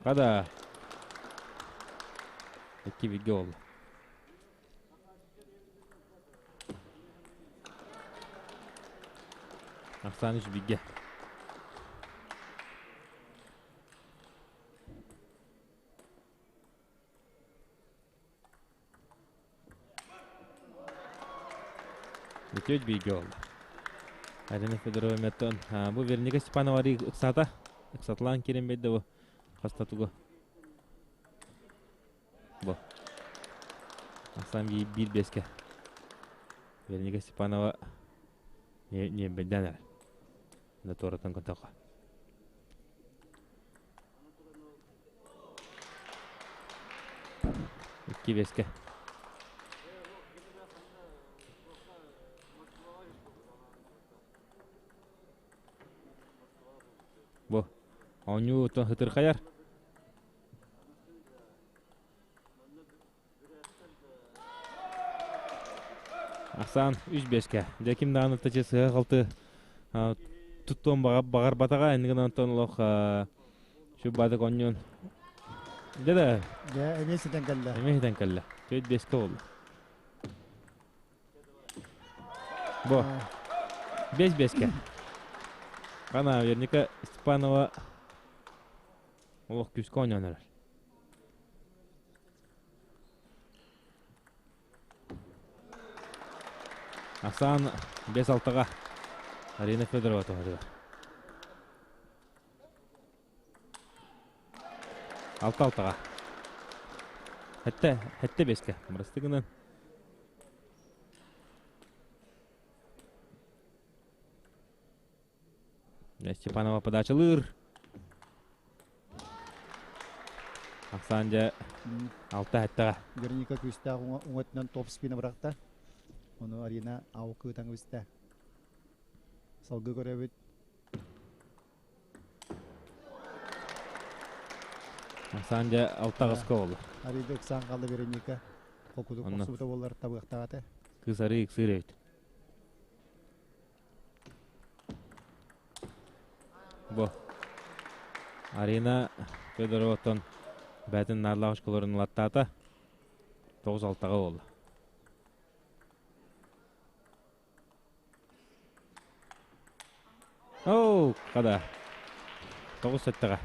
Хада. Икки бигэ болду. Арсан үс бигэ. Үтүөт бииргэ буолла. Арина Федорова меттон бу Вероника Степанова ыксата ыксатылаан киирэн биэрдэ бу хаста тугу бу Асан биир бэскэ Вероника Степанова ньиэмбэйдээн эрэр да туоратан көтөхө Икки бэскэ. Бу оонньуу хытырхайар. Ахсаан үс бэскэ. Дьэ ким даҕаны тачы сыһа-халты туттуон баҕарбатаҕа иннигин онтон олох сүрбаатык оонньуон дьэ да Дьэ, эмиэ ситэн кэллэ. Эмиэ ситэн кэллэ. Түөрт бэскэ буолла. Бу. Бэс бэскэ. Ана Вероника Степанова олох күүскэ оонньоон эрэр. Ахсаан 5-6-га Арина Федорова туһатыгар. 6-6-га. Хэтте, хэтте беске. Бырасты гынан. Степанова подачалыыр. Ахсаан дьэ алта хэттэҕэ. Вероника күүстээх уҥатынан топ спина бырахта. Ону Арина аук ыытан кэбистэ. Салгыы көрөбүт. Ахсаан дьэ алта аҕыска буолла. Арыйда ыксаан хаалла Вероника. Холкутук охсубута буоллар табыахтаах этэ. Кыыс арыы ыксыыр эбит. Бу Арина Федороваттан бэйэтин наарлаах очколорун ылаттаата. 9-6-га буолла. Оу, хада. 9-7-га.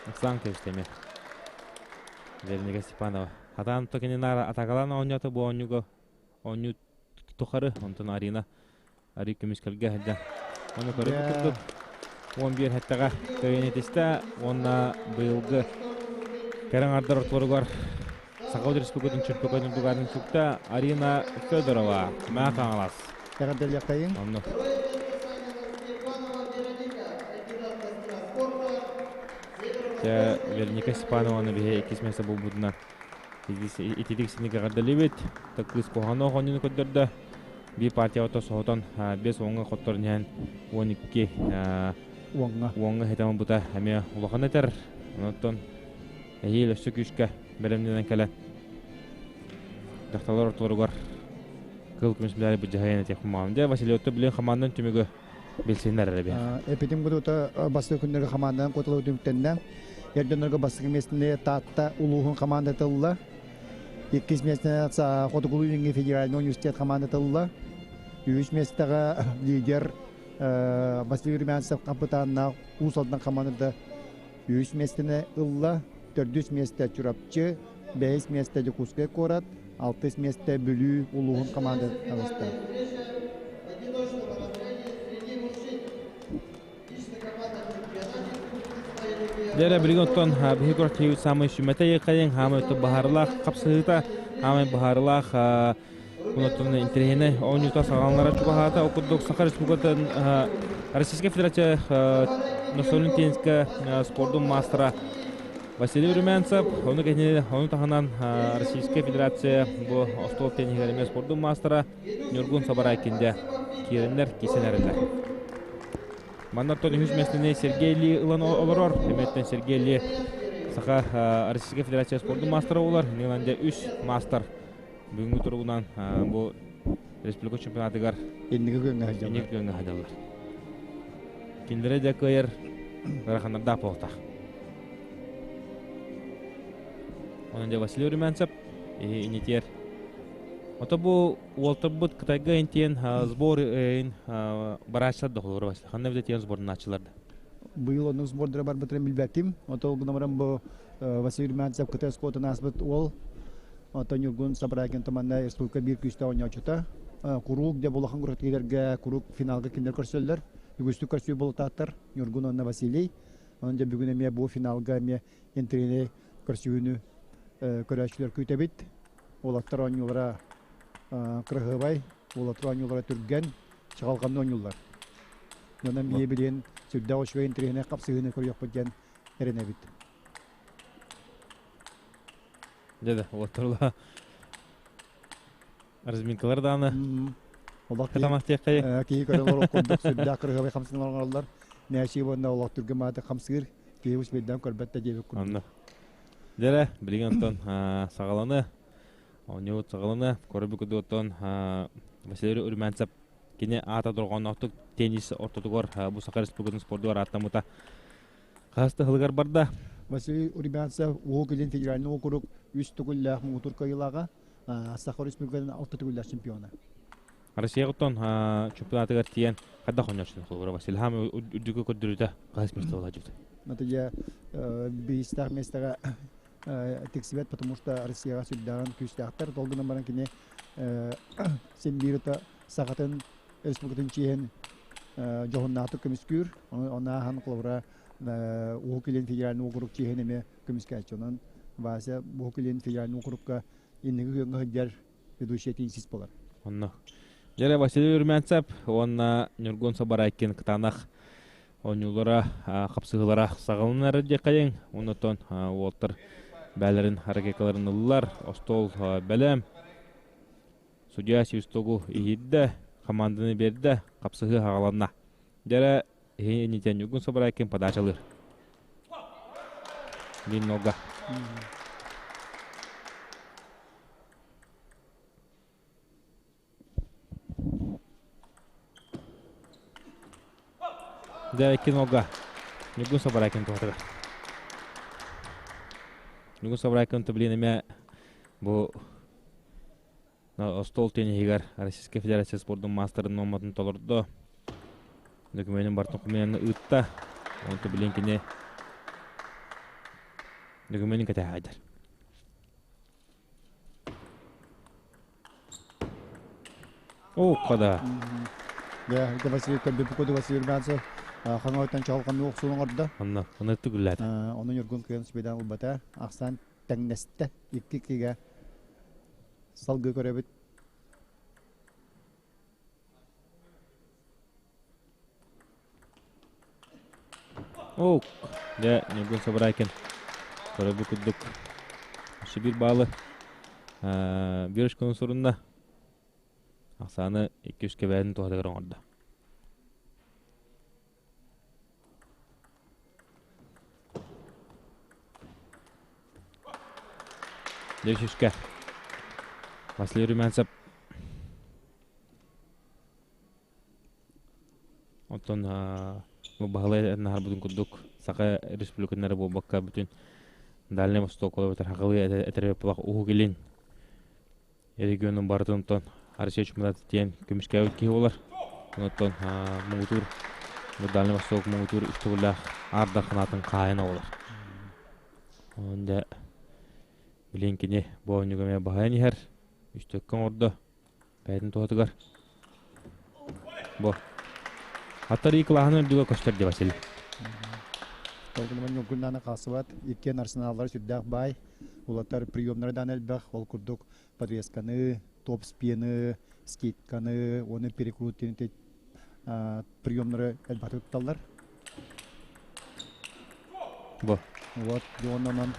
Ыксаан кэбистэ эмиэ. Вероника Степанова. Хатаан токининара атакалаан оонньоото бу оонньууга оонньуу тухары онтон Арина Ари көмүскэлгэ сылдьан. Ону көрөбүт курдук 11 хэттэҕэ көйөн этистэ уонна быйылгы кэрэ аҥардар ортолоругар Саха Республикатын чөмпөкөнүн дугаатын сүктэ Арина Федорова Маа Хаҥалас. Эҕэрдэлиэхтэйиҥ. Онно. Дьэ, Вероника Степанованы биһи иккис миэстэ буолбутунан ититик синик эҕэрдэлиибит. Кыыс куһаҕан оонньууну көрдөрдө. Биир партия ото соһутан 5 уоҥҥа хотторон иһэн 12 уоҥҥа уоҥҥа хитэн ылбыта эмиэ улахан этэр. Онтон эһиил өссө күүскэ бэлэмнэнэн кэлэн дьахталлар ортолоругар кыл көмүс медали былдьаһайан этиэх кумаҕым. Дьэ, Василий, отто билин хамаандан түмүгү билсиннэр эрэ биһиэхэ. Эпитим кутута бастакы күннэргэ хамаанданан куоталаһыы түмүктэннэ. Эр дьоннорго бастакы миэстэни Таатта улууһун хамаандата ылла. Иккис миэстэни Хотугулуу-Илиҥҥи федеральнай университет хамаандата ылла. Үһүс миэстэҕэ лидер Василий Румянцев хапытааннаах Уус Алдан хамаандата үһүс миэстэни ылла. Төрдүс миэстэ Чурапчы, бэһис миэстэ Дьокуускай куорат, алтыс миэстэ Бүлүү улууһун хамаандата таҕыста. В одиночном разряде среди мужчин. Личный командном чемпионате Дьэ, билигин оттон биһи күрэхтэһиибит саамай сүмэтэ ыйыкайын, хаамай баһаарылаах хапсыһыыта, хаамай баһаарылаах онуттан интэриэһинэй оонньуута саҕаланара чугаһаата. Ол курдук Саха Республикатын Российскай Федерация настольный теннискэ спордун маастара Василий Румянцев, ону кэннэ ону таһынан Российскай Федерация бу остуол тенниһигэр эмиэ спордун маастара Ньургун Сабарайкин дьэ киирэннэр киирсэн эрэллэр. Манна оттон үһүс миэстэни Сергей Ли ылан олорор. Эмиэттэн Сергей Ли Саха Российскай Федерация спордун маастара буолар. Ниландия үс маастар бүгүҥҥү туругунан бу республика чемпионатыгар инники күөҥҥэ сылдьаллар. Инники күөҥҥэ сылдьаллар. Кинилэри дьэ кыайар ыараханнардаах буолтах. Онон дьэ Василий Румянцев инитиэр. Ото бу уолтарбыт Кытайга интиэн сбор барааччылар да холобура Василий. Ханна бит тиэн сборнааччылар да. Быйыл оннук сбордара барбытын билбэтим. Ото ол гынан баран бу Василий Румянцев Кытай оскуолатын ааспыт уол. Оттон Ньургун Сабракин манна республика биир күүстээх оонньооччута. Куруук дьэ улахан күрэхтэһиилэргэ куруук финалга кинилэр көрсөллөр. Үгүстүк көрсүү буолутааттар Ньургун уонна Василий. Онон дьэ бүгүн эмиэ бу финалга эмиэ интригэни көрсүһүүнү көрөөччүлэр күүтэбит. Уолаттар оонньуулара кыраһыабай, уолаттар оонньуулара түргэн, чаҕылҕанны оонньууллар. Онон бие билиэн сүрдээх үчүгэй интэриэһинэй хапсыһыыны көрүөхпүт диэн эрэнэбит. Дьэ да, уолаттар разминкалар дааны Олох кытамахтыаххай. Киһи көрөн олорор курдук сүрдээх кырыһабай хамсыналар оҥороллор. Нээчии уонна олох түргэн мааты хамсыыр. Киһи усбейдаан көрбөт да диэбит курдук. Онно. Дьэрэ, билигин онтон саҕаланы, оонньуубут саҕаланы, көрбүт курдук оттон Василий Румянцев кини аата дорҕоонноохтук теннис ортотугар бу Саха Республикатын спордугар ааттаммыта хас да сылыгар барда. Василий Румянцев Уһук Илин федеральный округ үс төгүллээх муҥутуур кыайыылааҕа, Саха Республикатын алта төгүллээх чемпиона. Россия оттон чемпионатыгар тиийэн хайдах оонньооччуну холобура Василий хаамай үрдүкү көрдөрүүтэ хаһыс миэстэ буолааччыта? Это биэстээх миэстэҕэ тиксибэт, потому что Россияҕа сүрдээҕин күүстээхтэр. Ол гынан баран кини син биир Сахатын Республикатын чиэһин дьоһуннаахтык көмүскүүр. Оны ааһан холобура Уһук Илин федеральный округ чиэһин эмиэ көмүскээччи. Онон Вася Уһук Илин федеральный округка инники күөҥҥэ сылдьар ведущий теннисист буолар. Онно. Дьэрэ Василий Румянцев уонна Ньургун Сабарайкин кытаанах оонньуулара, хапсыһыылара саҕаланар диэххэйиҥ. Оннотон уолтар бээлэрин ракеткаларын ыллар, остуол бэлэм. Судья свистогу иһирдэ, команданы биэрдэ, хапсыһыы хаҕаланна. Дьэрэ инитэн Ньургун Сабарайкин подачалыыр. Немного. Дьэ, кинога. Ньургун Сабарайкин туһатыгар. Ньургун Сабарайкин блин эмэ бу остуол тенниһигэр Российскай Федерация спордун маастарын нуорматын толордо. Документин бартын хомуйан ыытта. Онто билин кини документин кэтэһээдэр. О, кода. Да, это Василий Көрбүппү Василий Румянцев хаҥаһыттан чаҕылханныы охсуун оҥордо. Онно, онно түгүллээтэ. Ону Ньургун кыайан сүбэдээн ылбата. Ахсаан тэҥнэстэ. Икки иккигэ салгыы көрөбүт. О, Дьэ, Ньургун Сабарайкин көрөрбүт курдук өссө биир баалы биир очкону сурунна. Ахсааны икки-үс кэбээһин туһатыгар оҥордо. Дьэ, Василий Румянцев Оттон бу Баһылай наһарбытын курдук Саха Республикатын эрэ буолбакка бүтүн Дальнай Восток эбэтэр Хахалыы этэр Уһук Илин регионун барытын оттон Россия чемпионата диэн көмүскээбит киһи буолар. Онтон муҥутуур Дальнай Восток муҥутуур үс төгүллээх Аар Дарханаатын хаайан оҕолор. Онон дьэ билин кини бу оонньууга эмиэ баһыйан иһэр. Үс төккө оҥордо. Бэйэтин туһатыгар. Бу. Аттар ии кылааһын үрдүгэ көстөр дии Василий. Толкунуман ньургуннаана хаалсыбат. Иккиэн арсеналлара сүрдээх баай. Улаттар приемнара даан элбэх. Ол курдук подвесканы, топ-спины, скидканы, уонна перекрутины приемнары элбэхтик тутталлар. Бу. Вот, онон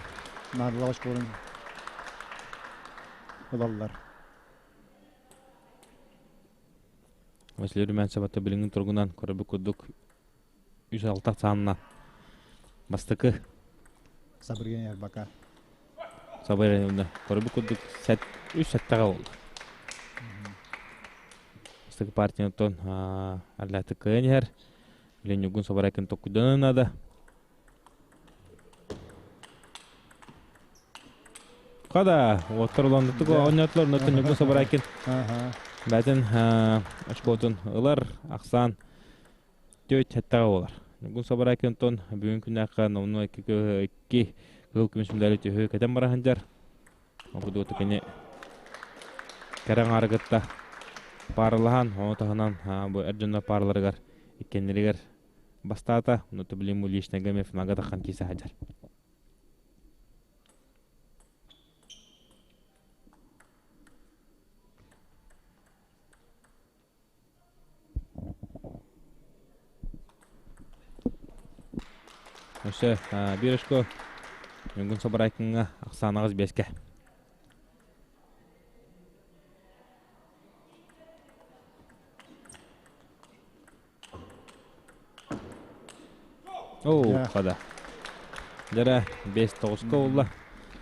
наадалаах очколарын ылаллар. Василий Румянцев билиҥҥи туругунан көрөбүт курдук үс алта саанна бастакы Сабырген Ярбака. Сабырген көрөбүт курдук сет үс сэттэҕэ буолла. Бастакы партияттан Арлятык кыайан иһэр. Билин Ньургун Сабарайкин токкуйданан наада. Хада, уоттар уландытык оонньоотулар, оннуттан Ньургун Сабарайкин бээтин очкотун ылар, ахсаан түөрт сэттэҕэ буолар. Ньургун Сабарайкин онтон бүгүн күннээххэ номнуо икки икки кыһыл көмүс медали түһү кэтэн бара сылдьар. Обудуоту кини кэрэ аҥаары кытта пааралаһан, ону таһынан бу эр дьоннор паараларыгар иккиэннэригэр бастаата, онно билим личнайга эмиэ финалга таххан киирсэ сылдьар. Өссө биир очко Ньургун Соборайкиҥҥа ахсаан аҕыс биэскэ. Оо, хада. Дьэрэ, биэс тоҕуска буолла.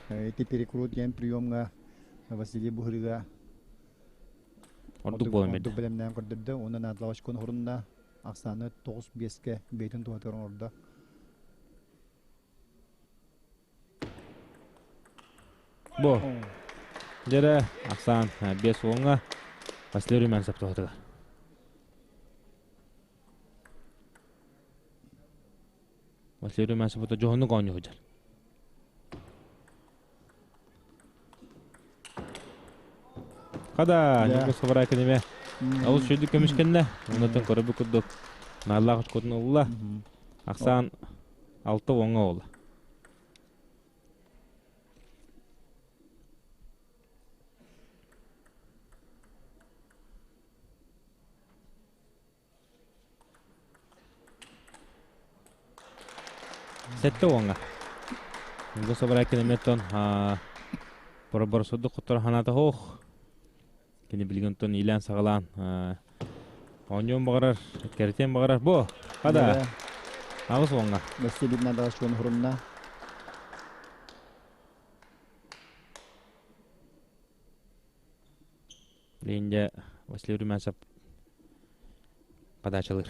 Ити перекрут диэн приемҥа Василий Буһырыга Ордук буолан ордук бэлэмнээн көрдөрдө уонна наадалаах очкону хорунна. Ахсааны тоҕус биэскэ бэйэтин туһатыгар оҥордо. Бу. Дьэрэ, ахсаан биэс уоҥҥа Василий Румянцев туһатыгар. Василий Румянцев ото дьоһуннук оонньуу сылдьар. Хада, Ньургун Сабарайкин эмэ олус үчүгэй көмүскэннэ. Оннуттан көрөбүт курдук нааллаах очкотун ылла. Ахсаан алта уоҥҥа буолла. Сэттэ уоҥҥа. Ньургун Сабарайкин эмиэ оттон боросордук хотторо санаата суох. Кини билигин оттон иилээн-саҕалаан оонньуон баҕарар, кэритиэн баҕарар. Бу, хада, аҕыс уоҥҥа. Василий Надалович хурунна. Линдя Василий Румянцев подачалыыр.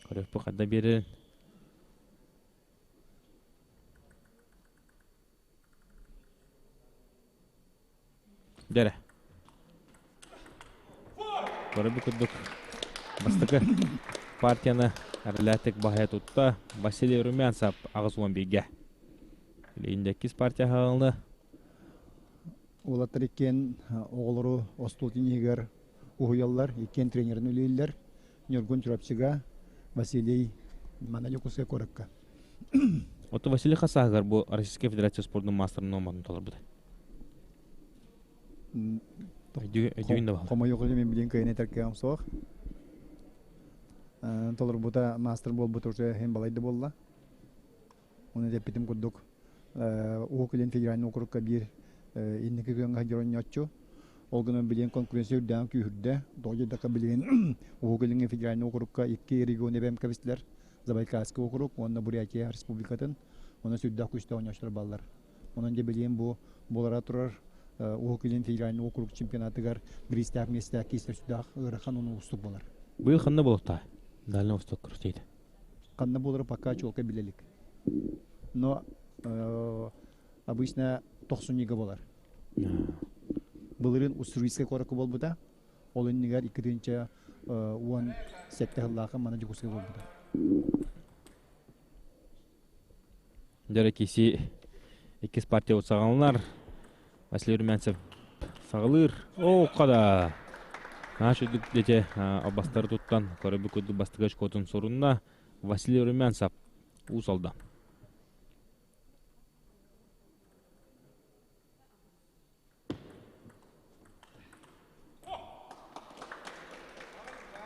Көрүөхпүт ханна биэрэрин. Дьэрэ. Көрөбүт курдук бастакы партияны эрэлээхтик баһыйа тутта Василий Румянцев 81-гэ. Илиинде иккис партия аһаҕылны. Уолаттар иккиэн оҕолору остуол тиниһигэр уһуйаллар, иккиэн тренерин үлэлииллэр. Ньургун Чурапчыга, Василий манна Дьокуускай куоракка. Отто Василий Хасааһыгар бу Российскай Федерация спордун маастарын нуоматын толорбута. Өйдүүгүн да Хомойуох иһин мин билигин кыайан этэр кыаҕым суох. Толорбута маастар буолбута уже иһин балайда буолла. Оны эппитим курдук Уһук Илин федеральный округка биир инники күөҥҥэ сылдьар оонньооччу. Ол гынан билигин конкуренция үрдээн күүһүрдэ. Тоҕо диэтэххэ билигин Уһук Илиҥҥи федеральный округка икки регион эбэм кэбистилэр. Забайкальский округ уонна Бурятия республикатын. Онон сүрдээх күүстээх оонньооччулар бааллар. Онон дьэ билигин бу буолара турар Уһук Илин федеральный округ чемпионатыгар бириистээх миэстээх киирсэр сүрдээх ыарахан уонна уустук буолар. Быйыл ханна буолуохтаа? Дальний Восток күрэхтэһиитэ. Ханна буолара пока чуолкай билэ илик. Но обычно тохсунньуга буолар. Былырыын Уссурийскай куоракка буолбута. Ол иннигэр 2017 сыллаахха манна Дьокуускай буолбута. Дьэ киси иккис партия саҕаланар. Василий Румянцев саҕалыыр. Оо, хада! Наш үрдүк дете албастары туттан, көрөбү курдук бастакы очкотун сорунна. Василий Румянцев уус алда.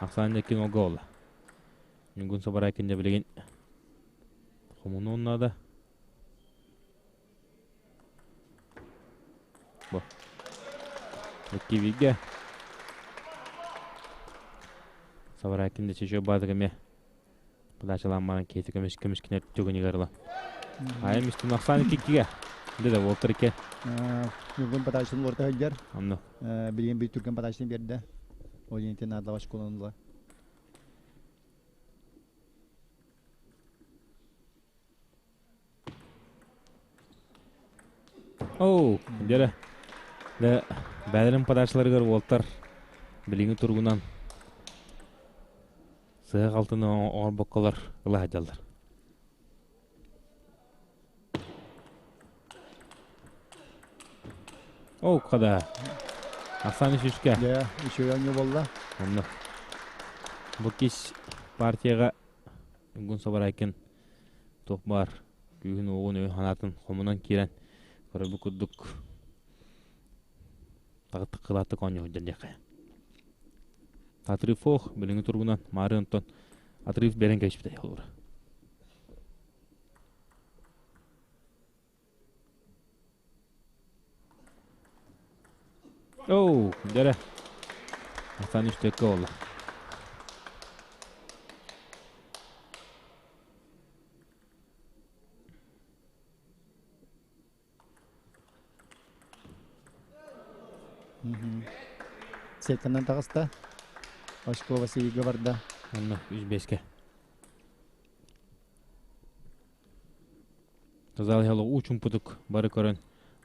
Ахсаан кин олга ола. Ньугун Сабарайкин дьэ билигин хомунуон наада. Бу. Икки Сабарайкин да чечө баадык эмиэ Подачалаан баран киһити көмүс көмүскүнэр түгэнигэр ыла. Айым үстүн ахсаан иккигэ. Дэ да Волтер икки. Ньургун подачатын уларыта сылдьар. Онно. Билигин биир түргэн подачатын биэрдэ. Ол иһин наадалаах школаны ыла. Оу, дьэрэ. Дэ бэйэлэрин подачаларыгар уолтар билиҥҥи туругунан сыһыах алтыны оҥорбокколор ыла сылдьаллар. Оо, хада. Ахсаан үсүскэ. Дьэ, үчүгэй оонньуу буолла. Онно. Бу кис партияҕа Угун Сабарайкин туох баар күүһүн-уоҕун өйүн-санаатын хомунан киирэн көрөрбүт курдук тыккылааттык оонньуу сылдьар диэххэ. Отрыв ох, билиҥҥи туругунан маарыын онтон отрыв биэрэн кэбиспитэ холобура. Оу, дьэрэ. Асан үстэккэ буолла. Сетканан таҕыста. Очко Василийга барда. Онно үс бэскэ. Тазал иһэ уу чумпутук бары көрөн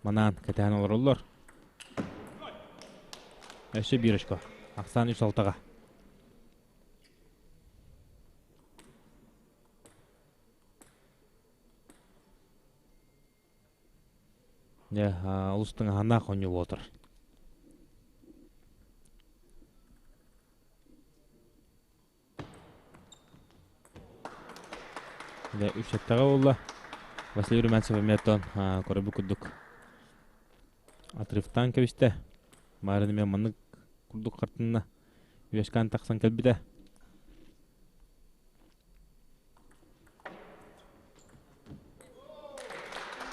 манаан кэтэһэн олороллор. Өссө биир очко. Ахсаан үс алтаҕа. Дьэ, олус тыҥаһаннаах оонньуу буолар. Дьэ, үс-сэттэҕэ буолла. Василий Румянцев эмиэ оттон көрөрбүт курдук отрывтаан кэбистэ. Марын эмиэ маннык курдук хартынна үөскээн тахсан кэлбитэ.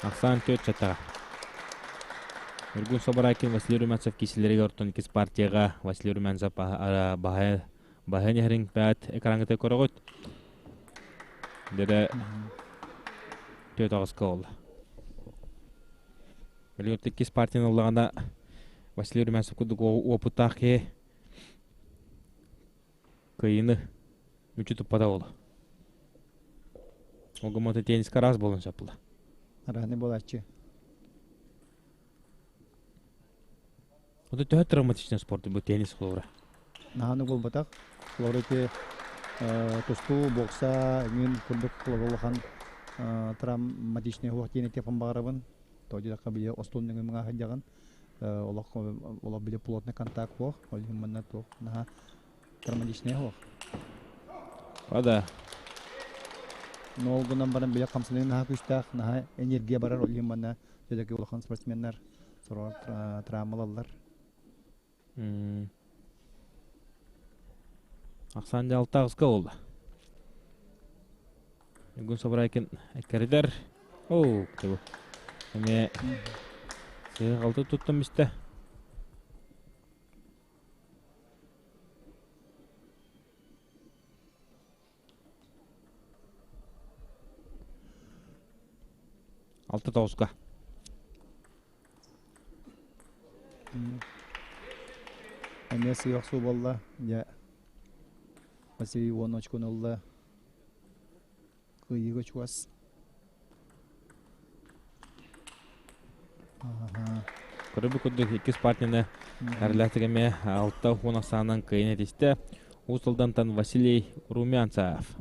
Ахсаан түөрт сэттэҕэ. Ньургун Соборайкин Василий Румянцев киисэлэригэр оттон иккис партияҕа Василий Румянцев баһа баһын иһэрин бэт экраҥҥыта көрөҕүт. Дэрэ түөрт аҕыска буолла. Билигин иккис партияны ыллаҕына Василий Румянцев курдук уопуттаах киһи кыайыыны мүччү туппата буолуо. Ол гыммата теннискэ араас буолуон сөп буолла. Арааны буолааччы. Ото төһө травматичный спорт бу теннис холобура? Наһааны буолбатах. Холобура ити тустуу, бокса, эҥин курдук холобура улахан травматичный уох диэн этиэхпин баҕарабын. Тоҕо диэтэххэ били остуол нөҥүө мыҥаа сылдьаҕын. Олох олох били плотный контакт суох. Ол иһин манна туох наһаа травматичный суох. О да. Но ол гынан баран били хамсаныы наһаа күүстээх, наһаа энергия барар. Ол иһин манна все-таки улахан спортсменнар сороҕор травмалаллар. Ахсаан дьаалтааҕыска буолла. Ньургун Собурайкин эккэридэр. Оу, кыбы. Эмиэ сыһы-халты туттан бистэ. Алта тоҕуска. Эмиэ сыа охсуу буолла. Дьэ, Василий уон очкону ылла. Кыайыыга чугас. Көрөбү курдук иккис партияны Арилаатык эмиэ 6 10 ахсаанынан кыайан этистэ. Уус Алдантан Василий Румянцев.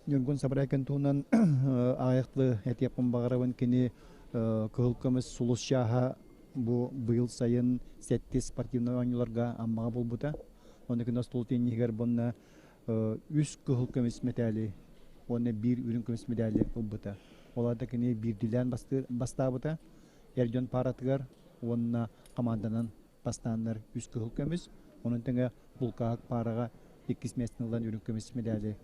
Ньургун Сабарайкин туһунан аҕыйахтыы этиэхпин баҕарабын. Кини Кыһыл көмүс сулус чааһа бу быйыл сайын сэттис спортивнай оонньууларга Аммаҕа буолбута. Онно кини остуол тенниһигэр уонна үс кыһыл көмүс мэтээли уонна биир үрүҥ көмүс медали ылбыта. Ол аата кини биирдиилээн бастаабыта. Эр дьон пааратыгар уонна хамаанданан бастааннар үс кыһыл көмүс, онон тэҥэ булкааһык паараҕа иккис миэстэни ылан үрүҥ көмүс медали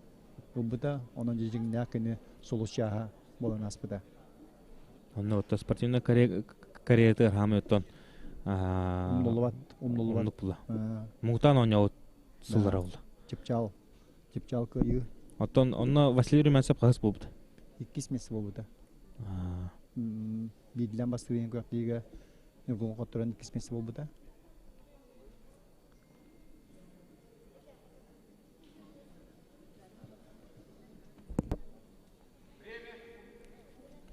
ылбыта. Онон дьиҥнээх кини сулус чааһа буолан ааспыта. Онно отто спортивнай карьератыгар хаамай оттон умнуллубат умнуллубат оннук була. Муҥутаан оонньообут сыллара буолла. Чыпчаал чыпчаал кыайыы. Оттон онно Василий Румянцев хаһыс буолбута? Иккис миэстэ буолбута. Биирдилээн бастыыр күрэхтэһиигэ Ньургун хотторон иккис миэстэ буолбута.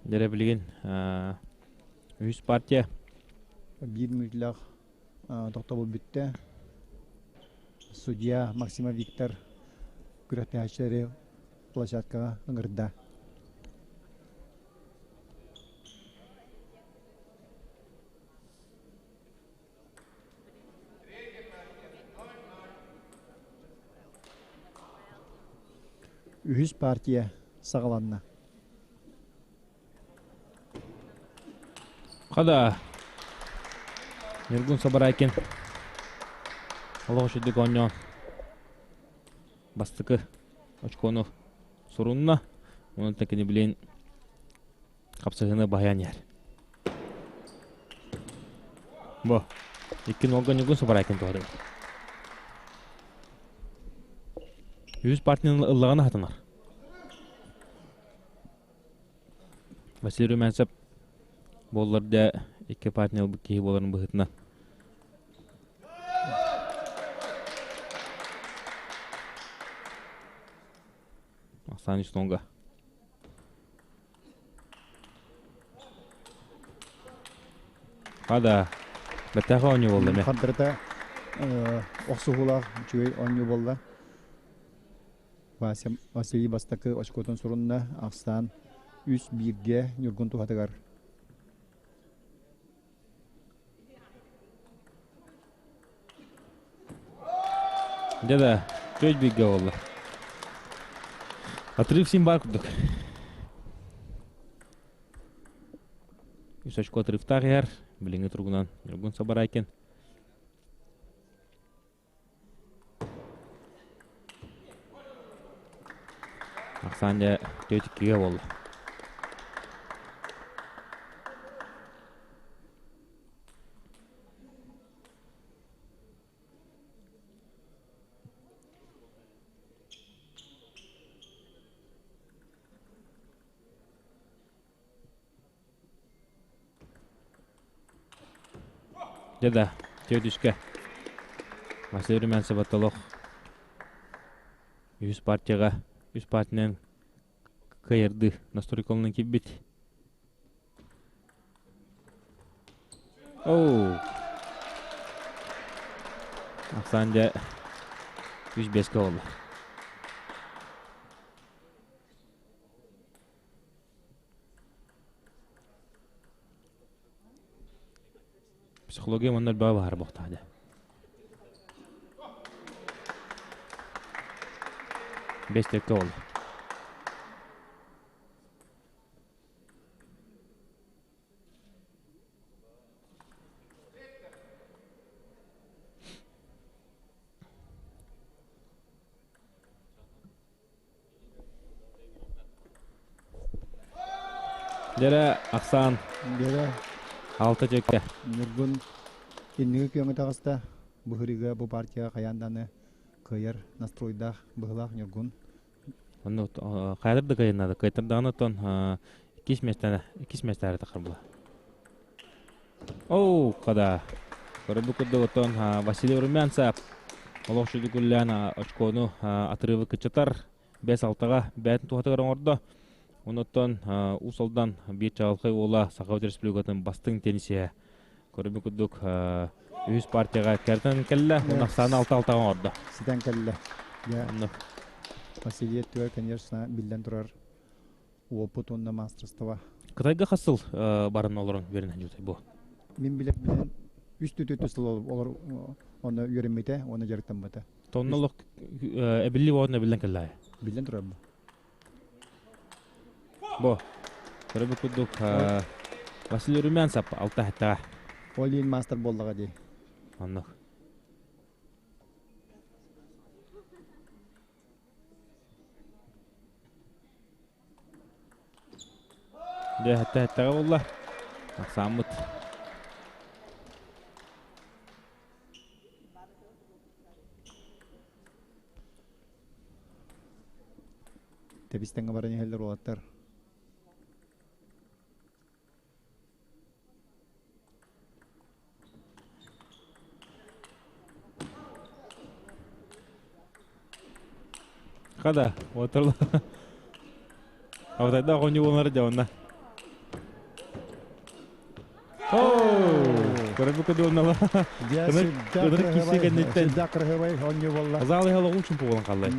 Дьэрэ билигин үһүс партия. Биир мүнүүтэлээх тохтобул бүттэ. Судья Максима Виктор күрэхтэһээччилэри площадкаҕа ыҥырда. Үһүс партия саҕаланна. Хада Ньургун Сабарайкин олох үчүгдүк оонньоон бастакы очкону сурунна. Онон кини билин хапсыһыыны баһыйан иһэр. Бу икки нолга Ньургун Сабарайкин туһатыгар. Үһүс партияны ыллаҕына хатанар. Василий Румянцев буоллар да икки партия ылбыт киһи буоларын быһыытынан. Ахсаан үс нолга. Хада, бэртээхэй оонньуу буолла эмиэ. Хардарыта охсуһуулаах үчүгэй оонньуу буолла. Вася Василий бастакы очкотун сурунна, ахсаан үс бииргэ Ньургун туһатыгар. Дьэ да, чөй бииргэ буолла. Отрыв син баар курдук. Үс очко отрывтаах иһэр. Билиҥҥи туругунан Ньургун Сабарайкин. Ахсаан дьэ түөрт иккигэ буолла. Дьэ да, түөрт Василий Румянцев олох үһүс партияҕа үс партиянан кыайардыы настройкаланан киирбит. Оу! Ахсаан дьэ үс биэскэ буолла. Психология манна элбэҕи баһар буохтаах дьэ. Бэс төккө буолла. Дьэрэ ахсаан Дьэрэ алта чөккө. Ньургун инники күөҥҥэ таҕыста. Бу сырыыга бу партияҕа хайаан даҕаны кыайар настройдаах быһыылаах Ньургун. Онно хайатар да кыайыннада. Кыайтар даҕаны оттон иккис миэстэни иккис миэстэҕэ тахар була. Оу, хада. Көрбүт курдук оттон Василий Румянцев олох сүдүкүллээн очкону отрывы кыччатар. 5-6-га бэйэтин туһатыгар оҥордо. Онуттан Уус Алдан биир чаҕылхай уола Саха Республикатын бастыҥ теннисиһэ. Көрбүт курдук үһүс партияҕа кэртэн кэллэ. Уонна ахсааны 6-6-га оҥордо. Ситэн кэллэ. Василий өттүгэр, конечно, биллэн турар опыт уонна мастерство. Кытайга хас сыл баран олорон үөрэнэн дьутай бу? Мин билэрбинэн үс түтү сыл олор онно үөрэммитэ уонна дьарыктаммыта. Тонна олох эбилли боотун эбиллэн кэллээ. Биллэн турар бу. Бу. Көрөбүт курдук Василий Румянцев алта хэттаҕа. Ол иин мастер буоллаҕа дии. Оннук. Дьэ, эттэҕэ буолла. Ахсааммыт. Тэбис-тэҥҥэ баран иһэллэр уолаттар. Хада, отурла. Абытайда оҕонньу буолар дьэ онно. Көрөбү көдүөннала. Кыдыр кисе кэнниттэн. Сүрдээх кыраһыабай оонньуу буолла. Азаал иһэ олоҕун чумпу буолан хааллай.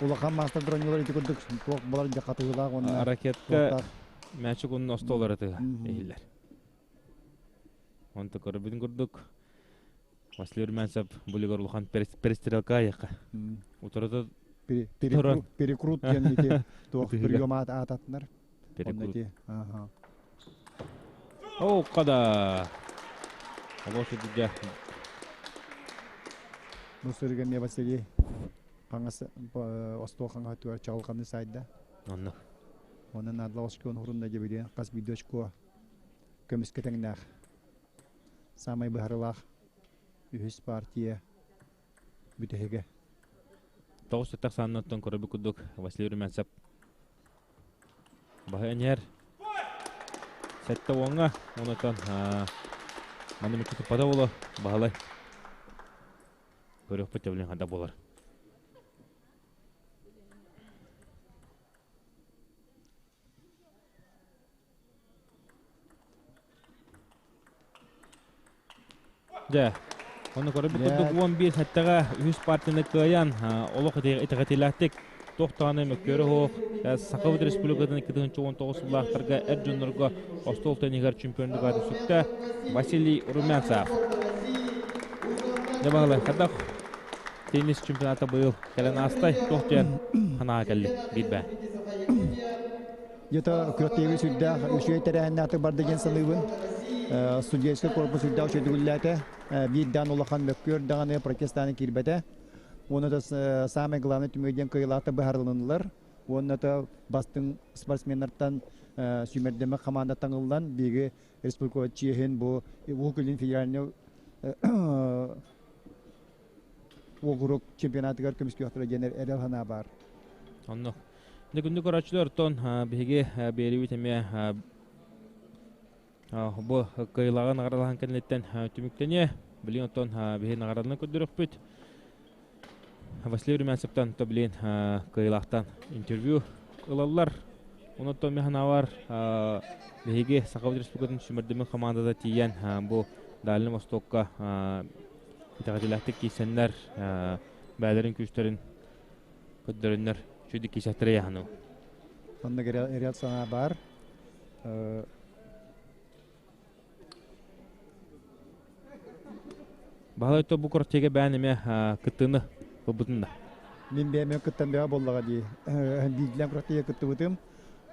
Улахан маастар броньолор ити курдук туох буолар дьэ хатыылаах уонна Ракетка мээчик уонна остуол ырытыга иһиллэр. Онто көрбүтүн курдук Василий Румянцев булигар улахан перестрелка айыха. Утарыта перекрут диэн ити туох прием аататынар. Перекрут. О, када. Олох сүдүдэ. Бу сырыга эмиэ Василий хаҥас остуол хаҥаһы чаҕылханыы сайда. Онно. Онон наадалаах очкону урунна дьэбилиэн хас биирдии очко көмүскэ тэҥнээх. Саамай быһарылаах үһүс партия бүтэһигэ. Тоҕус сэттэх сааннаттан көрөбүт курдук Василий Румянцев баһы эньэр 70-ҥа онотон маны мүччү туппата буолуо баһылай көрүөхпүт тэбилин ханда буолар. Дьэ, ону көрбүт курдук 11 сэттэҕэ үһүс партияны кыайан, олох итэҕэтиилээхтик туох даҕаны мөккүөрэ суох Сахабыт Республикатын 2019 сыллаахтарга эр дьоннорго остуол тенниһигэр чемпионнук аатын сүктэ Василий Румянцев. Дьэ баһылай, хайдах теннис чемпионата быйыл кэлэн аастай, туох диэн санааҕа кэлли биир бээ. Где-то күрэхтэһиигэ сүрдээх үчүгэй тэрээһиннээхтик барда диэн саныыбын. Судейскай корпус сүрдээх үчүгэйдик үлэлээтэ. Биирдээн улахан мөккүөр даҕаны протестааны киирбэтэ. Уонна да самое главное түмүгэ диэн кыайыылаахтар быһаарылыннылар. Уонна да бастыҥ спортсменнартан сүүмэрдэммит хамаанда таҥыллан, биһиги республика чиэһин бу Уһук Илин федеральный уокурук чемпионатыгар көмүскүөхтэрэ диэн эрэл санаа баар. Онно. Дьэ күндү көрөөччүлэр, оттон биһиги биэриибит эмиэ бу кыайыылааҕы наҕаралаһан кэнниттэн түмүктэниэ. Билигин оттон биһиги наҕарааданы көрдөрүөхпүт. Василий Румянцевтан то билигин кыайыылаахтан интервью ылаллар. Онон мин санаабар биһиги Сахабыт Республикатын сүүмэрдэммит хамаандата тиийэн бу Дальний Востокка итэҕэтиилээхтик киирсэннэр бэйэлэрин күүстэрин көрдөрөннөр үчүгэй киирсэхтэрэ яһану. Онно эрэл санаа баар. Баһылай бу квартирга бэйэн эмиэ кыттыыны ылбытын да. Мин бэйэм кыттан бэйэ буоллаҕа дии. Биирдилээн квартирга кыттыбытым.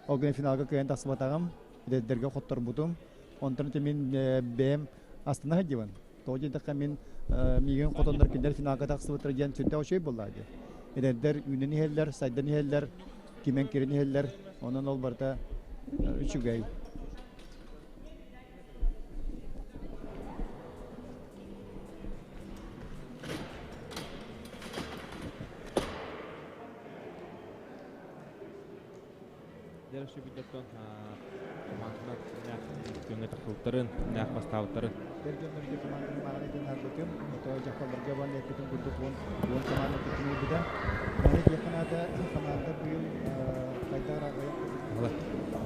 Ол гынан финалга кыайан тахсыбатаҕым. Эдэрдэргэ хотторбутум. Онтон ити мин бэйэм астына сылдьыбын. Тоҕо диэтэххэ мин миигин хотоннор кинилэр финалга тахсыбыттара диэн сүрдээх үчүгэй буоллаҕа дии. Эдэрдэр үүнэн иһэллэр, сайдан иһэллэр, кимэн кирэн иһэллэр. Онон ол барыта үчүгэй. Дәрәшүбүттэн командалар күҥҥэ тахсыбыттарын, нээх бастаабыттарын. Эр дьоннорго команданы мааҕын этэн аһарбытым. Ото дьахталларга уонна эппитим курдук 10 команда кыттыны ылбыта. Маны этиэххэ наада, команда быйыл хайдах аҕыйах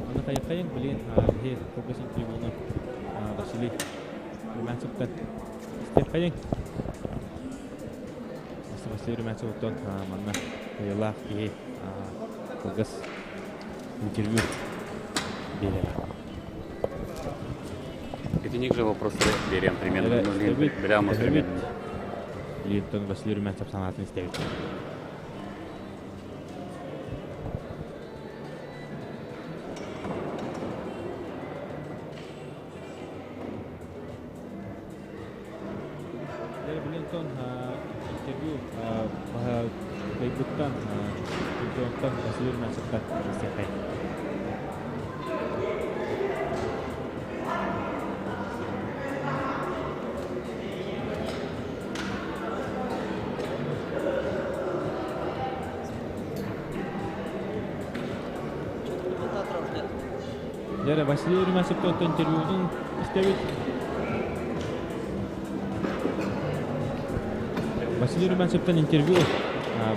Аны хайахайын билигин биһи кылгас интервьюну Василий Румянцевтан истиэххэйиҥ. Василий Румянцевтан манна кыайыылаах киһи кылгас интервью биэрэр. Итинник же вопросы берем примерно. Прямо примерно. Литтон Василий Румянцев санаатын истэбит. Билинтон интервью Бэйбуттан чемпионтан Василий Румянцевтан истиэхэй. Дьэ, Василий Румянцевтан интервьютун истэбит. Василий Румянцевтан интервью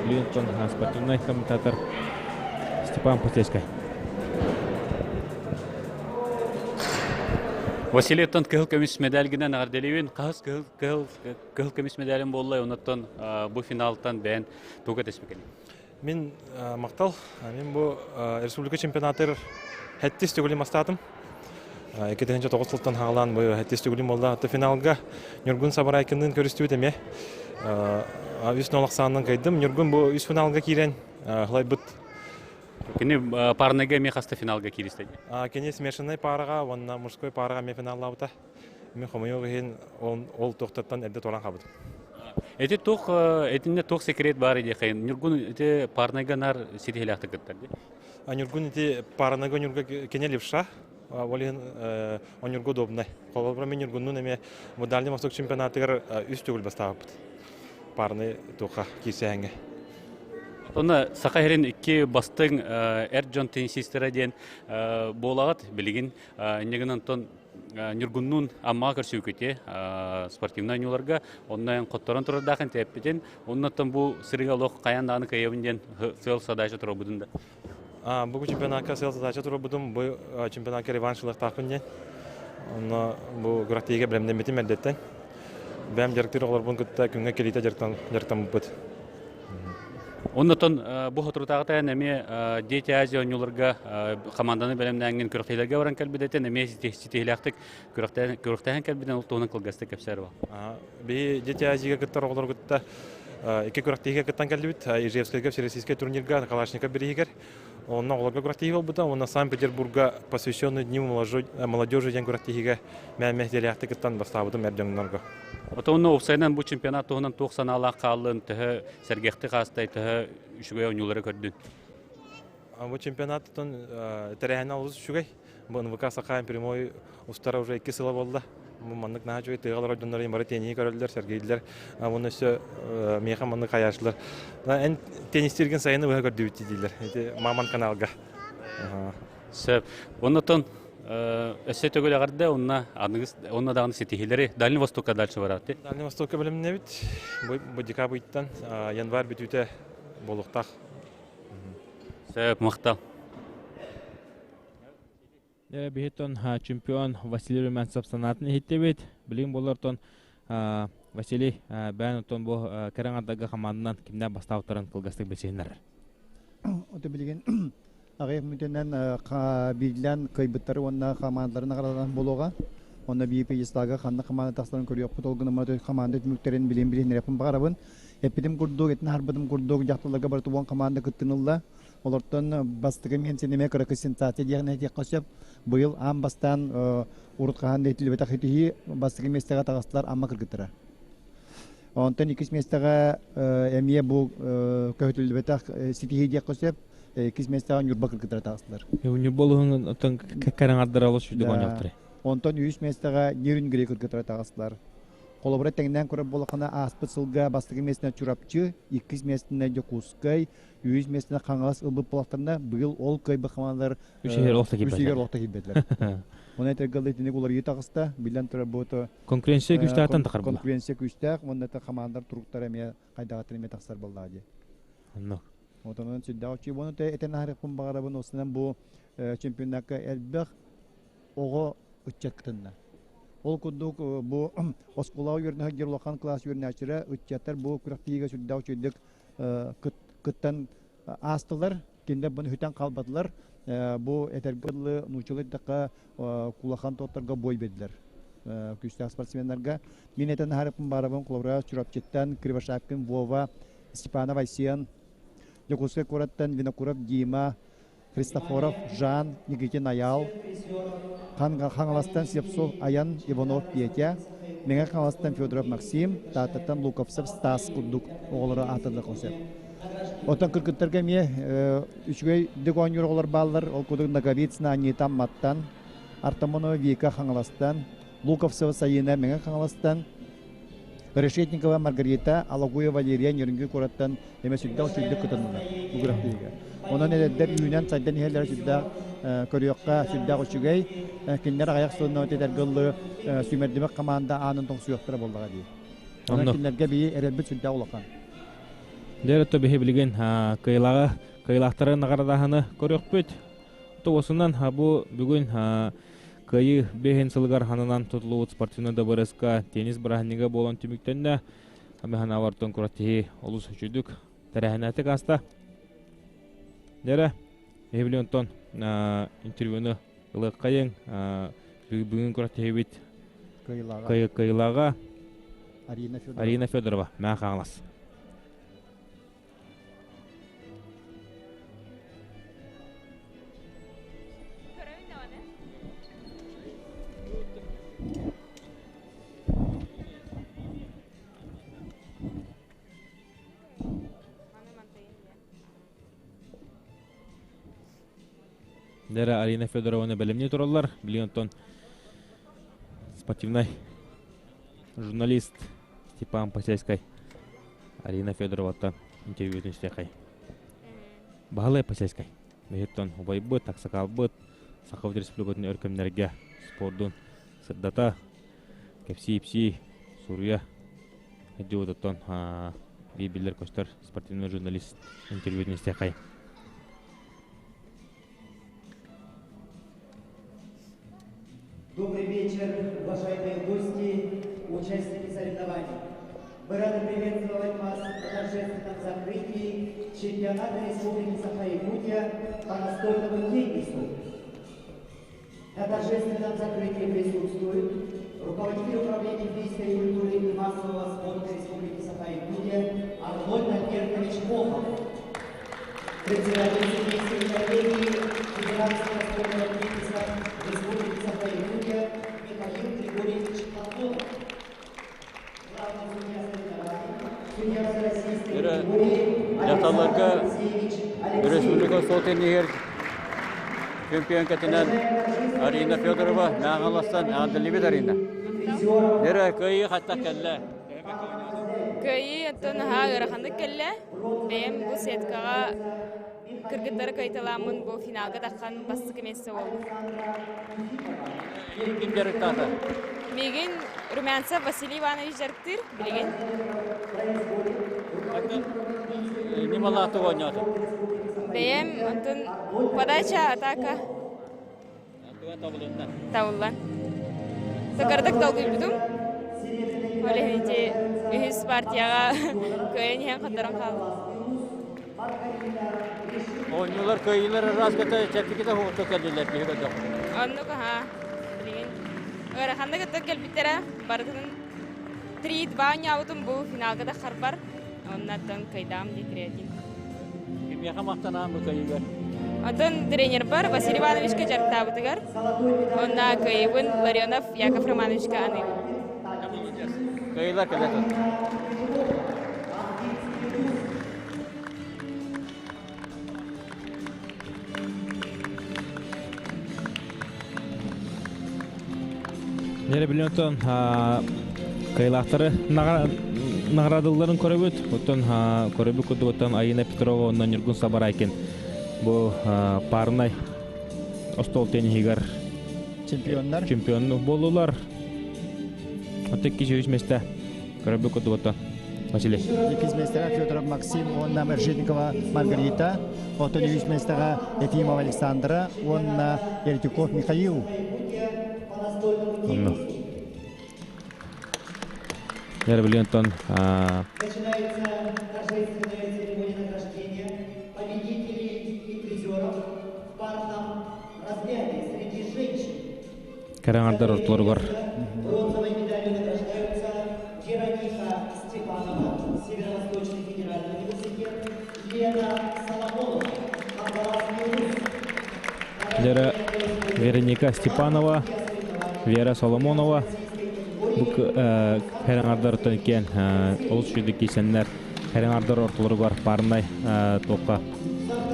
Блинтон спортивный комментатор Степан Пустецкай. Василий оттон кыһыл көмүс медальгынан эҕэрдэлиибин. Хаһыс кыһыл кыһыл кыһыл көмүс медалым буолла, оннуттан бу финалтан бэйэн туга тэспикини? Мин махтал. Мин бу республика чемпионатыгар хэттис төгүлүм бастаатым. 2009 сылтан хаалаан бу хэттис төгүлүм буолла. Аты финалга Ньургун Сабарайкинныын көрүстүбүт эмиэ. Үс нол ахсаанынан кыайдым. Ньургун бу үс финалга киирэн хылайбыт. Кини парныга эмиэ хаста финалга кииристэ? Кини смешанный параҕа уонна мужской параҕа эмиэ финаллаабыта. Мин хомойуох иһин ол туохтартан эрдэ туоран хаалбытым. Эти туох этинне туох секрет баар диэхэ Ньургун ити парныйга наар ситиһилээхтик кыттар дии. Ньургун ити парныйга Ньурга кене левша, ол иһин Ньургу удобнай. Холобура мин Ньургуннун эмиэ Дальний Восток чемпионатыгар үс төгүл бастаабыппыт. Парный туохха киирсээҥҥэ. Онно Саха сирин икки бастыҥ эр дьон теннисистэрэ диэн буолаҕыт билигин инньэ гынан онтон Ньургуннуун Аммаҕа көрсүбүкүтэ спортивнай оонньууларга онно хотторон турардаахын тэппитин оннуттан бу сырыга олох хайаан даҕаны кыайабын диэн сыал задача туруорбутун да Бу чемпионакка сыал задача туруорбутум бу чемпионакка реванш ылыахтаахпын диэн онно бу күрэхтэһиигэ бэлэмнэммитим эрдэттэн бэйэм дьарыктыыр оҕолорбун кытта күҥҥэ кэлиитэ дьарыктаммыппыт. Оннотон бу соторутааҕыта эмиэ Дети Азии оонньууларга команданы бэлэмнээҥҥин күрэхтэһиилэргэ баран кэлбит этин эмиэ ситиһиилээхтик күрэхтэһэн кэлбитин ол туһунан кылгастык кэпсээр буол. Биһи Дети Азияга кыттар оҕолору кытта икки күрэхтэһиигэ кыттан кэллибит. Ижевскайга Всероссийскай турнирга Калашников бирииһигэр. Онно оҕолорго күрэхтэһии буолбута. Уонна Санкт-Петербурга посвященный Дню молодежи диэн күрэхтэһиигэ мэ мэ кыттан бастаабытым эр дьоннорго. Отонно уопсайынан бу чемпионат туһунан туох санаалаах хааллын, төһө сэргэхтик хаастай, төһө үчүгэй оонньуулары көрдүн? Бу чемпионаттан тэрээһинэ олус үчүгэй. Бу НВК Саха прямой устара уже икки сыла буолла. Бу маннык наһаа үчүгэй тыаҕа олорор дьоннор бары тенниһи көрөллөр, сэргииллэр. Уонна өссө миэхэ маннык хайаачылар. Эн теннистииргин сайыны быһа көрдүбүт дииллэр. Ити Маман каналга. Сөп. Оннотон өссө төгүл эҕэрдэ уонна аныгыс уонна даҕаны ситиһиилэри Дальний Востокка дальше бараат. Дальний Востокка бэлэмнэбит. Бу декабрьтан январь бүтүүтэ буолуохтаах. Сөп, махтал. Биһиттон чемпион Василий Румянцев санаатын иһиттибит. Билигин боллортон Василий бэйэн оттон бу кэрэҥ ардарга хамаанынан кимнээх бастаабыттарын кылгастык билсиһиннэрэр. Ото билигин аҕыйах мүнүүтэнэн биирдиилээн кыайбыттары уонна хамаандаларын наҕараадалаан буолуоҕа. Онно биир пьедесталга ханна хамаанда тахсарын көрүөхпүт. Ол гынан баран хамаанда түмүктэрин билин билиһиннэриэхпин баҕарабын. Эппитим курдук, этин аһарбытым курдук, дьахталларга барыта 10 хамаанда кыттыны ылла. Олортон бастакы миэнсин эмиэ кыракый сенсация диэхин этиэххэ сөп. Быйыл аан бастаан урут хаһан да этиллибэтэх итиһии бастакы миэстэҕэ таҕыстылар Амма кыргыттара. Онтон иккис миэстэҕэ эмиэ бу көһүтүллүбэтэх ситиһии диэххэ сөп. Иккис миэстэҕэ Ньурба кыргыттара таҕыстылар. Ньурба улууһун оттон кэрэҥардара олус үрдүк оонньоохтор. Онтон үһүс миэстэҕэ Нерюнгри кыргыттара таҕыстылар. Холобура тэҥнээн көрөр буоллаххына ааспыт сылга бастакы миэстэнэ Чурапчы, иккис миэстэнэ Дьокуускай, үһүс миэстэнэ Хаҥалас ылбыт буоллахтарына, быйыл ол кыайбыт хамаандалар үс иһигэр олох да үс иһигэр олох да киирбэтилэр. Онон этэргэ дылы итинник уларыйыы таҕыста. Биллэн турар бу Конкуренция күүстээхтэн тахар була. Конкуренция күүстээх уонна хамаандар туруктара эмиэ хайдаҕыттан эмиэ тахсар буоллаҕа дии. Оннук. Отонон сүрдээх үчүгэй. Уонна этэн аһарыахпын баҕарабын, осунан бу чемпионакка элбэх оҕо ыччат кытынна. Ол курдук бу оскуолаҕа үөрэнэ сылдьар улахан кылаас үөрэнээччилэрэ ыччаттар бу күрэхтэһиигэ сүрдээх үчүгэйдик кыттан аастылар. Кинилэр бұны хүтэн қалбатылар. Бу этэргэ дылы нууччалыы эттэххэ улахан тоттарга бой бердилер. Күүстээх спортсменнарга. Мин этэн аһарыппын баарабын холобура Чурапчыттан Кривошапкин Вова, Степанов Айсен, Дьокуускай куораттан Винокуров Дима, Христофоров Жан, Никитин Аял, Хаҥаластан Слепцов Аян, Иванов Петя, Мэҥэ Хаҥаластан Федоров Максим, Тааттаттан Луковцев Стас курдук оҕолору аатырдыахха сөп. Оттон кыргыттарга эмиэ үчүгэй дик оонньуур оҕолор бааллар. Ол курдук Ноговицына Анита Амматтан, Артамонова Вика Хаҥаластан, Луковцева Сайыына Мэҥэ Хаҥаластан, Решетникова Маргарита, Алагуева Валерия Нерюнгри куораттан эмэ сүрдээх үчүгэйдик кытыннылар бу күрэхтэһиигэ. Онон эдэрдэр үүнэн сайдан иһэллэрэ сүрдээх көрүөххэ сүрдээх үчүгэй. Кинилэр аҕыйах сылынан этэргэ ыллы сүүмэрдимэх хамаанда аанын тоҥсуйуохтара буоллаҕа дии. Онон кинилэргэ биһи эрэлбит сүрдээх улахан. Дьэ, өттө биһи билигин кыайылааҕы кыайылаахтары наҕарадаһыны көрүөхпүт. Туосунан бу бүгүн Кыайыы бэһин сылыгар ханынан тутуллубут спортивнай дыбарыаска теннис бырааһынньыга буолан түмүктэннэ. Амеханаабартан күрэхтэһии олус үчүгдүк тэрээһиннээтик ааста. Дьэрэ, эһибили онтон интервьюну ылыаххайыҥ. Бүгүн күрэхтэһиибит кыайыылааҕа Арина Федорова, Мэҥэ Хаҥалас. Дэрэ Арина Федорованы бэлэмнии тураллар. Билигин онтон спортивнай журналист Степан Посельскай Арина Федороваттан интервьютун истиэхэй. Баһылай Посельскай. Биһиттэн убайбыт, аксакалбыт, Сахабыт Республикатын өр кэмнэргэ спордун сырдата, кэпсии-ипсии, суруйа сылдьыбытыттан биир биллэр көстөр спортивный журналист интервьютун истиэхэй. Добрый вечер, уважаемые гости, участники соревнований. Мы рады приветствовать вас на торжественном закрытии чемпионата Республики Саха-Якутия по настольному теннису. На торжественном закрытии присутствуют руководитель управления физической культуры и массового спорта Республики Саха-Якутия Арнольд Альбертович Мохов, председатель судейской коллегии Федерации настольного тенниса Республики Саха-Якутия Михаил Григорьевич Платонов, главный судья соревнований, судья Всероссийской категории Дьахталларга Александр Алексеевич республика Алексеев. суол тенниһигэр чемпионкатынан Арина Федорова Нааҥаластан аадыллыбыт Арина. Дэрэ кыайыы хатта кэллэ. Кыайыы оттон наһаа ыараханнык кэллэ. Бэйэм бу сеткаҕа кыргыттары кыайталааммын бу финалга таххан бастакы миэстэ буоллум. Ким дьарыктаата? Миигин Румянцев Василий Иванович дьарыктыыр билигин. Ньымалааты оонньоото. Бэйэм онтон подача, атака Табылынна. Табыллан. Сакардык долгуйбутум. Ол иһин ити үһүс партияҕа кыайан иһэн хотторон хааллым. Оонньуулар кыайыылар ыраас көтө чэпчэкитэ суохтук кэллилэр киһи көрдөх. Оннук аһаа. Билигин ыараханнык кытта кэлбиттэрэ. Барытын 3-2 оонньообутум бу финалга да харбар. Оннаттан кыайдаам дии креатив. Кимиэхэ махтанаан бу кыайыыгар? Онтон тренербар Василий Ивановичка дьарыктаабытыгар, онна кыайыыбын Ларионов Яков Романовичка аныыбын. Кыайыылар кэлэ турдулар. Нere билион кыайлаахтары наҕараадалларын көрөбүт. Оттон көрөбүт курдук Айына Петрова уонна Ньургун Сабарайкин бу парнай остуол тенниһигэр чемпионнар чемпион буоллулар. Оттон 203 месте көрөбүт курдук Василий. Иккис миэстэҕэ Федоров Максим уонна Мержитникова Маргарита, оттон үһүс миэстэҕэ Ефимова Александра уонна Еретиков Михаил. Онно. Яра билген тон Начинается торжественная церемония награждения победителей и призеров в парном разряде среди женщин. Кэрэ ортолоругар Бронзовой медалью награждаются Вероника Степанова, Северо-Восточный федеральный университет, Лена Соломонова, Хангаласский вуз. Лера Вероника Степанова, Вера Соломонова бу кэрэ аҥардар иккиэн олус үчүгэй киирсэннэр кэрэ аҥардар ортолоругар парнай туохха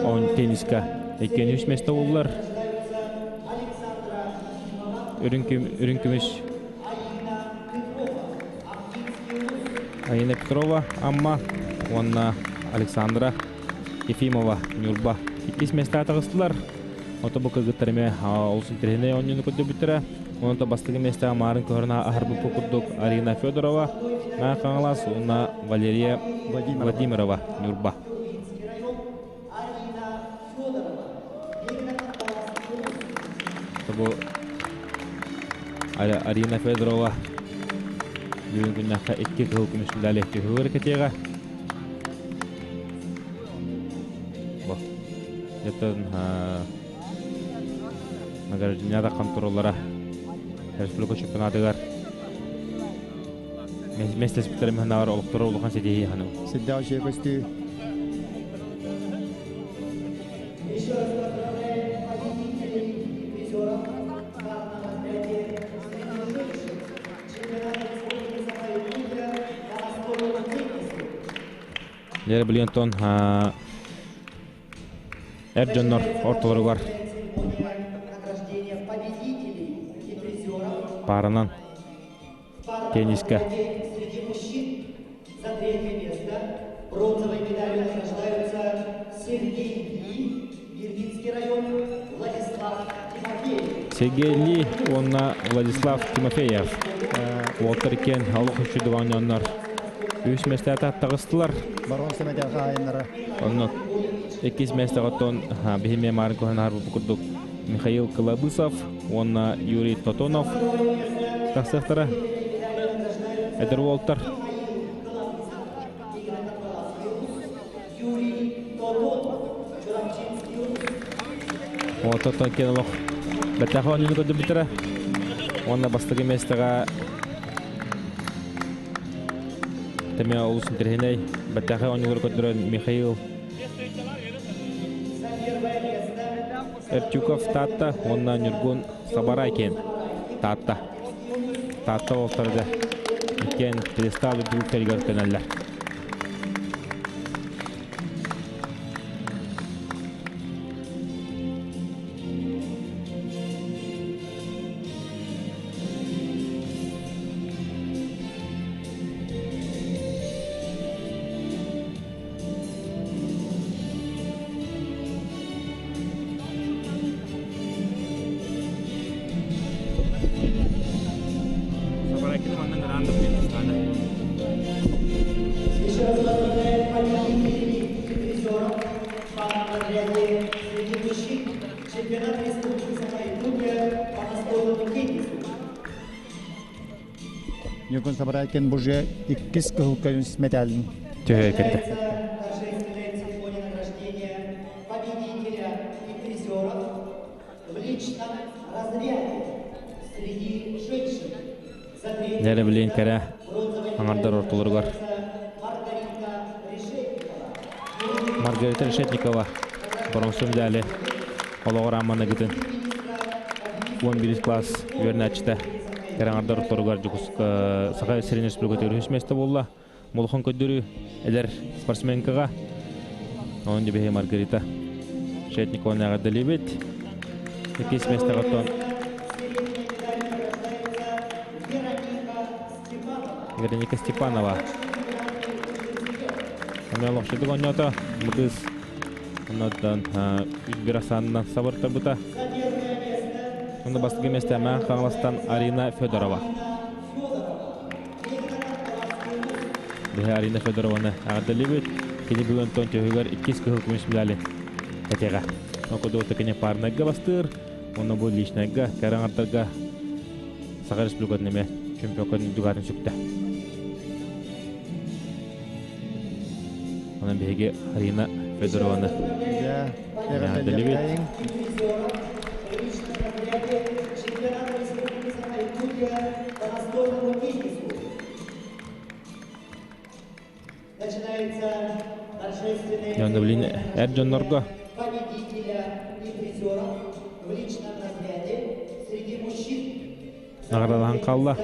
он тенниска иккиэн үс миэстэ буоллулар. Үрүҥ көмүс Айына Петрова Амма уонна Александра Ефимова Ньурба иккис миэстэҕэ таҕыстылар. Ото бу кыргыттар эмиэ олус интэриэһинэй оонньууну көрдөрбүттэрэ. Онон бастакы миэстэҕэ маарын көһөрөн аһарбыппыт курдук Арина Федорова, Мэҥэ Хаҥалас уонна Валерия Владимирова Ньурба. Бу Арина Федорова бүгүн күннэххэ икки кыһыл көмүс медали түһүгэр кэтиэҕэ. Бу. Еттен награждение контроллара республика чемпионатыгар местеспиттер мехнаар олохторо улахан ситиһии хану. Сиддаа үчүгэй көстүү. Еще раз поздравляем победителей и призеров в парном разряде среди женщин чемпионата Республики Саха-Якутия по настольному теннису. Дьэ билигин тон эр дьоннор ортолоругар Церемония награждения победителей и призеров пааранан в парном тенниска разряде среди мужчин. За третье место бронзовой медалью награждаются Сергей Ли, Ирбитский район, Владислав Тимофеев. Сергей Ли уонна Владислав Тимофеев. Уолаттар иккиэн олох үчүгэй оонньооннор үс миэстэҕэ таҕыстылар. Боруонса мэтээл хаһаайыннара. Онно иккис миэстэҕэ оттон биһиги маарын көһөн аһарбыт курдук Михаил Кылабысов уонна Юрий Тотонов тахсыахтара. Эдэр уолаттар. Юрий Тотонов, Чурапчинский улус. Уолаттар иккиэн олох бэртээхэй оонньууну көрдөрбүттэрэ. Уонна бастакы миэстэҕэ эмиэ олус интэриэһинэй бэртээхэй оонньуулары көрдөрөн Михаил За первое место Эртюков Таатта уонна Ньургун Сабарайкин Таатта. Таатта уолаттара да иккиэн пьедестал үрдүктэригэр көнөллөр. Сабарайкины манна гранда пьедестале. Еще раз поздравляем победителей и призеров в парном разряде среди мужчин чемпионата Республики Саха-Якутия по настольному теннису. Ньургун Сабарайкин уже иккис кыһыл көмүс мэтээлин. Түһэ кэтте. Начинается торжественная церемония награждения победителя и призеров в личном разряде среди женщин. За третье Дьэ билигин место кэрэ бронзовой аҥардар медалью ортолоругар награждается Маргарита Решетникова. Маргарита Решетникова боруонса медали олоҕор амманагытын 11 класс үөрэнээччитэ. Кэрэҥардар ортолоругар Дьокуускай Саха сирин республикатыгар үһүс миэстэ буолла. Молохон көрдөрүү эдэр спортсменкаҕа. Онон дьэбэһи Маргарита Шетникованы эҕэрдэлиибит. Иккис миэстэҕэ оттон Вероника Степанова. Эмиэ олохсуйдук оонньоото. Бу кыыс оннуттан үс асаанынан сабыртарбыта. Онно бастакы миэстэ Мэҥэ Хаҥаластан Арина Федорова. Биһи Арина Федорованы эҕэрдэлиибит. Кини бүгүн онтон төһүгэр иккис кыһыл көмүс медали кэтиэҕэ. Окудуота кини парнайга бастыыр, уонна бу личнайга, кэрэ аҥардарга Саха Республикатын эмэ чемпионка дугатын сүктэ. Онон биһиги Арина Федорованы эҕэрдэлиибит. Дьонно билин эр дьоннорго наҕараалаһан хаалла.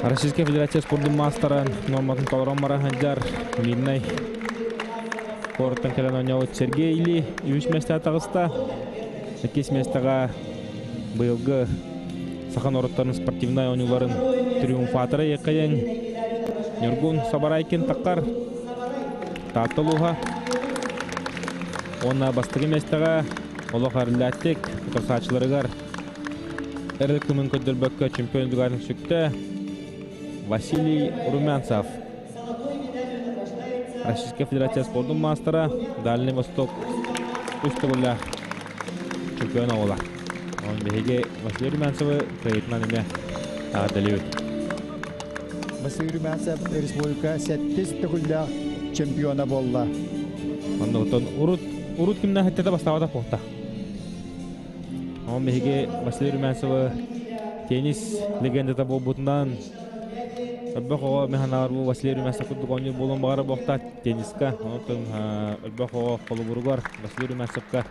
Российская Федерация спордун маастара нуорматын толорон бара сылдьар Мирнай куораттан кэлэн оонньообут Сергей Ли үһүс миэстэҕэ таҕыста. Иккис миэстэҕэ быйылгы саха норуоттарын спортивнай оонньууларын триумфатора Еккайын Ньургун Сабарайкин таххар Таатта улууһа уонна бастакы миэстэҕэ олох эрэллээхтик утарсааччыларыгар эрэл кымын көрдөрбөккө чемпион дугарын сүктэ Василий Румянцев. Российская Федерация спордун маастара, Дальний Восток үс төгүллээх чемпион оҕолор. Онон биһиги Василий Румянцевы кыайыытынан эмиэ эҕэрдэлиибит. Василий Румянцев республика сэттис төгүллээх чемпиона буолла. Оннуктан урут урут кимнээх эттэ бастаабатах буолта. Онон биһиги Василий Румянцевы теннис легендата буолбутунан Элбэх оҕо механалар бу Василий Румянцев курдук оонньуур буолуон баҕара буохтаах тенниска. Онтон элбэх оҕо холобуругар Василий Румянцевка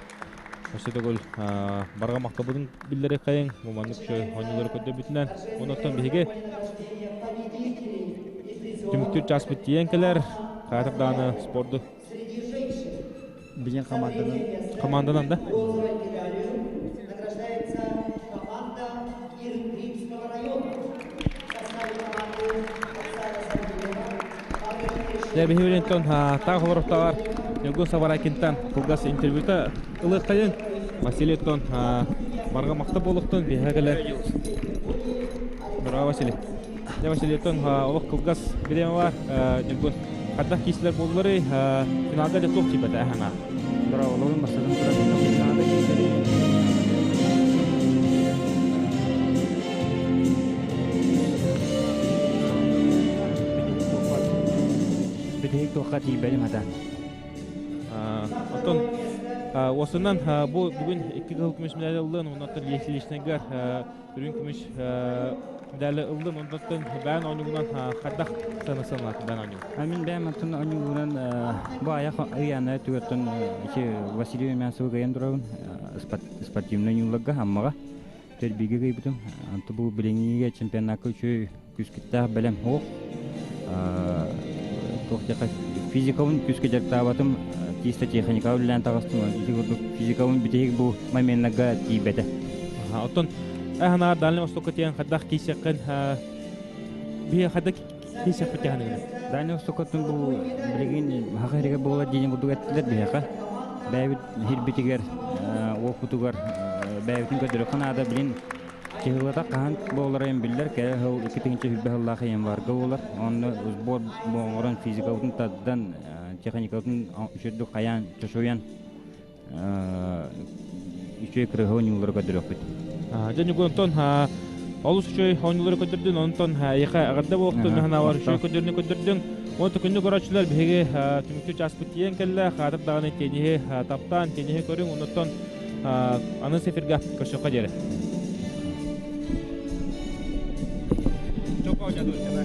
өссө төгүл барҕа махталбытын биллэриэххэйиҥ. Бу маннык оонньуулары көрдөрбүтүнэн. Онон биһиги түмүктүүр чааспыт тиийэн кэлэр. Хаатыр даҕаны спорду Билин команданан. Команданан да? Дьэ, биһи билинтон таах олорохтоҕор Ньургун Сабарайкинтан кылгас интервьюта ылыахтайын. Василий оттон барҕа махта буолуохтун биһиэхэ кэлэр. Браво, Василий. Дьэ, Василий оттон олох кылгас бириэмэ бар. Ньургун Хайдах киирсилэр буолларый? Финалга дьэ туох тиийбэтэ хаҥа? Браво, бастатан туран финалга киирсэри. Бүтэһик туохха тиийбэтим хата. Оттон уосунан бу бүгүн икки кыһыл көмүс медаль ыллын, оннуттан личныйгар үрүҥ көмүс медали ыллым. Онтон бэйэн оонньуугунан хайдах сыана бэйэн оонньуу? Мин бэйэм оттон оонньуугунан бу айах ыйаана түгэттэн ити Василий Румянцевы кыайан турабын спортивнай ньууларга Аммаҕа Төрбигэ кыйбытым. Анту бу билиҥҥигэ чемпионакка үчүгэй күүскүттээх бэлэм суох. Туох диэхэ физикабын күүскэ дьарыктаабатым, чисто техникаҕа үлэлээн таҕыстым. Ити курдук физикабын бүтэһик бу моменнарга тиийбэтэ. Оттон аһанаар Дальний Востокка тиийэн хайдах киирсэххин биһи хайдах киирсэхпит тиһаныгын? Дальний Востоккаттан бу билигин хаха иһигэр буолар диэн курдук эттилэр биһиэхэ. Бэйэбит иһирбитигэр, уопутугар бэйэбитин көрдөрүөххэ наада. Билин Чыһылата хаһан буоларын биллэр, кэлэр сыл 2020 сыллаах январга буолар. Онно сбор оҥорон физикабытын тардан, техникабытын үчүгдүк хайаан, чочуйан үчүгэй кырыһы оонньуулары көрдөрүөхпүт. Дьэ Ньукунтон олус үчүгэй оонньуулары көрдөрдүн, онтон эйиэхэ эҕэрдэ буолуохтун, ханаабар үчүгэй көрдөрүүнү көрдөрдүҥ. Уонна күндү көрөөччүлэр биһиги түмүктүү чааспыт тиийэн кэллэ. Хаатыр даҕаны тенниһи таптаан, тенниһи көрүҥ, оннуттан Аны эфирга көрсүөххэ диэри. Чокоо дьадууччата.